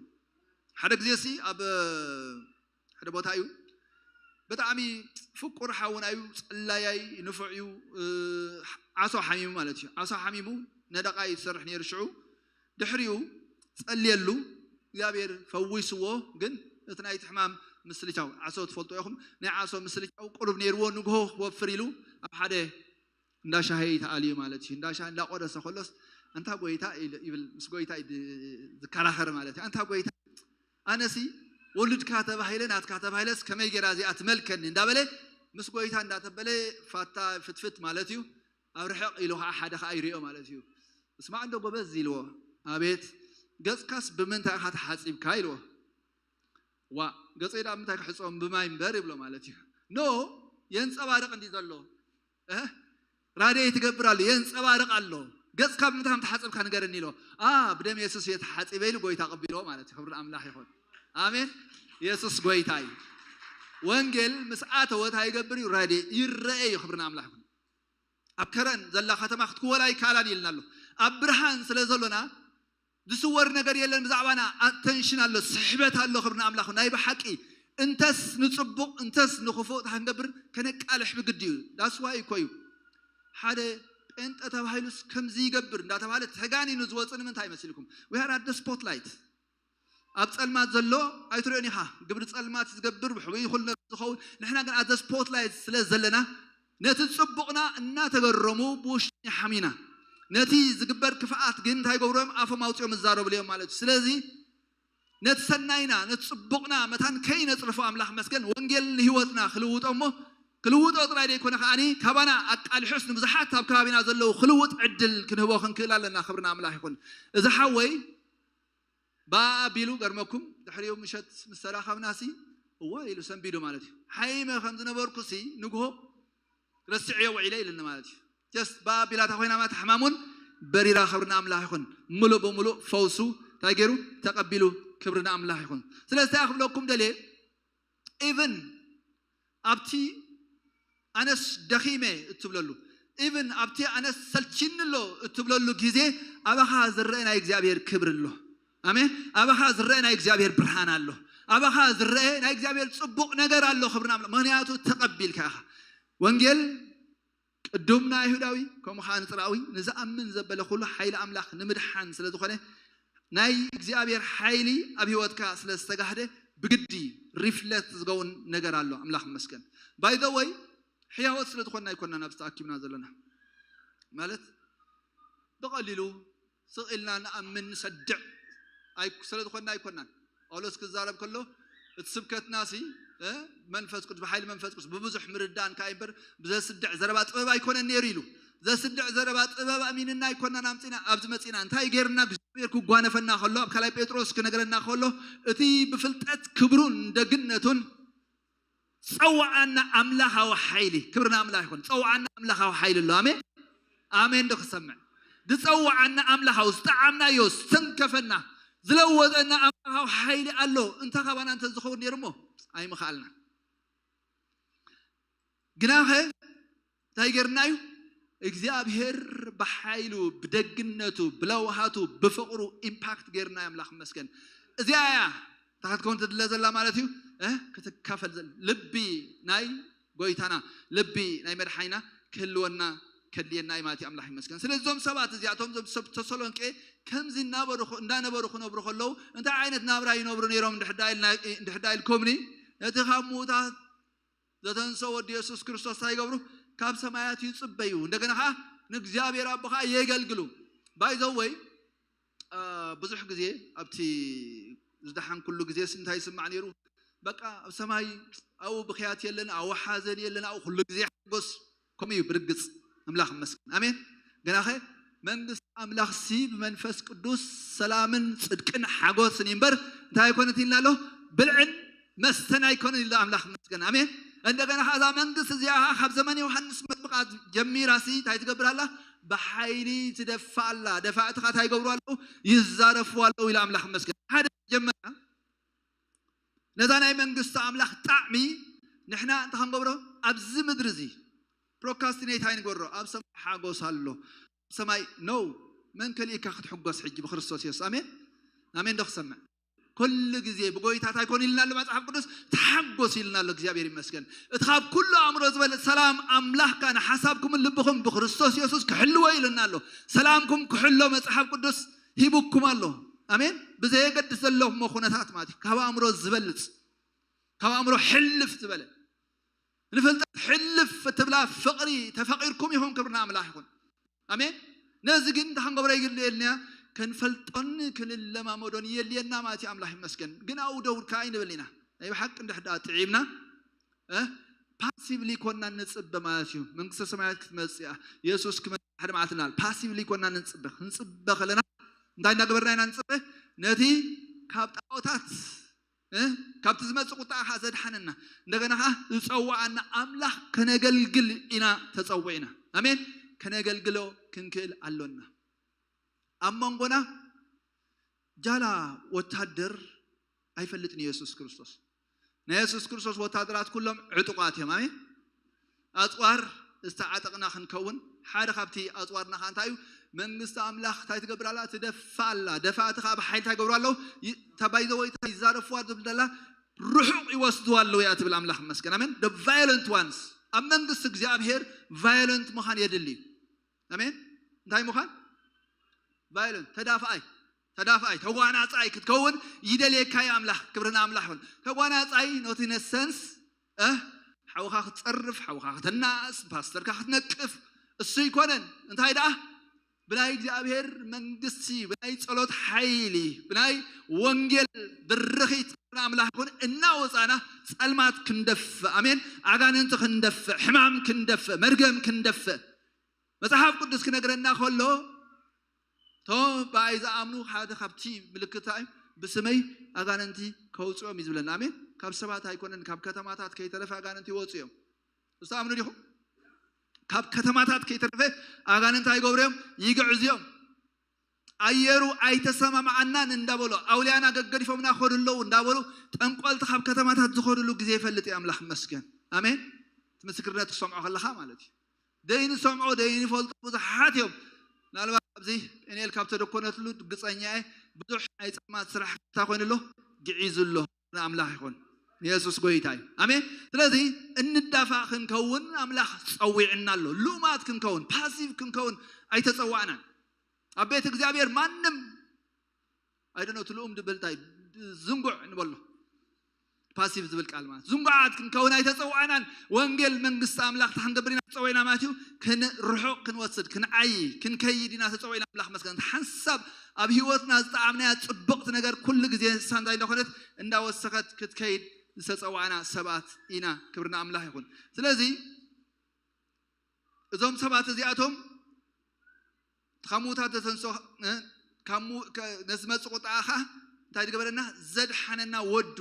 ሓደ ግዜ ሲ ኣብ ሓደ ቦታ እዩ ብጣዕሚ ፍቁር ሓውና እዩ፣ ጸላያይ ንፉዕ እዩ። እ፣ ዓሶ ሓሚሙ ማለት እዩ። ዓሶ ሓሚሙ ነደቓ እዩ ዝሰርሕ ነይሩ ሽዑ። ድሕሪኡ ጸልየሉ እግዚኣብሔር ፈዊስዎ። ግን እቲ ናይቲ ሕማም ምስልቻው ዓሶ ትፈልጦ ኢኹም። ናይ ዓሶ ምስልቻው ቁሩብ ነይርዎ። ንግሆ ክወፍር ኢሉ ኣብ ሓደ እንዳ ሻሂ ተኣልዩ ማለት እዩ። እንዳ ሻሂ እንዳቆደሰ ከሎስ ኣንታ ጎይታ ኢሉ ይብል፣ ምስ ጎይታ እዩ ድ- ዝከራኸር ማለት እዩ። ኣንታ ጎይታ ኣነሲ ወልድካ ተባሂለ ናትካ ተባሂለስ ከመይ ጌራ እዚኣ ትመልከኒ እንዳበለ ምስ ጎይታ እንዳተበለ ፋታ ፍትፍት ማለት እዩ። ኣብ ርሕቕ ኢሉ ከዓ ሓደ ከዓ ይሪኦ ማለት እዩ። እስማዕ እንዶ ጎበዝ ኢልዎ። ኣቤት ገጽካስ ብምንታይ ኢኻ ተሓጺብካ ኢልዎ። ዋ ገጸይ ደኣ ምንታይ ክሕጾም ብማይ እምበር ይብሎ ማለት እዩ። ኖ የንጸባርቕ እንዲ ዘሎ እ? ራድዮ ትገብር ኣሎ የንጸባርቕ ኣሎ። ገጽካ ብምንታይ ከም ተሓጸብካ ንገረኒ ኢሎ። ኣ ብደም የሱስ እየ ተሓጺበ ኢሉ ጎይታ ቀቢልዎ ማለት እዩ። ክብሪ ኣምላኽ ይኹን። ኣሜን። የሱስ ጎይታ እዩ። ወንጌል ምስ ኣተወ እንታይ ይገብር እዩ? ራድዮ ይረአ እዩ። ክብሪ ንኣምላኽ ይኹን። ኣብ ከረን ዘላ ከተማ ክትክወላ ይከኣላን ኢልና ኣሎ። ኣብ ብርሃን ስለ ዘሎና ዝስወር ነገር የለን ብዛዕባና። ኣተንሽን ኣሎ፣ ስሕበት ኣሎ። ክብሪ ንኣምላኽ። ናይ ብሓቂ እንተስ ንጽቡቕ እንተስ ንኽፉእ እንታይ ክንገብር ከነቃልሕ ብግዲ እዩ። ዳስዋይ እኮ እዩ ሓደ ጴንጠ ተባሂሉስ ከምዚ ይገብር እንዳተባሃለ ተጋኒኑ ዝወፅእ ንምንታይ መሲልኩም? We are at the spotlight። ኣብ ጸልማት ዘሎ ኣይትሪኦን ኢኻ። ግብሪ ጸልማት ዝገብር ብሕዊ ይኹን ነገር ዝኸውን ንሕና ግን ኣዘ ስፖትላይት ስለ ዘለና ነቲ ጽቡቕና እናተገረሙ ብውሽጢ ሓሚና ነቲ ዝግበር ክፍኣት ግን እንታይ ገብሮም ኣፎም ኣውፅኦም ይዛረብሉ እዮም ማለት እዩ። ስለዚ ነቲ ሰናይና ነቲ ጽቡቕና መታን ከይነጽርፎ ኣምላኽ መስገን ወንጌል ንህይወትና ክልውጦ እሞ ክልውጦ ጥራይ ዘይኮነ ከዓኒ ካባና ኣቃልሑስ ንብዙሓት ኣብ ከባቢና ዘለዉ ክልውጥ ዕድል ክንህቦ ክንክእል ኣለና። ክብርና ኣምላኽ ይኹን። እዚ ሓወይ ብኣ ኣቢሉ ገርመኩም ድሕሪኡ ምሸት ምስ ተራኸብናሲ እዋ ኢሉ ሰንቢዱ ማለት እዩ። ሓይመ ከም ዝነበርኩሲ ንግሆ ረስዕዮ ውዒለ ኢልኒ ማለት እዩ። ጀስት ብኣ ኣቢላታ ኮይና ማለት ሕማሙን በሪራ። ክብርና ኣምላኽ ይኹን። ሙሉእ ብሙሉእ ፈውሱ እንታይ ገይሩ ተቐቢሉ። ክብርና ኣምላኽ ይኹን። ስለዚ እንታይ ክብለኩም ደልየ ኢቭን ኣብቲ ኣነስ ደኺመ እትብለሉ ኢቭን ኣብቲ ኣነስ ሰልችኒ ኣሎ እትብለሉ ግዜ ኣባኻ ዝረአ ናይ እግዚኣብሔር ክብሪ ኣሎ። ኣሜን። ኣባኻ ዝረአ ናይ እግዚኣብሔር ብርሃን ኣሎ። ኣባኻ ዝረአ ናይ እግዚኣብሔር ጽቡቕ ነገር ኣሎ። ክብርና ኣምላኽ። ምኽንያቱ ተቐቢልካ ኢኻ ወንጌል። ቅዱም ንኣይሁዳዊ ከምኡ ከዓ ንፅራዊ ንዝኣምን ዘበለ ኩሉ ሓይሊ ኣምላኽ ንምድሓን ስለ ዝኾነ ናይ እግዚኣብሔር ሓይሊ ኣብ ህይወትካ ስለ ዝተጋህደ ብግዲ ሪፍለክት ዝገውን ነገር ኣሎ። ኣምላኽ መስገን ባይ ዘ ወይ ሕያወት ስለ ዝኾንና ኣይኮንና ናብዚ ተኣኪብና ዘለና ማለት ብቐሊሉ ስቕ ኢልና ንኣምን ንሰድዕ ኣይ- ስለ ዝኾንና ኣይኮናን። ጳውሎስ ክዛረብ ከሎ እቲ ስብከትና ሲ እ፣ መንፈስ ቅዱስ ብሓይሊ መንፈስ ቅዱስ ብብዙሕ ምርዳእን ከኣ እምበር ብዘስድዕ ዘረባ ጥበብ ኣይኮነን ነይሩ ኢሉ። ዘስድዕ ዘረባ ጥበብ ኣሚንና ኣይኮናን ኣምፂና ኣብዚ መፂና እንታይ ገይርና እግዚኣብሔር ክጓነፈና ከሎ፣ ኣብ ካልኣይ ጴጥሮስ ክነግረና ከሎ፣ እቲ ብፍልጠት ክብሩን ደግነቱን ዝጸውዓና ኣምላኻዊ ሓይሊ፣ ክብሪ ንኣምላኽ ይኹን፣ ዝጸውዓና ኣምላኻዊ ሓይሊ ኣሎ። ኣሜን፣ ኣሜን። ዶ ክሰምዕ? ዝጸውዓና ኣምላኻዊ፣ ዝጠዓምናዮ፣ ዝተንከፈና፣ ዝለወጠና ኣምላኻዊ ሓይሊ ኣሎ። እንተ ካባና እንተ ዝኸውን ነይሩ እሞ ኣይምኸኣልና። ግናኸ እንታይ ጌርና እዩ? እግዚኣብሔር ብሓይሉ፣ ብደግነቱ፣ ብለውሃቱ፣ ብፍቕሩ ኢምፓክት ጌርና እዩ። ኣምላኽ ይመስገን። እዚኣ እያ እታ ክትከውን ትድለ ዘላ ማለት እዩ። እ? ክትካፈል ዘ-፣ ልቢ ናይ ጎይታና፣ ልቢ ናይ መድሓኒና ክህልወና ከድልየና እዩ ማለት እዩ። ኣምላኽ ይመስገን። ስለዚ እዞም ሰባት እዚኣቶም፣ እዞም ሰብ ተሰሎንቄ ከምዚ እናበሩ ኸ-፣ እንዳነበሩ ክነብሩ ከለዉ እንታይ ዓይነት ናብራ ይነብሩ ነይሮም እንድሕር ዳ ኢልና፣ እንድሕር ዳ ኢልኩምኒ፣ ነቲ ካብ ምዉታት ዘተንሰ ወዲ የሱስ ክርስቶስ እንታይ ይገብሩ? ካብ ሰማያት ይጽበዩ። እንደገና ኸዓ ንእግዚኣብሔር ኣቦ ኸዓ የገልግሉ። ባይ ዘ ወይ፣ አ፣ ብዙሕ ግዜ ኣብቲ ዝደሓንኩሉ ግዜስ እንታይ ይስማዕ ነይሩ? በቃ ኣብ ሰማይ ኣብኡ ብኽያት የለን፣ ኣብኡ ሓዘን የለን፣ ኣብኡ ኩሉ ግዜ ሓጎስ። ከምኡ እዩ ብርግጽ። ኣምላኽ ይመስገን። ኣሜን። ግናኸ መንግስቲ ኣምላኽሲ ብመንፈስ ቅዱስ ሰላምን ጽድቅን ሓጎስን እዩ እምበር እንታይ ኣይኮነት ኢልና ኣሎ? ብልዕን መስተን ኣይኮነን ኢሉ ኣምላኽ ይመስገን። ኣሜን። እንደገና ኸዓ እዛ መንግስቲ እዚኣ ኸዓ ካብ ዘመን ዮሃንስ መጥምቕ ጀሚራ ሲ እንታይ ትገብር ኣላ? ብሓይሊ ትደፍእ ኣላ። ደፋእቲ ኸዓ እንታይ ይገብሩ ኣለዉ? ይዛረፉ ኣለዉ ኢሉ ኣምላኽ ይመስገን። ሓደ ጀመርና ነዛ ናይ መንግስቲ ኣምላኽ ጣዕሚ ንሕና እንታይ ክንገብሮ? ኣብዚ ምድሪ እዚ ፕሮካስቲኔት ኣይንገብሮ። ኣብ ሰማይ ሓጎስ ኣሎ። ኣብ ሰማይ ነው። መን ከሊእካ ክትሕጎስ ሕጂ ብክርስቶስ የሱስ? ኣሜን፣ ኣሜን። ዶ ክሰምዕ? ኩሉ ግዜ ብጎይታ እንታይ ኮን ኢልና ኣሎ መጽሓፍ ቅዱስ? ተሓጎስ ኢልና ኣሎ። እግዚኣብሔር ይመስገን። እቲ ካብ ኩሉ ኣእምሮ ዝበልጽ ሰላም ኣምላኽካ ንሓሳብኩምን ልብኹም ብክርስቶስ የሱስ ክሕልዎ ኢልና ኣሎ። ሰላምኩም ክሕሎ መጽሓፍ ቅዱስ ሂቡኩም ኣሎ። ኣሜን። ብዘየገድስ ዘለኹሞ ኩነታት ማለት እዩ። ካብ ኣእምሮ ዝበልጽ፣ ካብ ኣእምሮ ሕልፍ ዝበለ፣ ንፍልጠት ሕልፍ እትብላ ፍቕሪ ተፈቒርኩም ኢኹም። ክብሪ ንኣምላኽ ይኹን። ኣሜን። ነዚ ግን እንታይ ክንገብሮ የድልየና? ክንፈልጦን ክንለማመዶን የድልየና ማለት እዩ። ኣምላኽ ይመስገን። ግን ኣብኡ ደው ከኣ ኣይንብል ኢና። ናይ ብሓቂ እንድሕር ደኣ ጥዒምና፣ እ፣ ፓሲቭሊ ኮና ንጽበ ማለት እዩ። መንግስተ ሰማያት ክትመጽእ እያ። የሱስ ክመጽእ ሓደ መዓልቲ ንብል። ፓሲቭሊ ኮና ንጽበ። ክንጽበ ከለና እንታይ እናገበርና ኢና ንጽበ? ነቲ ካብ ጣዖታት፣ እ፣ ካብቲ ዝመጽእ ቁጣ ከኣ ዘድሓነና፣ እንደገና ከኣ ዝጸውዓና ኣምላኽ ከነገልግል ኢና ተጸዊዕና። ኣሜን። ከነገልግሎ ክንክእል ኣሎና። ኣብ መንጎና ጃላ ወታደር ኣይፈልጥን እዩ የሱስ ክርስቶስ። ናይ የሱስ ክርስቶስ ወታደራት ኩሎም ዕጡቓት እዮም። ኣሜን። ኣጽዋር ዝተዓጠቕና ክንከውን፣ ሓደ ካብቲ ኣጽዋርና ከኣ እንታይ እዩ? መንግስቲ ኣምላኽ እንታይ ትገብር ኣላ? ትደፍእ ኣላ። ደፋእቲ ከኣ ብሓይሊ እንታይ ይገብሩ ኣለዉ? ይ-፣ እታ ባይ ዘ ወይ እታ ይዛረፍዋ ዝብል ዘላ ርሑቕ ይወስድዋ ኣለዉ እያ ትብል። ኣምላኽ ይመስገን። ኣሜን። The violent ones፣ ኣብ መንግስቲ እግዚኣብሔር ቫዮለንት ምዃን የድሊ እዩ። ኣሜን። እንታይ ምዃን? ቫዮለንት፣ ተዳፋኣይ፣ ተዳፋኣይ፣ ተጓናጻይ ክትከውን ይደልየካ እዩ ኣምላኽ። ክብሪ ንኣምላኽ ይኹን። ተጓናጻይ ኖት ኢን ሰንስ፣ እ፣ ሓውኻ ክትጸርፍ፣ ሓውኻ ክተናእስ፣ ፓስተርካ ክትነቅፍ፣ እሱ ኣይኮነን። እንታይ ደኣ? ብናይ እግዚኣብሔር መንግስቲ፣ ብናይ ጸሎት ሓይሊ፣ ብናይ ወንጌል ብርኺት፣ ክብሪ ንኣምላኽ ይኹን፣ እናወጻና ጸልማት ክንደፍእ፣ ኣሜን፣ ኣጋንንቲ ክንደፍእ፣ ሕማም ክንደፍእ፣ መርገም ክንደፍእ፣ መጽሓፍ ቅዱስ ክነግረና ከሎ፣ እቶም ብኣይ ዝኣምኑ ሓደ ካብቲ ምልክት እንታይ እዩ? ብስመይ ኣጋንንቲ ከውፅኦም እዩ ዝብለና። ኣሜን። ካብ ሰባት ኣይኮነን፣ ካብ ከተማታት ከይተረፈ ኣጋንንቲ ይወፁ እዮም። ዝተኣምኑ ዲኹም? ካብ ከተማታት ከይተረፈ ኣጋንንቲ ኣይገብሩ እዮም፣ ይግዕዙ እዮም። ኣየሩ ኣይተሰማማዓናን እንዳበሉ፣ ኣውልያና ገገዲፎምና ክኸዱ ኣለዉ እንዳበሉ፣ ጠንቆልቲ ካብ ከተማታት ዝኸዱሉ ግዜ ይፈልጥ እዩ። ኣምላኽ ይመስገን። ኣሜን። እቲ ምስክርነት ክሰምዖ ከለኻ ማለት እዩ። ደይንሰምዖ ደይንፈልጦ ብዙሓት እዮም። ምናልባት ኣብዚ ጴንኤል ካብ ተደኮነትሉ ርግጸኛ እየ። ብዙሕ ናይ ጸልማት ስራሕ ክታ ኮይኑ ኣሎ፣ ግዒዙ ኣሎ። ንኣምላኽ ይኹን፣ ንየሱስ ጎይታ እዩ። ኣሜን። ስለዚ እንዳፋእ ክንከውን ኣምላኽ ጸዊዕና ኣሎ። ልኡማት ክንከውን፣ ፓሲቭ ክንከውን ኣይተጸዋዕናን። ኣብ ቤት እግዚኣብሔር ማንም ኣይደኖ እቲ ልኡም ድብል እንታይ ዝንጉዕ ንበሎ፣ ፓሲቭ ዝብል ቃል ማለት ዝንጉዓት ክንከውን ኣይተጸዋዕናን። ወንጌል መንግስቲ ኣምላኽ እንታይ ክንገብር ኢና ተጸዊዕና ማለት እዩ? ክን-፣ ርሑቕ ክንወስድ፣ ክንዓዪ፣ ክንከይድ ኢና ተጸዊዕና። ኣምላኽ መስገን። ሓንሳብ ኣብ ህይወትና ዝጠዓምናያ ጽብቕቲ ነገር ኩሉ ግዜ ንሳ እንታይ እንዳኾነት እንዳወሰኸት ክትከይድ ዝተጸዋዕና ሰባት ኢና። ክብሪ ንኣምላኽ ይኹን። ስለዚ እዞም ሰባት እዚኣቶም ካብ ምዉታት ዘተንስኦ፣ እ፣ ካብ ሙ- ከ- ነዚ መጽእ ቁጥዓ ኸዓ እንታይ ዝገበረና? ዘድሓነና ወዱ።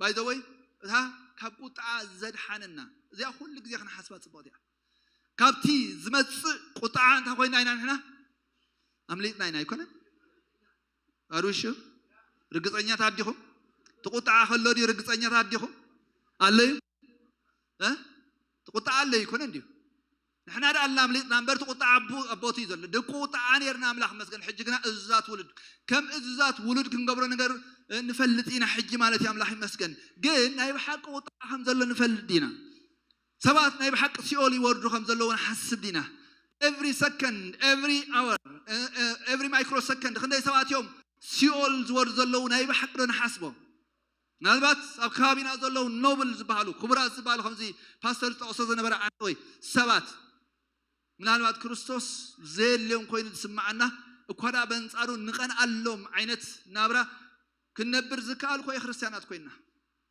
By the way፣ እታ ካብ ቁጥዓ ዘድሓነና፣ እዚኣ ኩሉ ግዜ ክንሓስባ ጽቡቕቲ እያ። ካብቲ ዝመጽእ ቁጥዓ እንታይ ኮይና ኢና ንሕና? ኣምሊጥና ኢና ኣይኮነን? ኣሩሹ ርግጸኛታት ዲኹም? ትቁጥዓ ከሎ ድዩ ርግጸኛታት ዲኹም? ኣሎ እዩ እ ትቁጥዓ ኣሎ ኣይኮነን ድዩ? ንሕና ደኣ ኣላምሊጥና እምበር፣ እቲ ቁጥዓ ኣቦ- ኣቦቱ እዩ ዘሎ። ድቁ ቁጥዓ ነርና፣ ኣምላኽ ይመስገን። ሕጂ ግና እዙዛት ውሉድ፣ ከም እዙዛት ውሉድ ክንገብሮ ነገር እ፣ ንፈልጥ ኢና ሕጂ ማለት እዩ። ኣምላኽ ይመስገን። ግን ናይ ብሓቂ ቁጥዓ ከም ዘሎ ንፈልጥ ዲና? ሰባት ናይ ብሓቂ ሲኦል ይወርዱ ከም ዘለዉ ንሓስብ ዲና? Every second, every hour, every microsecond ክንደይ ሰባት እዮም ሲኦል ዝወርዱ ዘለዉ ናይ ብሓቂ ዶ ንሓስቦ? ምናልባት ኣብ ከባቢና ዘለዉ ኖብል ዝበሃሉ፣ ክቡራት ዝበሃሉ፣ ከምዚ ፓስተር ዝጠቕሶ ዝነበረ ዓንተወይ ሰባት፣ ምናልባት ክርስቶስ ዘየልዮም ኮይኑ ዝስምዓና እኳ ደኣ በንጻሩ ንቐንኣሎም ዓይነት ናብራ ክንነብር ዝከኣል ኮ ክርስትያናት ኮይንና።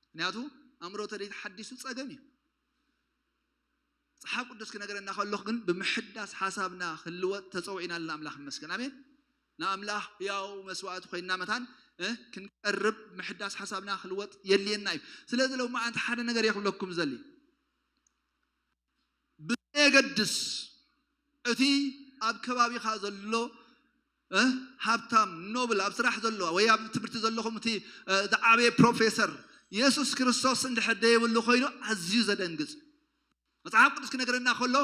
ምክንያቱ ኣእምሮ ተደይ ተሓዲሱ ጸገም እዩ። መጽሓፍ ቅዱስ ክነገረና ከሎ ግን ብምሕዳስ ሓሳብና ክንልወጥ ተጸዊዕና ኣለና። ኣምላኽ ይመስገን። ኣሜን። ንኣምላኽ ህያው መስዋእቲ ኮይንና መታን እ፣ ክንቀርብ ምሕዳስ ሓሳብና ክልወጥ የድልየና እዩ። ስለዚ ሎማዓንቲ ሓደ ነገር እየ ክብለኩም ዘሊ። ብዘየገድስ እቲ ኣብ ከባቢኻ ዘሎ እ፣ ሃብታም፣ ኖብል፣ ኣብ ስራሕ ዘሎ ወይ ኣብ ትምህርቲ ዘለኹም እቲ እ፣ ዝዓበየ ፕሮፌሰር፣ የሱስ ክርስቶስ እንድሕር ደየብሉ ኮይኑ ኣዝዩ ዘደንግጽ። መጽሓፍ ቅዱስ ክነግረና ከሎ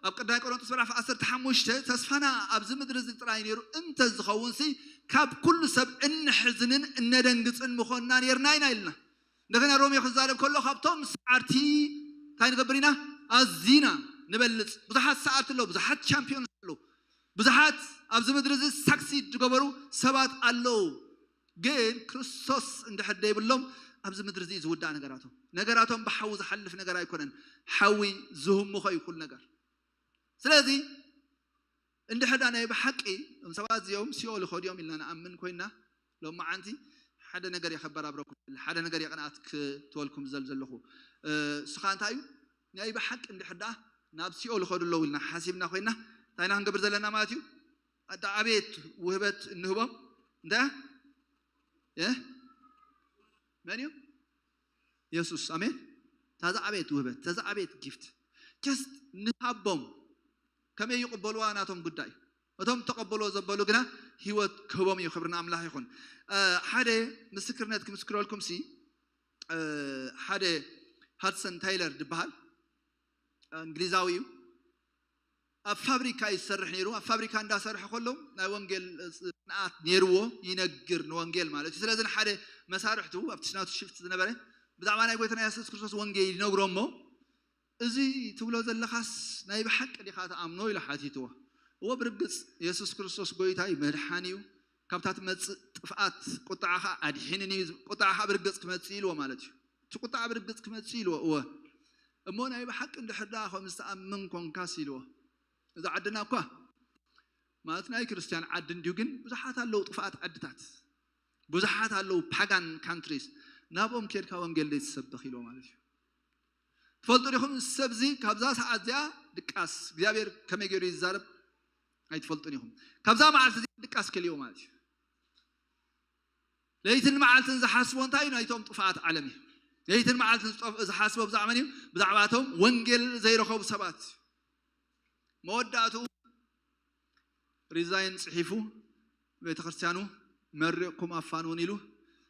ኣብ ቀዳማይ ቆሮንቶስ ምዕራፍ ዓሰርተ ሓሙሽተ ተስፋና ኣብዚ ምድሪ እዚ ጥራይ ነይሩ እንተ ዝኸውን ሲ ካብ ኩሉ ሰብ እንሕዝንን እነደንግጽን ምኾንና ነርና ኢና ኢልና። እንደገና ሮሜ ክዛረብ ከሎ ካብቶም ሰዓርቲ እንታይ ንገብር ኢና? ኣዚና ንበልጽ። ብዙሓት ሰዓርቲ ኣለዉ፣ ብዙሓት ቻምፒዮንስ ኣለዉ፣ ብዙሓት ኣብዚ ምድሪ እዚ ሳክሲድ ዝገበሩ ሰባት ኣለዉ። ግን ክርስቶስ እንድሕር ደይብሎም ኣብዚ ምድሪ እዚ ዝውዳእ ነገራቶም። ነገራቶም ብሓዊ ዝሓልፍ ነገር ኣይኮነን። ሓዊ ዝህሙኾ እዩ ኩሉ ነገር። ስለዚ እንድሕር ዳ ናይ ብሓቂ እዞም ሰባት እዚኦም ሲኦል ይኸዱ እዮም ኢልና ንኣምን ኮይና፣ ሎማዓንቲ ሓደ ነገር እየ ከበራብረኩም፣ ሓደ ነገር እየ ቅንኣት ክትበልኩም ዝደሊ ዘለኹ። እ፣ እሱ ኸዓ እንታይ እዩ? ናይ ብሓቂ እንድሕር ዳ ናብ ሲኦል ይኸዱ ኣለዉ ኢልና ሓሲብና ኮይና፣ እንታይ ኢና ክንገብር ዘለና ማለት እዩ? ኣዳ ኣቤት ውህበት እንህቦም። እንታይ እያ? እ? መን እዩ? የሱስ። ኣሜን። ታዛ ኣቤት ውህበት፣ ታዛ ኣቤት ጊፍት። ጀስት ንሃቦም። ከመይ ይቕበልዋ ናቶም ጉዳይ። እቶም ተቐበልዎ ዘበሉ ግና ህይወት ክህቦም እዩ። ክብሪ ንኣምላኽ ይኹን። እ፣ ሓደ ምስክርነት ክምስክረልኩም ሲ፣ እ፣ ሓደ ሃድሰን ታይለር ዝበሃል፣ እ፣ እንግሊዛዊ እዩ። ኣብ ፋብሪካ እዩ ዝሰርሕ ነይሩ። ኣብ ፋብሪካ እንዳሰርሐ ከሎ ናይ ወንጌል ጽንዓት ነይርዎ፣ ይነግር ንወንጌል ማለት እዩ። ስለዚ ንሓደ መሳርሕቱ ኣብቲ ናቱ ሽፍት ዝነበረ ብዛዕባ ናይ ጎይታና የሱስ ክርስቶስ ወንጌል ይነግሮ እሞ፣ "እዚ ትብሎ ዘለኻስ ናይ ብሓቂ ዲኻ ትኣምኖ?" ኢሉ ሓቲትዎ። "እወ ብርግጽ የሱስ ክርስቶስ ጎይታ እዩ፣ መድሓኒ እዩ፣ ካብታ ትመጽእ ጥፍኣት ቁጥዓኻ ኣድሒንኒ እዩ፣ ቁጥዓኻ ብርግጽ ክመጽእ እዩ" ኢልዎ ማለት እዩ። "እቲ ቁጥዓ ብርግጽ ክመጽእ እዩ" ኢልዎ። "እወ እሞ ናይ ብሓቂ እንድሕር ደኣ ከምዚ ትኣምን ኮንካስ" ኢልዎ። እዚ ዓድና እኳ ማለት ናይ ክርስትያን ዓዲ እንድዩ፣ ግን ብዙሓት ኣለዉ ጥፍኣት ዓድታት፣ ብዙሓት ኣለዉ ፓጋን ካንትሪስ፣ ናብኦም ኬድካ ወንጌል ዘይትሰብኽ ኢልዎ ማለት እዩ። ትፈልጡ ዲኹም? እዚ ሰብ እዚ ካብዛ ሰዓት እዚኣ ድቃስ እግዚኣብሔር ከመይ ገይሩ ይዛረብ ኣይትፈልጡን ኢኹም። ካብዛ መዓልቲ እዚኣ ድቃስ ከልዎ ማለት እዩ። ለይትን መዓልትን ዝሓስቦ እንታይ እዩ? ናይቶም ጥፍኣት ዓለም እዩ። ለይትን መዓልትን ዝጠፍ- ዝሓስቦ ብዛዕባ መን እዩ? ብዛዕባቶም ወንጌል ዘይረኸቡ ሰባት። መወዳእትኡ ሪዛይን ጽሒፉ ቤተ ክርስቲያኑ መሪቕኩም ኣፋንውን ኢሉ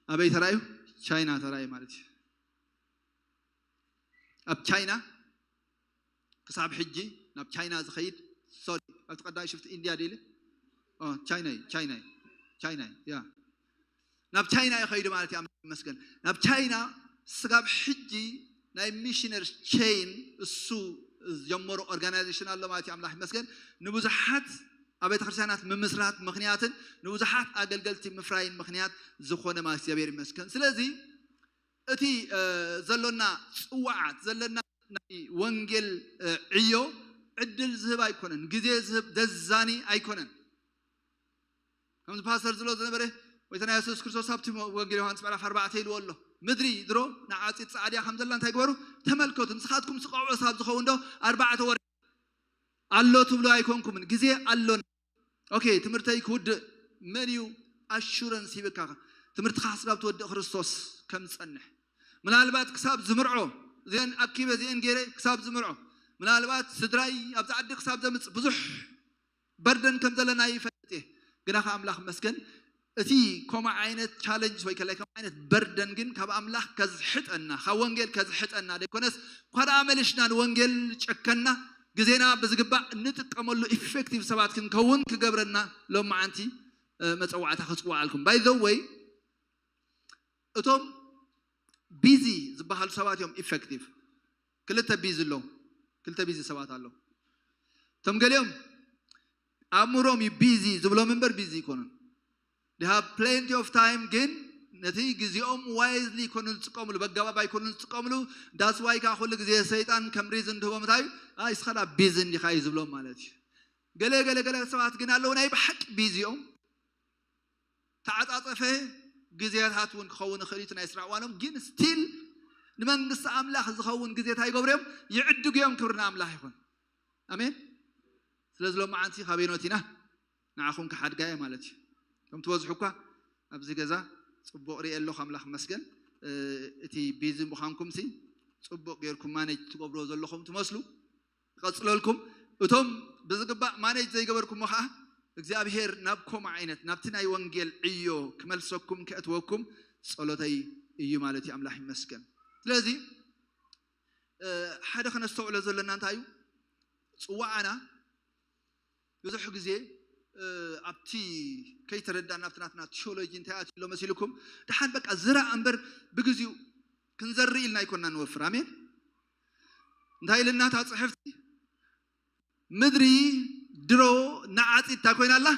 ኣበይ ተራእዩ? ቻይና ተራእዩ ማለት እዩ። ኣብ ቻይና ክሳብ ሕጂ ናብ ቻይና ዝኸይድ፣ ሶሪ፣ ኣብቲ ቀዳማይ ሽፍቲ ኢንድያ ድዩ ኢለ? ኦ፣ ቻይና እዩ፣ ቻይና እዩ፣ ቻይና እዩ፣ ያ። ናብ ቻይና እዩ ኸይዱ ማለት እዩ። ኣምላኽ ይመስገን። ናብ ቻይና ስጋብ ሕጂ ናይ ሚሽነሪ ቼን እሱ ዝጀመሮ ኦርጋናይዜሽን ኣሎ ማለት እዩ። ኣምላኽ ይመስገን። ንብዙሓት ኣብ ቤተክርስትያናት ምምስራት ምኽንያትን ንብዙሓት ኣገልገልቲ ምፍራይን ምኽንያት ዝኾነ ማለት እግዚኣብሔር ይመስገን። ስለዚ እቲ እ፣ ዘሎና ጽዋዓት፣ ዘለና ናይ ወንጌል እ፣ ዕዮ ዕድል ዝህብ ኣይኮነን፣ ግዜ ዝህብ ደዛኒ ኣይኮነን። ከምዚ ፓስተር ዝሎ ዝነበረ፣ ጎይታና የሱስ ክርስቶስ ኣብቲ ወንጌል ዮሃንስ ምዕራፍ ኣርባዕተ ኢልዎ ኣሎ። ምድሪ ድሮ ንዓጺድ ጻዕድያ ከም ዘላ እንታይ ግበሩ? ተመልከቱ። ንስኻትኩም ስቐዖ ሳብ ዝኸውን ዶ ኣርባዕተ ወር ኣሎ ትብሉ ኣይኮንኩምን። ግዜ ኣሎና። ኦኬ፣ ትምህርተይ ክውድእ፣ መን እዩ ኣሹረንስ ሂብካ ትምህርትኻ ስጋብ ትወድእ ክርስቶስ ከም ዝጸንሕ ምናልባት ክሳብ ዝምርዖ እዚአን ኣኪበ እዚአን ገይረ ክሳብ ዝምርዖ ምናልባት ስድራይ ኣብዚ ዓዲ ክሳብ ዘምፅ ብዙሕ በርደን ከም ዘለና ይፈልጥ እየ። ግና ከ ኣምላኽ መስገን እቲ ከምኡ ዓይነት ቻለንጅ ወይ ከላይ ከምኡ ዓይነት በርደን ግን ካብ ኣምላኽ ከዝሕጠና ካብ ወንጌል ከዝሕጠና ደይኮነስ እኳ ደኣ መሊሽና ንወንጌል ጨከና ግዜና ብዝግባእ እንጥቀመሉ ኢፌክቲቭ ሰባት ክንከውን ክገብረና ሎማዓንቲ መፀዋዕታ ክፅዋዓልኩም ባይ ዘ ወይ እቶም ቢዚ ዝበሃሉ ሰባት እዮም ኢፌክቲቭ። ክልተ ቢዚ ኣለዉ፣ ክልተ ቢዚ ሰባት ኣለዉ። እቶም ገሊኦም ኣእምሮም እዩ ቢዚ ዝብሎም እምበር ቢዚ ይኮኑን። They have plenty of time ግን ነቲ ግዜኦም ዋይዝሊ ይኮኑ ዝጥቀምሉ፣ በጋባብ ኣይኮኑ ዝጥቀምሉ። ዳስ ዋይ ከዓ ኩሉ ግዜ ሰይጣን ከም ሪዝን ድህቦም እንታይ እዩ? ኣይ እስኻ ዳ ቢዚ እንዲኻ እዩ ዝብሎም ማለት እዩ። ገለ ገለ ገለ ሰባት ግን ኣለዉ ናይ ብሓቂ ቢዚ እዮም። ተዓፃፀፈ ግዜታት እውን ክኸውን ይኽእል እዩ ናይ ስራሕ እዋኖም ግን ስቲል ንመንግስቲ ኣምላኽ ዝኸውን ግዜታ ይገብሩ እዮም ይዕድጉ እዮም ክብርና ኣምላኽ ይኹን ኣሜን ስለዚ ሎማዓንቲ ካበይኖት ኢና ንዓኹም ክሓድጋ እየ ማለት እዩ ከም ትበዝሑ እኳ ኣብዚ ገዛ ፅቡቕ ርእ ኣለኹ ኣምላኽ መስገን እቲ ቢዚ ምዃንኩም ሲ ፅቡቕ ጌርኩም ማነጅ ትገብሮ ዘለኹም ትመስሉ ይቐፅለልኩም እቶም ብዝግባእ ማነጅ ዘይገበርኩሞ ከዓ እግዚኣብሄር ናብ ከምኡ ዓይነት ናብቲ ናይ ወንጌል ዕዮ ክመልሰኩም ከእትወኩም ፀሎተይ እዩ ማለት እዩ ኣምላኽ ይመስገን ስለዚ ሓደ ከነስተውዕሎ ዘለና እንታይ እዩ ፅዋዓና ብዙሕ ግዜ ኣብቲ ከይተረዳእና ኣብቲ ናትና ቲዮሎጂ እንታይ ኣትሎ መሲልኩም ደሓን በቃ ዝራእ እምበር ብግዚኡ ክንዘርእ ኢልና ኣይኮና ንወፍር ኣሜን እንታይ ኢልና እታ ፅሕፍቲ ምድሪ ድሮ ንዓፂድ እንታይ ኮይና ኣላ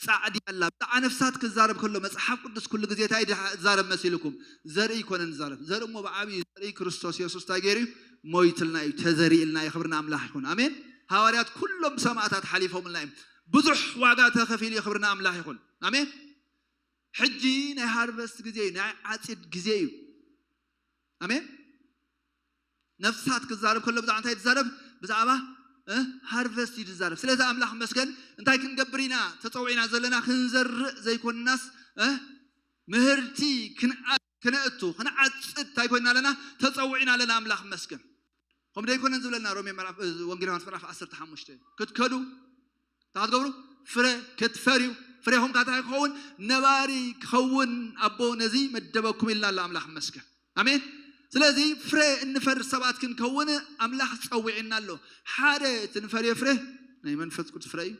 ፃዕዲ ኣላ ብዛዕባ ነፍሳት ክዛረብ ከሎ መፅሓፍ ቅዱስ ኩሉ ግዜ እንታይ ዝዛረብ መሲልኩም ዘርኢ ይኮነ ንዛረብ ዘርኢ እሞ ብዓብዩ ዘርኢ ክርስቶስ የሱስ እንታይ ገይሩ እዩ ሞይትልና እዩ ተዘሪእልና እዩ ክብርና ኣምላኽ ይኹን ኣሜን ሃዋርያት ኩሎም ብሰማእታት ሓሊፎምልና እዮም ብዙሕ ዋጋ ተኸፊሉ እዩ ክብርና ኣምላኽ ይኹን ኣሜን ሕጂ ናይ ሃርቨስት ግዜ እዩ ናይ ዓፂድ ግዜ እዩ ኣሜን ነፍሳት ክዛረብ ከሎ ብዛዕባ እንታይ ትዛረብ ብዛዕባ ሃርቨስት እዩ ዝዛረብ ስለዚ ኣምላኽ መስገን እንታይ ክንገብር ኢና ተፀውዒና ዘለና ክንዘርእ ዘይኮንናስ ምህርቲ ክነእቱ ክንዓፅድ እንታይ ኮይና ኣለና ተፀውዒና ኣለና ኣምላኽ መስገን ከም ደይኮነን ዝብለና ሮሜ ወንጌል ዮሃንስ ምዕራፍ ዓሰርተ ሓሙሽተ ክትከዱ እንታይ ክትገብሩ ፍረ ክትፈርዩ ፍሬኹም ካታ ክኸውን ነባሪ ክኸውን ኣቦ ነዚ መደበኩም ኢልና ኣሎ ኣምላኽ መስገን ኣሜን ስለዚ ፍረ እንፈር ሰባት ክንከውን ኣምላኽ ጸዊዕና ኣሎ ሓደ እቲ ንፈርዮ ፍረ ናይ መንፈስ ቅዱስ ፍረ እዩ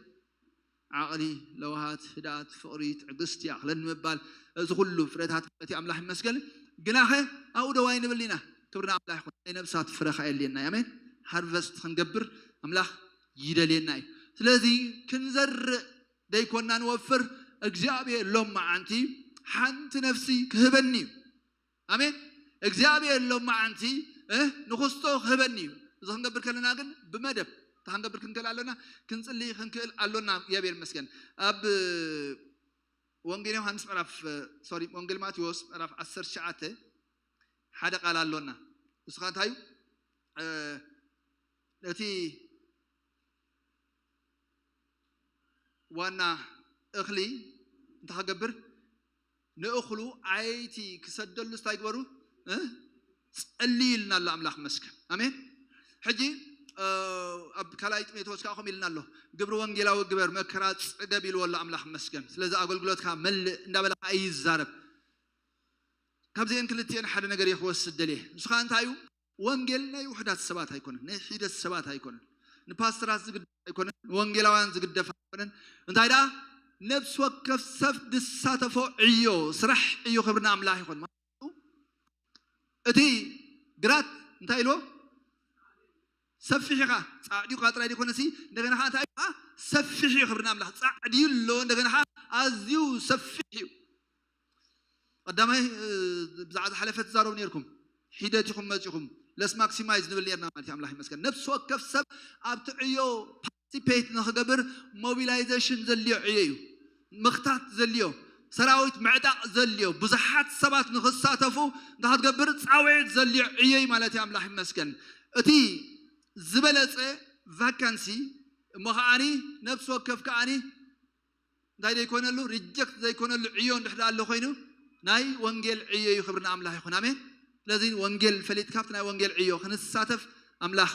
ዓቕሊ ለውሃት ህድኣት ፍቕሪ ትዕግስቲ ይኣኽለኒ ምባል እዚ ኩሉ ፍረታት ማለት ኣምላኽ ይመስገን ግናኸ ኣብኡ ደዋይ ንብል ኢና ክብርና ኣምላኽ ይኹን ናይ ነብሳት ፍረ ኸዓ የድልየና ኣሜን ሃርቨስት ክንገብር ኣምላኽ ይደልየና እዩ ስለዚ ክንዘርእ ደይኮና ንወፍር እግዚኣብሔር ሎም መዓንቲ ሓንቲ ነፍሲ ክህበኒ እዩ ኣሜን እግዚኣብሔር ሎም መዓንቲ ንክስቶ ክህበኒ እዩ እዚ ክንገብር ከለና ግን ብመደብ እታ ክንገብር ክንክእል ኣሎና ክንፅሊ ክንክእል ኣሎና እግዚኣብሔር ይመስገን ኣብ ወንጌል ዮሃንስ ምዕራፍ ሶሪ ወንጌል ማቴዎስ ምዕራፍ ዓሰርተ ትሽዓተ ሓደ ቃል ኣሎና ንስኻ እንታይ እዩ እቲ ዋና እኽሊ እንታይ ክገብር ንእኽሉ ዓየይቲ ክሰደሉ እንታይ ግበሩ ጸልዩ ኢልና ኣሎ ኣምላኽ መስገን ኣሜን ሕጂ ኣብ ካልኣይ ጢሞቴዎስ ከዓ ከም ኢልና ኣሎ ግብሪ ወንጌላዊ ግበር መከራ ጽገብ ኢልዎ ኣሎ ኣምላኽ መስገን ስለዚ ኣገልግሎትካ መልእ እንዳበለ ከዓ ይዛረብ ካብዚአን ክልቲአን ሓደ ነገር እየ ክወስድ ደልየ ንስኻ እንታይ እዩ ወንጌል ናይ ውሕዳት ሰባት ኣይኮነን ናይ ሒደት ሰባት ኣይኮነን ንፓስተራት ዝግደፍ ኣይኮነን ንወንጌላውያን ዝግደፍ ኣይኮነን እንታይ ደኣ ነብሲ ወከፍ ሰብ ዝሳተፎ ዕዮ ስራሕ እዩ ክብርና ኣምላኽ ይኾን እቲ ግራት እንታይ ኢልዎ ሰፊሕ ኢኻ ፃዕዲ ኳ ጥራይ ዘይኮነሲ እንደገና ከዓ እንታይ ከዓ ሰፊሕ እዩ ክብርና ኣምላኽ ፃዕዲ ኣሎ እንደገና ከዓ ኣዝዩ ሰፊሕ እዩ ቀዳማይ ብዛዕባ ዝሓለፈ ትዛረቡ ነርኩም ሒደት ኢኹም መፂኹም ለስ ማክሲማይዝ ንብል ነርና ማለት ኣምላኽ ይመስገን ነብሲ ወከፍ ሰብ ኣብቲ ዕዮ ፓርቲሲፔት ንክገብር ሞቢላይዜሽን ዘልዮ ዕዮ እዩ ምኽታት ዘልዮ ሰራዊት ምዕጣቕ ዘልዮ ብዙሓት ሰባት ንክሳተፉ እንታይ ክትገብር ፃውዒት ዘልዮ ዕዮ እዩ ማለት እዩ ኣምላኽ ይመስገን እቲ ዝበለፀ ቫካንሲ እሞ ከዓኒ ነብሲ ወከፍ ከዓኒ እንታይ ዘይኮነሉ፣ ሪጀክት ዘይኮነሉ ዕዮ እንድሕዳ ኣሎ ኮይኑ ናይ ወንጌል ዕዮ እዩ። ክብሪ ንኣምላኽ ይኹን። ኣሜን። ስለዚ ወንጌል ፈሊጥካ ኣብቲ ናይ ወንጌል ዕዮ ክንሳተፍ ኣምላኽ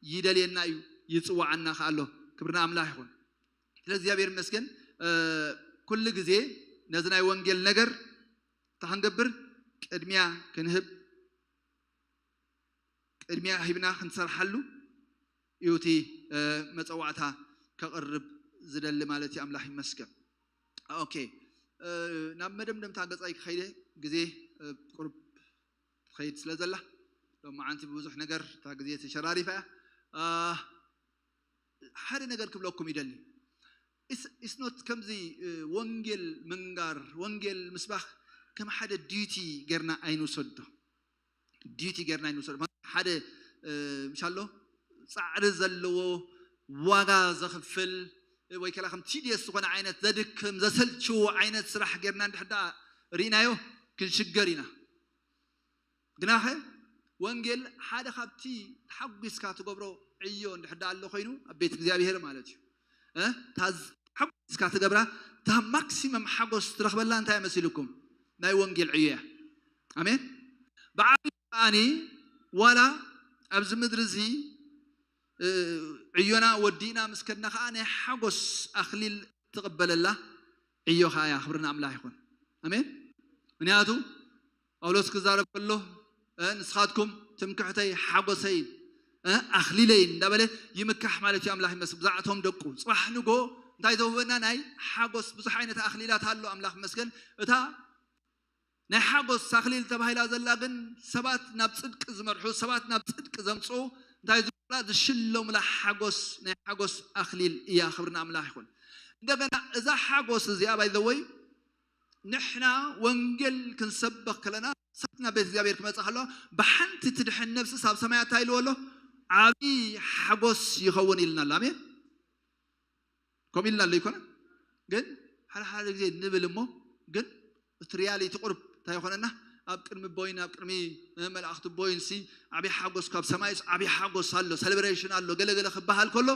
ይደልየና እዩ፣ ይጽዋዓና ከኣሎ። ክብሪ ንኣምላኽ ይኹን። ስለ እግዚኣብሔር ይመስገን። ኩሉ ግዜ ነዚ ናይ ወንጌል ነገር እንታይ ክንገብር ቅድሚያ ክንህብ፣ ቅድሚያ ሂብና ክንሰርሓሉ እዩ እቲ መፀዋዕታ ከቕርብ ዝደሊ ማለት እዩ። ኣምላኽ ይመስገን። ኦኬ፣ ናብ መደምደምታ ገፃይ ክኸይደ ግዜ ቁርብ ትኸይድ ስለ ዘላ ሎማዓንቲ ብብዙሕ ነገር እታ ግዜ ተሸራሪፋ እያ። ሓደ ነገር ክብለኩም ይደሊ። ኢስኖት ከምዚ ወንጌል ምንጋር፣ ወንጌል ምስባኽ ከም ሓደ ዲዩቲ ጌርና ኣይንውሰዶ። ዲዩቲ ጌርና ኣይንውሰዶ። ሓደ ምሻሎ ፃዕሪ ዘለዎ ዋጋ ዘኽፍል ወይ ከላ ከም ቲዲየስ ዝኾነ ዓይነት ዘድክም ዘሰልችዎ ዓይነት ስራሕ ጌርና እንድሕር ደኣ ርኢናዮ ክንሽገር ኢና። ግናኸ ወንጌል ሓደ ካብቲ ተሓጒስካ ትገብሮ ዕዮ እንድሕር ደኣ ኣሎ ኮይኑ ኣብ ቤት እግዚኣብሔር ማለት እዩ። እ? እታ ዝ- ተሓጒስካ ትገብራ እታ ማክሲመም ሓጎስ ትረኽበላ እንታይ መሲልኩም? ናይ ወንጌል ዕዮ እያ። ኣሜን። ብዓቢ ከኣኒ ዋላ ኣብዚ ምድሪ እዚ እ፣ ዕዮና ወዲእና ምስ ከድና ከዓ ናይ ሓጎስ ኣኽሊል ትቕበለላ ዕዮ ከዓ እያ። ክብሪ ንኣምላኽ ይኹን። ኣሜን። ምክንያቱ ጳውሎስ ክዛረብ ከሎ እ፣ ንስኻትኩም ትምክሕተይ ሓጎሰይን እ፣ ኣኽሊለይን እንዳበለ ይምካሕ ማለት እዩ። ኣምላኽ ይመስል። ብዛዕቶም ደቁ ፅባሕ ንጎ እንታይ ዘውህበና ናይ ሓጎስ ብዙሕ ዓይነት ኣኽሊላት ኣሎ። ኣምላኽ ይመስገን። እታ ናይ ሓጎስ ኣኽሊል ተባሂላ ዘላ ግን ሰባት ናብ ፅድቂ ዝመርሑ ሰባት ናብ ፅድቂ ዘምፅኡ እንታይ ዝብላ ዝሽለሙላ ሓጎስ ናይ ሓጎስ ኣኽሊል እያ። ክብሪ ንኣምላኽ ይኹን። እንደገና እዛ ሓጎስ እዚኣ ባይዘወይ ንሕና ወንጌል ክንሰበኽ ከለና ሳት ናብ ቤት እግዚኣብሔር ክመፅእ ከለዋ ብሓንቲ ትድሕን ነብሲ ሳብ ሰማያት እንታይ ኢልዎ ኣሎ? ዓብዪ ሓጎስ ይኸውን ኢልና ኣሎ። ኣሜን። ከምኡ ኢልና ኣሎ ይኮነ ግን ሓደ ሓደ ግዜ ንብል እሞ ግን እቲ ሪያሊቲ ቁርብ እንታይ ይኾነና? ኣብ ቅድሚ ቦይን ኣብ ቅድሚ መላእኽቲ ቦይን ሲ ዓብዪ ሓጎስ ካብ ሰማይስ ዓብዪ ሓጎስ ኣሎ፣ ሰሌብሬሽን ኣሎ፣ ገለገለ ክበሃል ከሎ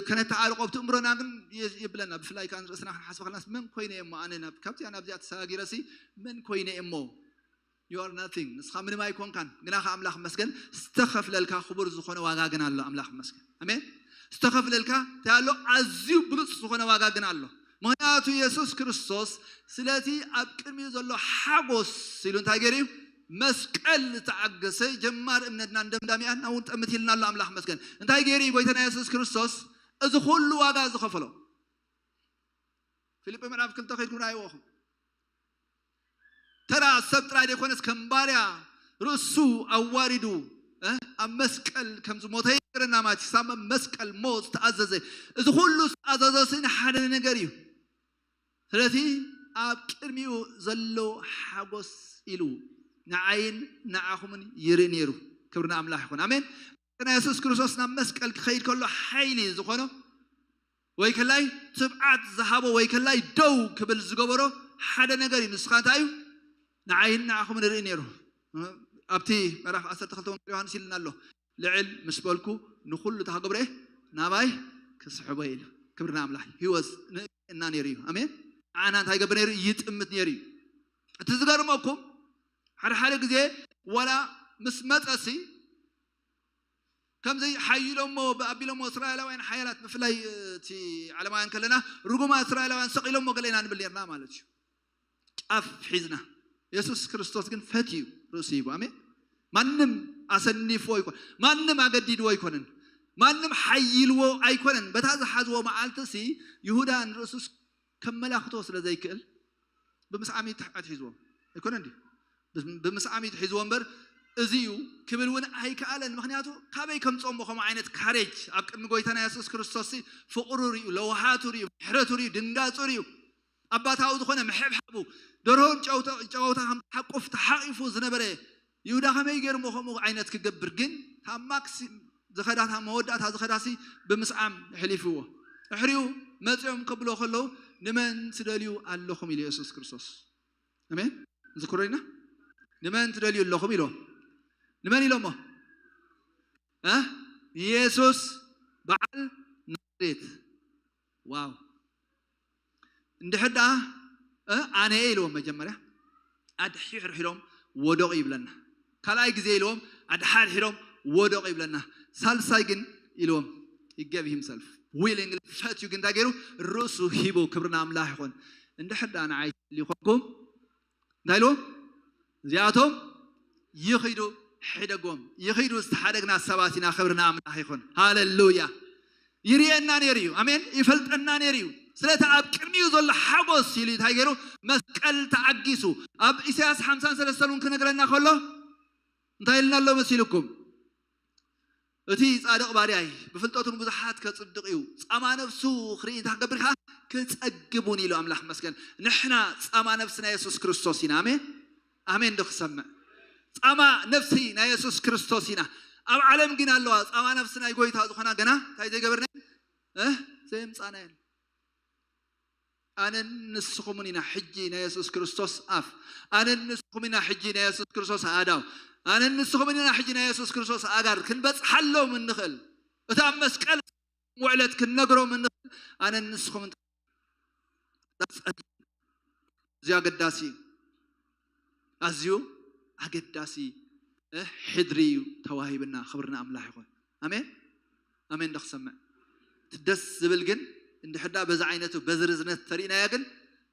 ከነተዓርቆ ኣብቲ እምሮና ግን የብለና። ብፍላይ ከዓ ንርእስና ክንሓስበ ከለናስ መን ኮይነ እየ እሞ ኣነ ካብዚኣ ናብዚኣ ተሰጋጊረሲ መን ኮይነ እየ እሞ? You are nothing። ንስኻ ምንም ኣይኮንካን። ግና ከ ኣምላኽ መስገን ዝተኸፍለልካ ክቡር ዝኾነ ዋጋ ግን ኣሎ። ኣምላኽ መስገን። ኣሜን። ዝተኸፍለልካ እንታይ ኣሎ? ኣዝዩ ብሉፅ ዝኾነ ዋጋ ግን ኣሎ። ምክንያቱ የሱስ ክርስቶስ ስለቲ ኣብ ቅድሚኡ ዘሎ ሓጎስ ኢሉ እንታይ ገይሩ እዩ? መስቀል ዝተዓገሰ ጀማር እምነትና እንደምዳሚኣና እውን ጠምት ኢልና ኣሎ። ኣምላኽ መስገን። እንታይ ገይሩ እዩ ጎይታና የሱስ ክርስቶስ እዚ ኩሉ ዋጋ ዝኸፈሎ? ፊልጲ ምዕራፍ ክልተ ከይድኩም ራእይዎኹም። ተራ ሰብ ጥራይ ዘይኮነስ ከም ባርያ ርእሱ ኣዋሪዱ ኣብ መስቀል ከም ዝሞተ ይነግረና ማለት እዩ። ሳብ መስቀል ሞት ዝተኣዘዘ እዚ ኩሉ ዝተኣዘዘ ሲ ንሓደ ነገር እዩ። ስለዚ ኣብ ቅድሚኡ ዘሎ ሓጎስ ኢሉ ንዓይን ንዓኹምን ይርኢ ነይሩ። ክብሪ ንኣምላኽ ይኹን። ኣሜን። ናይ የሱስ ክርስቶስ ናብ መስቀል ክኸይድ ከሎ ሓይሊ ዝኾኖ ወይ ከላይ ትብዓት ዝሃቦ ወይ ከላይ ደው ክብል ዝገበሮ ሓደ ነገር እዩ። ንስኻ እንታይ እዩ ንዓይን ንዓኹም ንርኢ ነይሩ? ኣብቲ ምዕራፍ ዓሰርተ ክልተ ወንጌል ዮሃንስ ኢልና ኣሎ። ልዕል ምስ በልኩ ንኹሉ እታ ክገብረ ናባይ ክስሕቦ ኢሉ። ክብሪ ንኣምላኽ። ህይወት ንእና ነይሩ እዩ። ኣሜን። ንዓና እንታይ ገብር ነይሩ? ይጥምት ነይሩ እዩ። እቲ ዝገርመኩም ሓደ ሓደ ግዜ ዋላ ምስ መፀሲ ከምዚ ሓይሎሞ ብኣቢሎሞ እስራኤላውያን ሓያላት ብፍላይ እቲ ዓለማውያን ከለና ርጉማ እስራኤላውያን ሰቕ ኢሎሞ ገለ ኢና ንብል ነርና ማለት እዩ። ጫፍ ሒዝና የሱስ ክርስቶስ ግን ፈትዩ ርእሱ ሂቡ። ኣሜን። ማንም ኣሰኒፍዎ ኣይኮን፣ ማንም ኣገዲድዎ ኣይኮንን፣ ማንም ሓይልዎ ኣይኮነን። በታ ዝሓዝዎ መዓልቲ ሲ ይሁዳ ንርእሱስ ከመላኽቶ ስለ ዘይክእል ብምስዓም እዩ ኣትሒዝዎም ኣይኮነ እንዲ ብምስዓም እዩ ሒዝዎ እምበር እዚ እዩ ክብል እውን ኣይከኣለን። ምክንያቱ ካበይ ከምፅኦም ከምኡ ዓይነት ካሬጅ ኣብ ቅድሚ ጎይታና የሱስ ክርስቶስ ፍቅሩ ርዩ፣ ለውሃቱ ርዩ፣ ምሕረቱ ርዩ፣ ድንጋፁ ርዩ፣ ኣባታዊ ዝኾነ ምሕብሓቡ ደርሆን ጨውታ ከም ሓቁፍ ተሓቂፉ ዝነበረ ይሁዳ ከመይ ገይሩ ሞ ከምኡ ዓይነት ክገብር ግን ካብ ማክሲም ዝኸዳታ መወዳእታ ዝኸዳሲ ብምስዓም ሕሊፍዎ። እሕሪኡ መፂኦም ከብሎ ከለዉ ንመን ትደልዩ ኣለኹም ኢሉ የሱስ ክርስቶስ። ኣሜን። ንዝክሮ ኢና ንመን ትደልዩ ኣለኹም ኢሎ ንመን ኢሎሞ እ የሱስ በዓል ናዝሬት። ዋው እንድሕር ደኣ ኣነ እየ ኢልዎም፣ መጀመርያ ኣድሕርሒሮም ወደቑ ይብለና። ካልኣይ ግዜ ኢልዎም ኣድሓርሒሮም ወደቑ ይብለና። ሳልሳይ ግን ኢልዎም ይገብ ሂምሰልፍ ዊሊንግ ፈትዩ ግን እንታይ ገይሩ ርእሱ ሂቡ። ክብርና ኣምላኽ ይኹን። እንድሕር ደኣ ንዓይ ይኾንኩም እንታይ ኢልዎም? እዚኣቶም ይኺዱ ሕደጎም ይኺዱ ዝተሓደግና ሰባት ኢና። ክብርና ኣምላኽ ይኹን። ሃለሉያ። ይርእየና ነይሩ እዩ። ኣሜን። ይፈልጠና ነይሩ እዩ። ስለቲ ኣብ ቅድሚኡ ዘሎ ሓጎስ ኢሉ እንታይ ገይሩ መስቀል ተዓጊሱ ኣብ ኢሳያስ ሓምሳን ሰለስተን እውን ክነግረና ከሎ እንታይ ኢልና ኣሎ መሲልኩም? እቲ ጻድቕ ባርያይ ብፍልጠቱ ንብዙሓት ከጽድቕ እዩ፣ ጻማ ነፍሱ ክርኢ እንታይ ክገብር ከኣ ክጸግብ እውን ኢሉ ኣምላኽ መስገን። ንሕና ጻማ ነፍስና የሱስ ክርስቶስ ኢና። ኣሜን ኣሜን። ዶ ክሰምዕ ጻማ ነፍሲ ናይ የሱስ ክርስቶስ ኢና። ኣብ ዓለም ግን ኣለዋ ጻማ ነፍሲ ናይ ጎይታ ዝኾና ገና እንታይ ዘይገበርና ዘይምጻና የለ። ኣነን ንስኹምን ኢና ሕጂ ናይ የሱስ ክርስቶስ ኣፍ። ኣነን ንስኹም ኢና ሕጂ ናይ የሱስ ክርስቶስ ኣእዳው። ኣነን ንስኹምን ኢና ሕጂ ናይ የሱስ ክርስቶስ ኣጋር ክንበጽሓሎም እንኽእል። እታ ኣብ መስቀል ውዕለት ክንነግሮም እንኽእል ኣነን ንስኹምን። እዚ ኣገዳሲ እዩ። ኣዝዩ ኣገዳሲ ሕድሪ እዩ ተዋሂብና። ክብርና ኣምላኽ ይኹን። ኣሜን ኣሜን። ዶ ክሰምዕ እቲ ደስ ዝብል ግን እንድሕዳ በዚ ዓይነቱ በዚ ርዝነት ተሪእናያ ግን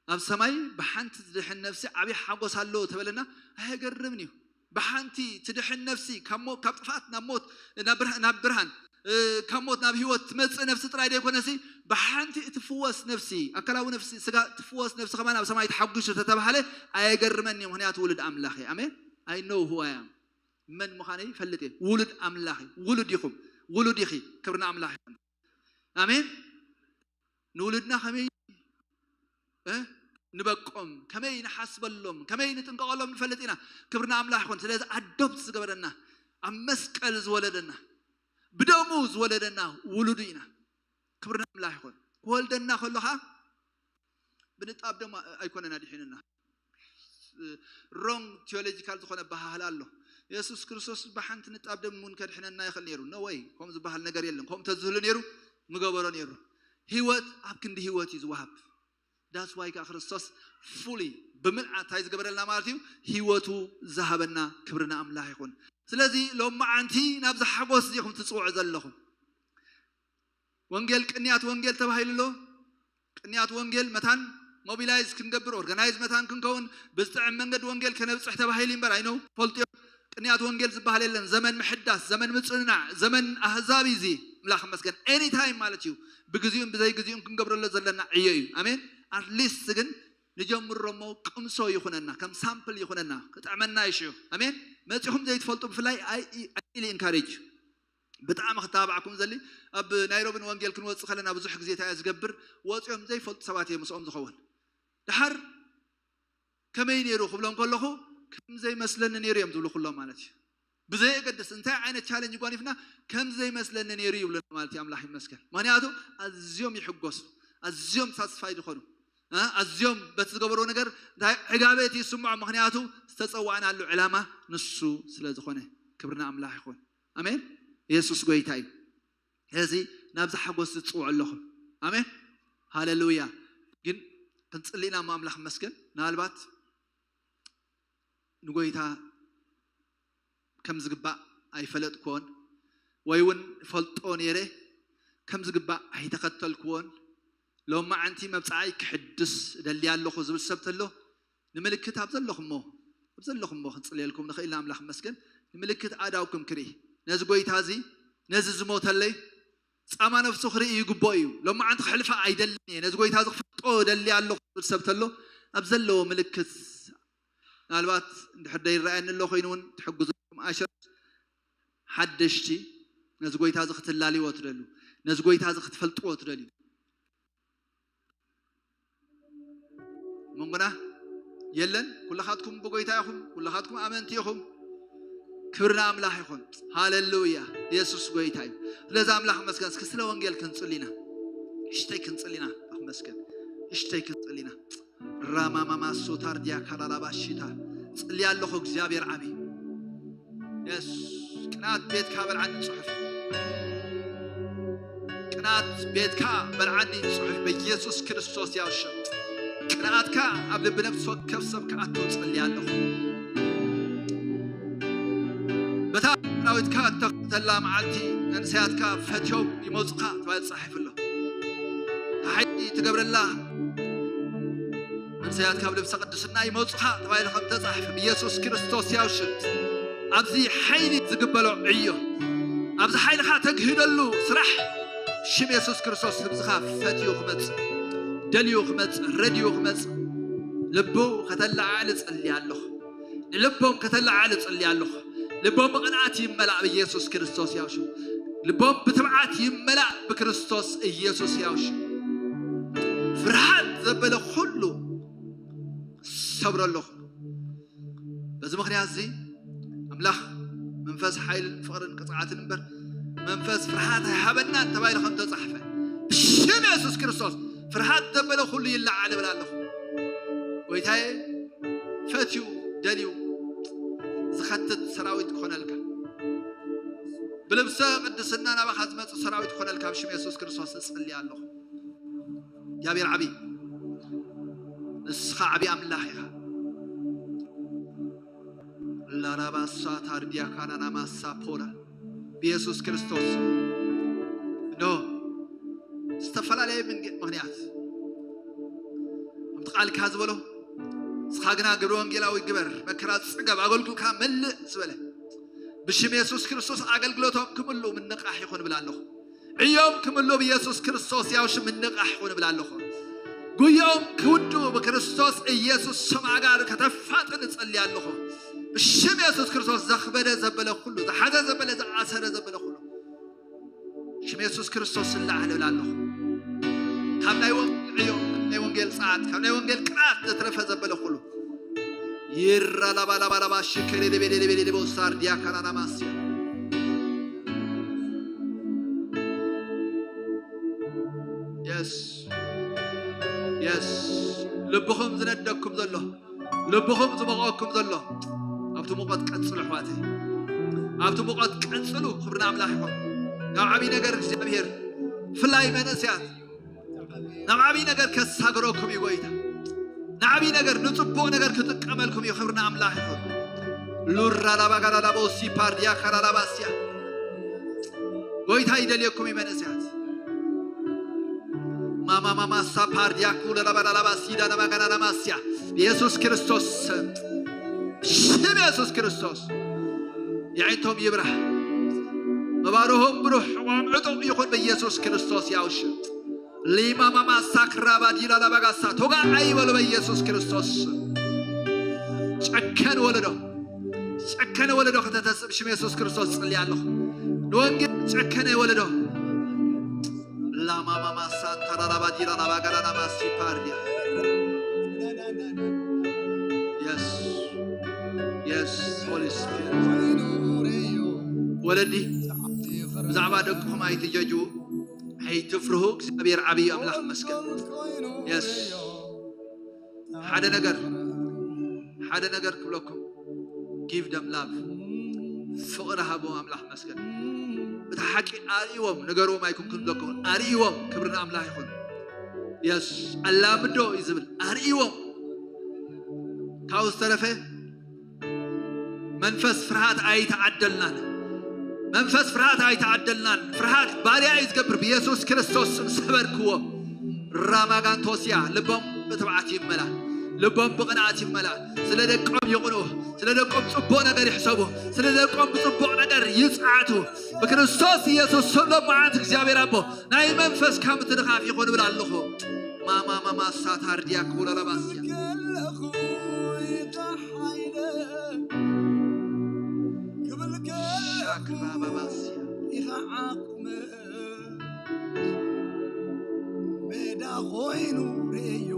ኣብ ሰማይ ብሓንቲ ዝድሕን ነፍሲ ዓብዪ ሓጎስ ኣለዎ ተበለና ኣየገርምን እዩ። ብሓንቲ ትድሕን ነፍሲ ካብ ጥፍኣት ናብ ሞት ናብ ብርሃን ካብ ሞት ናብ ህይወት ትመፅእ ነፍሲ ጥራይ ዘይኮነሲ ብሓንቲ እትፍወስ ነፍሲ ኣካላዊ ነፍሲ ስጋ ትፍወስ ነፍሲ ከማን ኣብ ሰማይ ተሓጒሱ ተተባሃለ ኣየገርመን እዩ። ምክንያቱ ውሉድ ኣምላኽ እዩ። ኣሜን። I know who I am። መን ምዃነይ ይፈልጥ እየ። ውሉድ ኣምላኽ እዩ። ውሉድ ኢኹም። ውሉድ ኢኺ። ክብርና ኣምላኽ ይኹን። ኣሜን። ንውሉድና ከመይ ንበቆም ከመይ ንሓስበሎም ከመይ ንጥንቀቐሎም ንፈልጥ ኢና። ክብርና ኣምላኽ ይኹን። ስለዚ ኣዶፕት ዝገበረና ኣብ መስቀል ዝወለደና ብደሙ ዝወለደና ውሉዱ ኢና። ክብርና ኣምላኽ ይኹን። ክወልደና ከሎ ከዓ ብንጣብ ደሞ ኣይኮነን ኣድሒኑና። ሮንግ ቲዮሎጂካል ዝኾነ ኣበሃህላ ኣሎ። የሱስ ክርስቶስ ብሓንቲ ንጣብ ደም እውን ከድሕነና ይኽእል ነይሩ። ኖ ወይ። ከምኡ ዝበሃል ነገር የለን። ከምኡ ተዝህሉ ነይሩ ምገበሮ ነይሩ። ህይወት ኣብ ክንዲ ህይወት እዩ ዝወሃብ። ዳስ ዋይ ከዓ ክርስቶስ ፉሊ ብምልኣት እንታይ ዝገበረልና ማለት እዩ? ህይወቱ ዝሃበና። ክብርና ኣምላኽ ይኹን። ስለዚ ሎመዓንቲ ናብዚ ሓጎስ እዚ ኢኹም ትፅውዑ ዘለኹም። ወንጌል ቅንያት ወንጌል ተባሂሉ ኣሎ። ቅንያት ወንጌል መታን ሞቢላይዝ ክንገብር ኦርጋናይዝ መታን ክንከውን ብዝጥዕም መንገዲ ወንጌል ከነብፅሕ ተባሂሉ እምበር ኣይነው ፈልጥዮ። ቅንያት ወንጌል ዝበሃል የለን። ዘመን ምሕዳስ፣ ዘመን ምፅንናዕ፣ ዘመን ኣህዛብ እዩ እዚ። ምላኽ መስገን ኤኒታይም ማለት እዩ። ብግዚኡን ብዘይ ግዚኡን ክንገብረሎ ዘለና ዕዮ እዩ። ኣሜን። ኣትሊስት ግን ንጀምሮ እሞ ቅምሶ ይኹነና፣ ከም ሳምፕል ይኹነና፣ ክጥዕመና ይሽዑ። ኣሜን። መፂኹም ዘይትፈልጡ ብፍላይ ኣይ ኢሊ ኢንካሬጅ ብጣዕሚ ክተባባዕኩም ዘሊ። ኣብ ናይሮብን ወንጌል ክንወፅእ ከለና ብዙሕ ግዜ እንታይ ዝገብር ወፂኦም ዘይፈልጡ ሰባት እዮም ምስኦም ዝኸውን። ድሓር ከመይ ነይሩ ክብሎም ከለኹ ከም ዘይመስለኒ ነይሩ እዮም ዝብሉ ኩሎም ማለት እዩ። ብዘየገድስ እንታይ ዓይነት ቻለንጅ ጓኒፍና ከም ዘይመስለኒ ነይሩ ይብሉና ማለት እዩ። ኣምላኽ ይመስገን። ምክንያቱ ኣዝዮም ይሕጎሱ፣ ኣዝዮም ሳትስፋይ ዝኾኑ፣ ኣዝዮም በቲ ዝገበርዎ ነገር እንታይ ዕጋበት ይስምዖ። ምክንያቱ ዝተፀዋዕናሉ ዕላማ ንሱ ስለ ዝኾነ። ክብርና ኣምላኽ ይኹን። ኣሜን። የሱስ ጎይታ እዩ። እዚ ናብዚ ሓጎስ ዝፅውዑ ኣለኹም። ኣሜን። ሃለሉያ። ግን ክንፅሊ ኢና እሞ ኣምላኽ መስገን። ምናልባት ንጎይታ ከም ዝግባእ ኣይፈለጥክዎን ወይ እውን ፈልጦ ነይረ ከም ዝግባእ ኣይተኸተልክዎን። ሎማዓንቲ መብፃዓይ ክሕድስ እደሊ ኣለኹ ዝብል ሰብ ተሎ ንምልክት ኣብ ዘለኹሞ ኣብ ዘለኹሞ ክንፅልየልኩም ንኽእል ኣምላኽ መስገን። ንምልክት ኣዳውኩም ክርኢ ነዚ ጎይታ እዚ ነዚ ዝሞተለይ ጻማ ነፍሱ ክርኢ ይግቦ እዩ። ሎማዓንቲ ክሕልፋ ኣይደልን እየ። ነዚ ጎይታ እዚ ክፈልጦ እደሊ ኣለኹ ዝብል ሰብ ተሎ ኣብ ዘለዎ ምልክት ምናልባት እንድሕር ደይረኣየኒ ኣሎ ኮይኑ እውን ትሕግዙኩም ኣሸር ሓደሽቲ ነዚ ጎይታ እዚ ክትላልይዎ ትደልዩ ነዚ ጎይታ እዚ ክትፈልጥዎ ትደልዩ መንጎና የለን። ኩልኻትኩም ብጎይታ ኢኹም። ኩልኻትኩም ኣመንቲ ኢኹም። ክብርና ኣምላኽ ይኹን። ሃሌሉያ። የሱስ ጎይታ እዩ። ስለዚ ኣምላኽ መስገን። እስኪ ስለ ወንጌል ክንጽል ኢና። እሽተይ ክንጽል ኢና። ኣምላኽ መስገን። እሽተይ ክንጽል ኢና። ራማማማሶ ታርዲያ ካላላባሺታ ጽልያ ኣለኹ። እግዚኣብሔር ዓቢ የስ ቅናት ቤትካ በልዓኒ ጽሑፍ ቅናት ቤትካ በልዓኒ ጽሑፍ በኢየሱስ ክርስቶስ ያው ሽም ቅንኣትካ ኣብ ልቢ ነፍሲ ወከፍ ሰብ ክኣቱ እጽሊ ኣለኹ። በታ ሰራዊትካ እተኸተላ መዓልቲ መንእሰያትካ ፈትዮም ይመጹኻ ተባሂሉ ተጻሒፉ ኣሎ። ሓይሊ ትገብረላ መንእሰያትካ ኣብ ልብሰ ቅድስና ይመጹኻ ተባሂሉ ከም ተጻሕፈ ብኢየሱስ ክርስቶስ ያው ሽም ኣብዚ ሓይሊ ዝግበሎ ዕዮ ኣብዚ ሓይልኻ ተግህደሉ ስራሕ ሽም የሱስ ክርስቶስ ህዝብኻ ፈትዩ ክመጽእ ደልዩ ክመጽእ ረድዩ ክመጽእ ልቡ ከተለዓዕል እጸሊ ኣለኹ። ንልቦም ከተለዓዕል እጸሊ ኣለኹ። ልቦም ብቕንኣት ይመላእ ብኢየሱስ ክርስቶስ ያው ሽም። ልቦም ብትብዓት ይመላእ ብክርስቶስ ኢየሱስ ያው ሽም። ፍርሃት ዘበለ ኩሉ ሰብሮ ኣለኹ። በዚ ምኽንያት እዚ ኣምላኽ መንፈስ ሓይልን ፍቕርን ቅጽዓትን እምበር መንፈስ ፍርሃት ኣይሃበናን ተባሂሉ ከም ተጻሕፈ ብሽም የሱስ ክርስቶስ ፍርሃት ዘበለ ኩሉ ይለዓል እብል ኣለኹ። ጎይታዬ ፈትዩ ደልዩ ዝኸትት ሰራዊት ክኾነልካ ብልብሰ ቅድስና ናባኻ ዝመጽእ ሰራዊት ክኾነልካ ብሽም የሱስ ክርስቶስ እጽሊ ኣለኹ። እግዚኣብሔር ዓቢ ንስኻ ዓቢ ኣምላኽ ኢኻ። ላራባሳ ታርዲያካናና ማሳ ፖራ ብኢየሱስ ክርስቶስ እንዶ ዝተፈላለየ ምንግ- ምኽንያት ከምቲ ቃልካ ዝበሎ ንስኻ ግና ግብረ ወንጌላዊ ግበር መከራ ጽገብ ኣገልግልካ መልእ ዝበለ ብሽም የሱስ ክርስቶስ ኣገልግሎቶም ክምሉ ምንቃሕ ይኹን እብል ኣለኹ። ዕዮም ክምሉ ብኢየሱስ ክርስቶስ ያው ሽም ምንቃሕ ይኹን እብል ኣለኹ። ጉዮም ክውዱ ብክርስቶስ ኢየሱስ ስም ኣጋር ከተፋጥን እጸሊ ኣለኹ። ብሽም የሱስ ክርስቶስ ዘኽበደ ዘበለ ኩሉ ዝሓዘ ዘበለ ዝኣሰረ ዘበለ ኩሉ ሽም የሱስ ክርስቶስ ዝለዓል እብል ኣለኹ። ካብ ናይ ወንጌል ዕዮ ካብ ናይ ወንጌል ጸዓት ካብ ናይ ወንጌል ቅርኣት ዘትረፈ ዘበለ ኩሉ ይራላባላባላባ ሽከሌሌቤሌቤሌቦሳር ዲያካናናማስያ የስ የስ ልብኹም ዝነደኩም ዘሎ ልብኹም ዝመቕኦኩም ዘሎ ኣብቲ ሙቐት ቀጽሉ ኣሕዋተይ። ኣብቲ ሙቐት ቀጽሉ። ክብሪ ንኣምላኽ ይኹን። ናብ ዓብዪ ነገር እግዚኣብሔር ብፍላይ መንእሰያት ናብ ዓብዪ ነገር ከሳግረኩም እዩ ጎይታ። ንዓብዪ ነገር ንጽቡቕ ነገር ክጥቀመልኩም እዩ። ክብሪ ንኣምላኽ ይኹን። ሉራ ላባጋዳላቦሲ ፓርዲያ ካራላባስያ ጎይታ ይደልየኩም እዩ መንእሰያት። ማማማማሳ ፓርዲያኩ ለላባላላባሲዳ ለባጋዳላባስያ የሱስ ክርስቶስ ስም ሽም የሱስ ክርስቶስ የዒንቶም ይብራህ መባርሆም ብሩህ ሕቖም ዕጡቕ ይኹን በኢየሱስ ክርስቶስ ያው ሽም ሊማማማ ሳክራባ ዲላ ላባጋሳ ቶጋ ኣይበሉ በኢየሱስ ክርስቶስ ጨከን ወለዶ ጨከነ ወለዶ ከተተስእ ብሽም የሱስ ክርስቶስ ጽሊ ኣለኹ ንወንጌል ጨከነ ወለዶ ላማማማ ሳንታራራባ ዲራ ላባጋራ ላባ ሲፓርዲያ Yes Yes Holy Spirit ወለዲ ብዛዕባ ደቅኹም ኣይትጀጅዉ ኣይትፍርሁ እግዚኣብሔር ዓብዪ ኣምላኽ መስገን የስ ሓደ ነገር ሓደ ነገር ክብለኩም give them love ፍቕሪ ሃቦም ኣምላኽ መስገን እቲ ሓቂ ኣርእዎም ነገርዎም ኣይኩንኩም ዘለኩም ኣርእዎም ክብሪ ንኣምላኽ ይኹን የስ ኣላምዶ እዩ ዝብል ኣርእዎም ካብኡ ዝተረፈ መንፈስ ፍርሃት ኣይተዓደልናን መንፈስ ፍርሃት ኣይተዓደልናን ፍርሃት ባርያ እዩ ዝገብር ብየሱስ ክርስቶስ ስም ሰበርክዎ ራማጋንቶስያ ልቦም ብትብዓት ይመላ ልቦም ብቕንኣት ይመላ ስለ ደቆም ይቕንኡ ስለ ደቆም ጽቡቕ ነገር ይሕሰቡ ስለ ደቆም ብጽቡቕ ነገር ይጽዓቱ ብክርስቶስ ኢየሱስ ስም ሎመዓንቲ እግዚኣብሔር ኣቦ ናይ መንፈስካ ምትንኻፍ ይኹን እብል ኣለኹ ማማማማሳ ታርዲያ ክቡለረባስያ ሻክራባባስያ ሜዳ ኮይኑ ርእዩ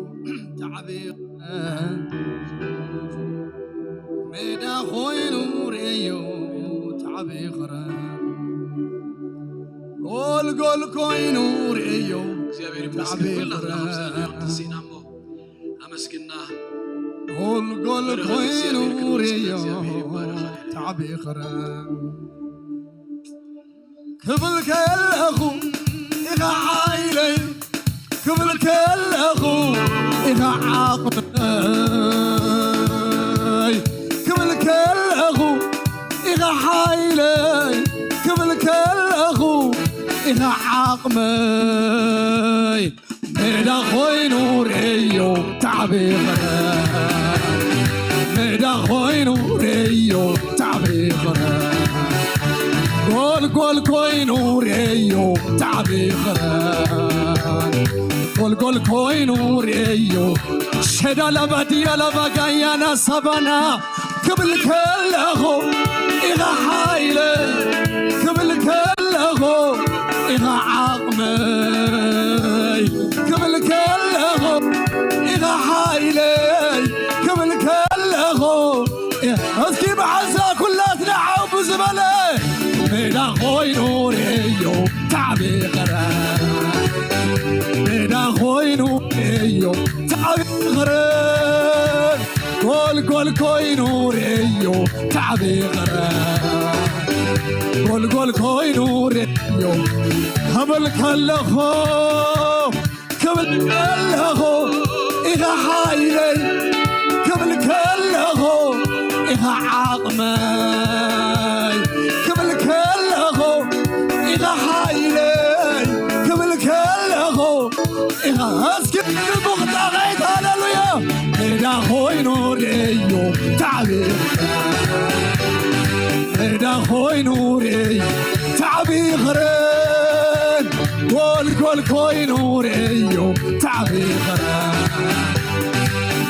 ተዓቢቕ ሜዳ ኮይኑ ርእዩ ተዓቢቕረ ጎልጎል ኮይኑ ርእዩ እግዚኣብሔር ይመስገን። ኩላትና ተዓቢቕረ። ኣብዚ እንዲና እሞ ኣመስግና። ጎልጎል በረኸት ኮይኑ እግዚኣብሔር ክብረት ርእዩ እግዚኣብሔር ይባረኽ። ተዓቢቕረ ክብል ከለኹ ኢኻ ሓይለይ ክብል ከለኹ ኢኻ ዓቕመይ ክብል ከለኹ፣ ኢኻ ሓይለይ ክብል ከለኹ፣ ኢኻ ዓቕመይ። ሜዳ ኮይኑ ርእዮ ታዕቢኽረ፣ ሜዳ ኮይኑ ርእዮ ታዕቢኽረ፣ ጎልጎል ኮይኑ ርእዮ ታዕቢኽረ፣ ጎልጎል ኮይኑ ርእዮ። ሸዳ ላባ ድያ ላባ ጋያና ሳባና ክብል ከለኹ፣ ኢኻ ሓይለ ክብል ከለኹ፣ ኢኻ ዓቕመይ ክብል ከለኹ፣ ኢኻ ሓይለይ ክብል ከለኹ። እስኪ ብሓንሳ ኩላትና ዓው ብዝበለ፣ ሜዳ ኮይኑ ርእዮ ታዕቢኽረ፣ ሜዳ ኮይኑ ርእዮ ታዕቢኽረ፣ ጎልጎል ኮይኑ ርእዮ ታዕቢኽረ፣ ጎልጎል ኮይኑ ርእዮ ክብል ከለኹ፣ ክብል ከለኹ፣ ኢኻ ሓይለይ ክብል ከለኹ፣ ኢኻ ዓቕመይ ክብል ከለኹ፣ ኢኻ ሓይለይ ክብል ከለኹ፣ ኢኻ እስኪ ጽቡቕ ጣቕዒት፣ ሃሌሉያ። ሜዳ ኮይኑ ርእዮ ታዕቢኽረ፣ ሜዳ ኮይኑ ርእዮ ታዕቢኽረን፣ ጎልጎል ኮይኑ ርእዮ ታዕቢኽረ፣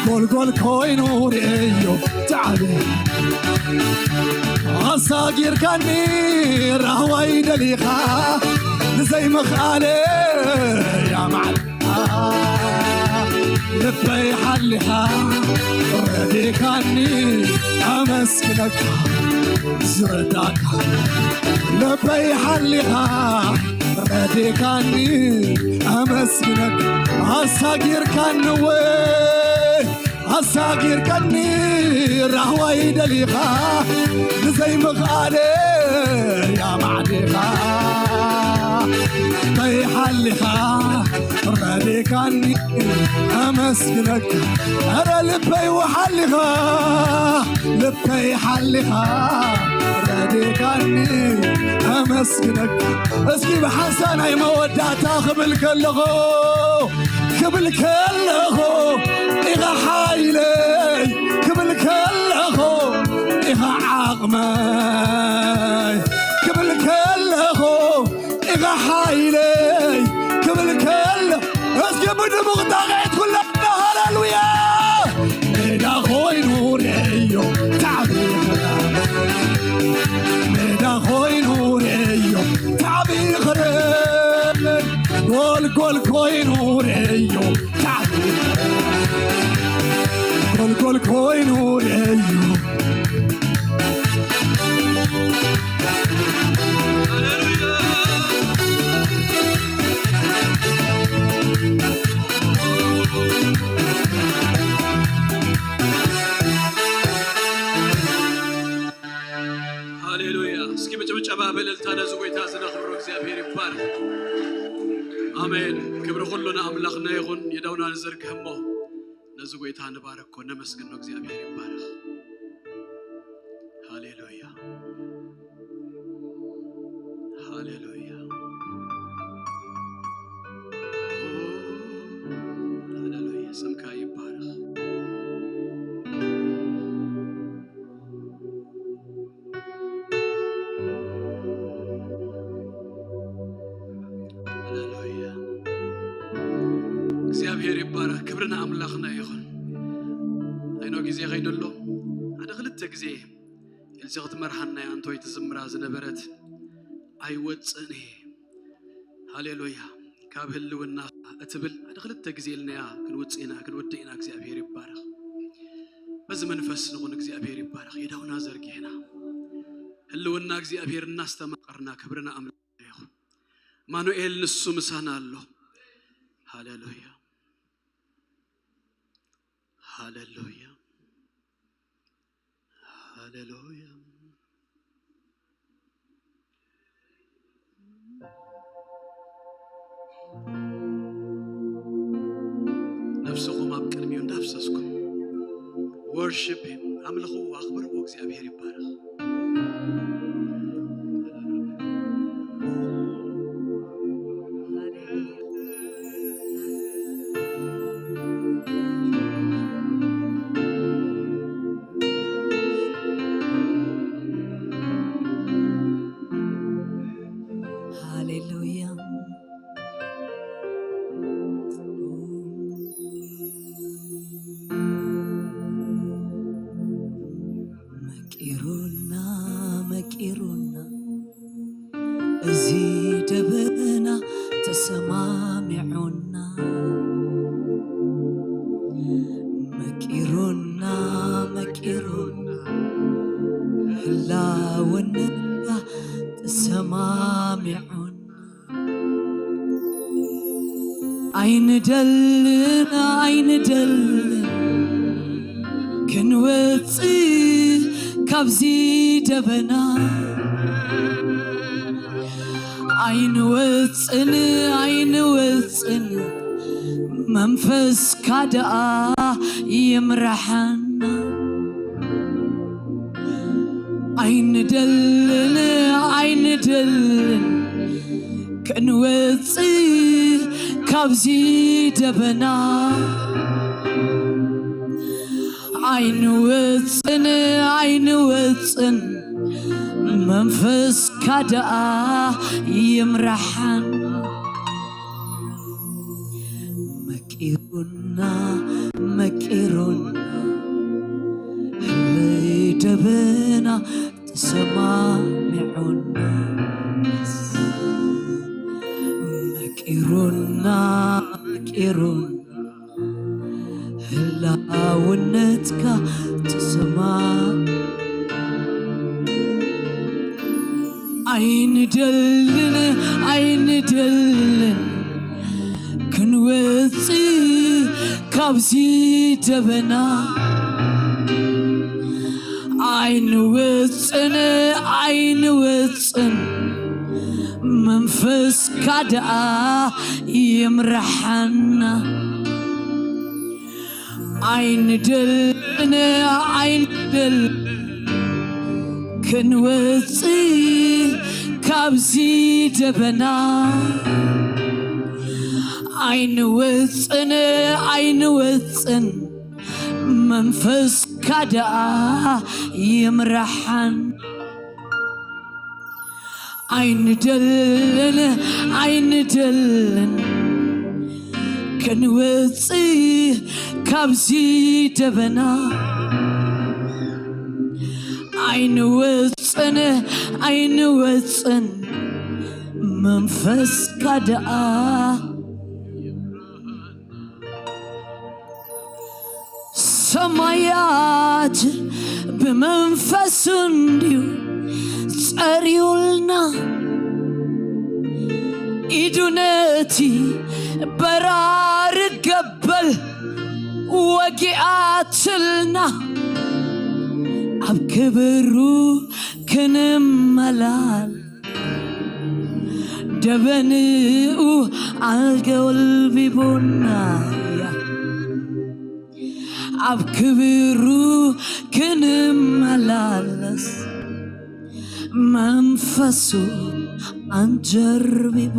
ጎልጎል ኮይኑ ርእዮ ታዕቢ ኣሳጊርካኒ ራህዋይ ደሊኻ ንዘይምኽኣለ ያማዕል ልበይ ሓሊኻ ረዲካኒ ኣመስግነካ ዝረዳካ ልበይ ሓሊኻ ረዲካኒ ኣመስግነካ ኣሳጊርካኒ ወይ ኣሳጊርካኒ ራህዋይ ደሊኻ ንዘይምኽኣለ ያማዕዲኻ ከይሓሊኻ ረዲካኒ ኣመስግነካ ኧረ ልበይ ወሓሊኻ ልበይ ሓሊኻ ረዲካኒ ኣመስግነካ እስኪ ብሓንሳ ናይ መወዳእታ ክብል ከለኹ ክብል ከለኹ ኢኻ ሓይለይ ክብል ከለኹ ኢኻ ዓቕመይ ክብል ከለኹ ኢኻ ሓይለይ ክብል ከለኹ እስኪ ብድሙቕ ጣቕዒት ኩላትና ሃሌሉያ ሜዳ ኮይኑ ርእዮ ታዕቢኽረ ሜዳ ኮይኑ ርእዮ ታዕቢኽረ ጎልጎል ኮይኑ ርእዮ ታዕቢኽረ ጎልጎል ኮይኑ ርእዮ ሃሌሉያ። እስኪ ብጭብጨባ ብእልልታ ነዚ ጎይታ እዚ ነኽብሮ። እግዚኣብሔር ይባረክ። ኣሜን። ክብሪ ኩሉ ንኣምላኽና ይኹን። የዳውና ንዘርግሕ እሞ ነዚ ጎይታ ንባረኮ፣ ነመስግኖ። እግዚኣብሔር ይባረክ። ሃሌሉያ። ሃሌሉያ። ሃሌሉያ። ስምካ ይባረክ። ሃሌሉያ። እግዚኣብሔር ይባረክ። ክብሪ ንኣምላኽና ይኹን። ኣይኖ ግዜ ከይዱ ኣሎ። ሓደ ክልተ ግዜ ኤልሲ ክትመርሃና እያ፣ እንቶይ ትዝምራ ዝነበረት ኣይወፅእን እየ። ሃሌሉያ። ካብ ህልውና እትብል ሓደ ክልተ ግዜ ኢልናያ ክንውፅእ ኢና፣ ክንውድእ ኢና። እግዚኣብሔር ይባረኽ። በዚ መንፈስ ንኹን። እግዚኣብሔር ይባረኽ። የዳውና ዘርጊሕና ህልውና እግዚኣብሔር እናስተማቐርና ክብርና ኣምላኽ ይኹን። ኣማኑኤል ንሱ ምሳና ኣሎ። ሃሌሉያ። ሃሌሉያ። ሃሌሉያ። ነፍስኹም ኣብ Worship him. ኣምልኽዎ፣ ኣኽብርዎ፣ እግዚኣብሔር ይባረኽ። ሃሌሉያ። መቂሩና፣ መቂሩና፣ እዚ ደበና ተሰማሚዑና። መቂሩና፣ መቂሩና፣ ህላውነትካ ተሰማሚዑና። ኣይንደልን፣ ኣይንደልን ክንወጽእ ካብዚ ደበና። ኣይንወጽን፣ ኣይንወጽን፣ መንፈስካ ደኣ ይምርሓና። ኣይንደልን፣ ኣይንደልን ክንወጽእ ካብዚ ደበና። ኣይንወጽን፣ ኣይንወጽን፣ መንፈስካ ደኣ ይምርሓና። መቂሩና፣ መቂሩና፣ ህለይ ደበና ተሰማሚዑና። መቂሩና፣ መቂሩና፣ ህላውነትካ ተሰማ-፣ ኣይንደልን፣ ኣይንደልን ክንወጽእ ካብዚ ደበና። ኣይንወጽን፣ ኣይንወጽን፣ መንፈስካ ደኣ ይምርሓና። ኣይንደልን፣ ኣይንደልን ክንወጽእ ካብዚ ደበና። ኣይንወጽን፣ ኣይንወጽን፣ መንፈስካ ደኣ ይምርሓን። ኣይንደልን፣ ኣይንደልን ክንወጽእ ካብዚ ደበና። ኣይንወጽን፣ ኣይንወጽን፣ መንፈስካ ደኣ። ሰማያት ብመንፈሱ እንድዩ ጸርዩልና፣ ኢዱ ነቲ በራሪ ገበል ወጊኣትልና፣ ኣብ ክብሩ ክንመላል ደበንኡ ኣጎልቢቡና፣ ኣብ ክብሩ ክንመላለስ መንፈሱ ኣንጀርቢቡ።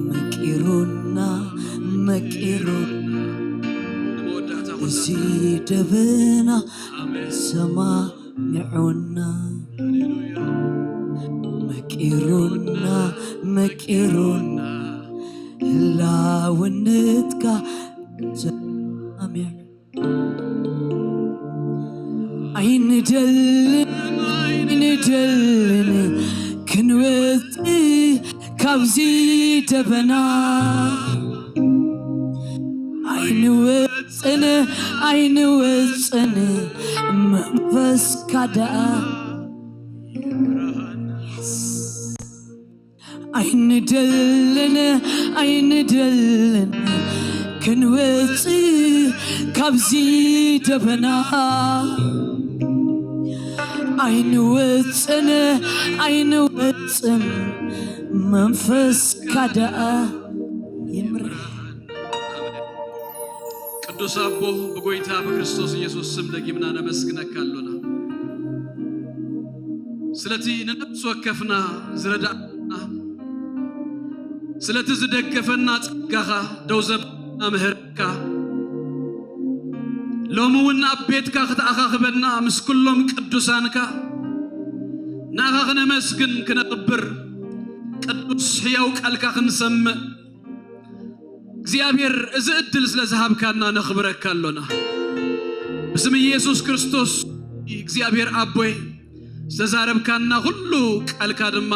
መቂሩና፣ መቂሩና፣ እዚ ደበና ሰማሚዑና። መቂሩና፣ መቂሩና፣ ህላውነትካ ሰማሚዑ። ኣይንደልን፣ ኣይንደልን ክንወጽእ ካብዚ ደበና። ኣይንወጽን፣ ኣይንወጽን፣ መንፈስካ ደኣ። ኣይንደልን፣ ኣይንደልን ክንወጽእ ካብዚ ደበና። ኣይንወጽን፣ ኣይንወጽን፣ መንፈስካ ደኣ ይምራሕ። ቅዱስ ኣቦ፣ ብጎይታ ብክርስቶስ ኢየሱስ ስም ደጊምና ነመስግነካ ኣሎና። ስለቲ ንነፍሲ ወከፍና ዝረዳእና፣ ስለቲ ዝደገፈና ጸጋኻ፣ ደው ዘበልና ምህርካ፣ ሎሚ እውን ኣብ ቤትካ ክትኣኻኽበና ምስ ኩሎም ቅዱሳንካ፣ ንኣኻ ክነመስግን ክነኽብር፣ ቅዱስ ሕያው ቃልካ ክንሰምዕ፣ እግዚኣብሔር እዚ ዕድል ስለ ዝሃብካና ነኽብረካ ኣሎና። ብስም ኢየሱስ ክርስቶስ እግዚኣብሔር ኣቦይ፣ ዝተዛረብካና ኩሉ ቃልካ ድማ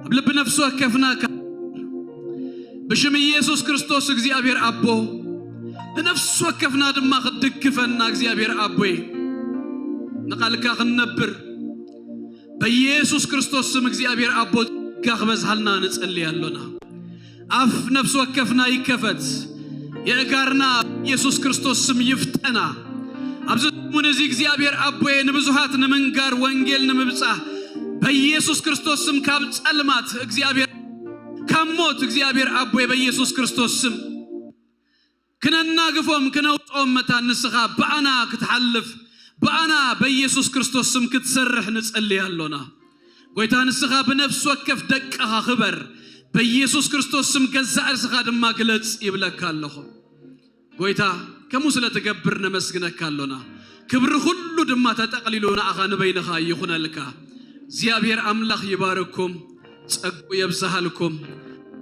ኣብ ልቢ ነፍሲ ወከፍና ካ-፣ ብሽም ኢየሱስ ክርስቶስ እግዚኣብሔር ኣቦ፣ ንነፍሲ ወከፍና ድማ ክትድግፈና እግዚኣብሔር ኣቦይ፣ ንቃልካ ክንነብር በኢየሱስ ክርስቶስ ስም እግዚኣብሔር ኣቦ ጸጋ ክበዝሃልና ንጸልይ ኣሎና። ኣፍ ነፍሲ ወከፍና ይከፈት። የእጋርና ኢየሱስ ክርስቶስ ስም ይፍጠና። ኣብዚ ሰሙን እዚ እግዚኣብሔር ኣቦየ ንብዙሃት ንምንጋር ወንጌል ንምብጻሕ በኢየሱስ ክርስቶስ ስም ካብ ጸልማት እግዚኣብሔር ካብ ሞት እግዚኣብሔር ኣቦየ በኢየሱስ ክርስቶስ ስም ክነናግፎም ክነውጽኦም መታን ንስኻ ብኣና ክትሓልፍ ብኣና በኢየሱስ ክርስቶስ ስም ክትሰርሕ ንጸልይ ኣሎና። ጎይታ ንስኻ ብነፍሲ ወከፍ ደቅኻ ክበር፣ በኢየሱስ ክርስቶስ ስም ገዛእ ርእስኻ ድማ ግለጽ ይብለካ ኣለኹ። ጎይታ ከምኡ ስለ ትገብር ነመስግነካ ኣሎና። ክብሪ ኩሉ ድማ ተጠቕሊሉ ንኣኻ ንበይንኻ ይኹነልካ። እግዚኣብሔር ኣምላኽ ይባርኩም፣ ጸጉ የብዝሃልኩም፣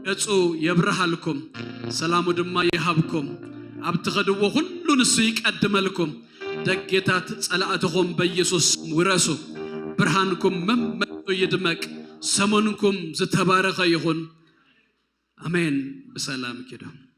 ገጹ የብርሃልኩም፣ ሰላሙ ድማ ይሃብኩም። ኣብ ትኸድዎ ኩሉ ንሱ ይቀድመልኩም። ደጌታት ጸላእትኹም በኢየሱስ ስም ውረሱ። ብርሃንኩም መመቱ ይድመቅ። ሰሙንኩም ዝተባረኸ ይኹን። ኣሜን። ብሰላም ኪዱ።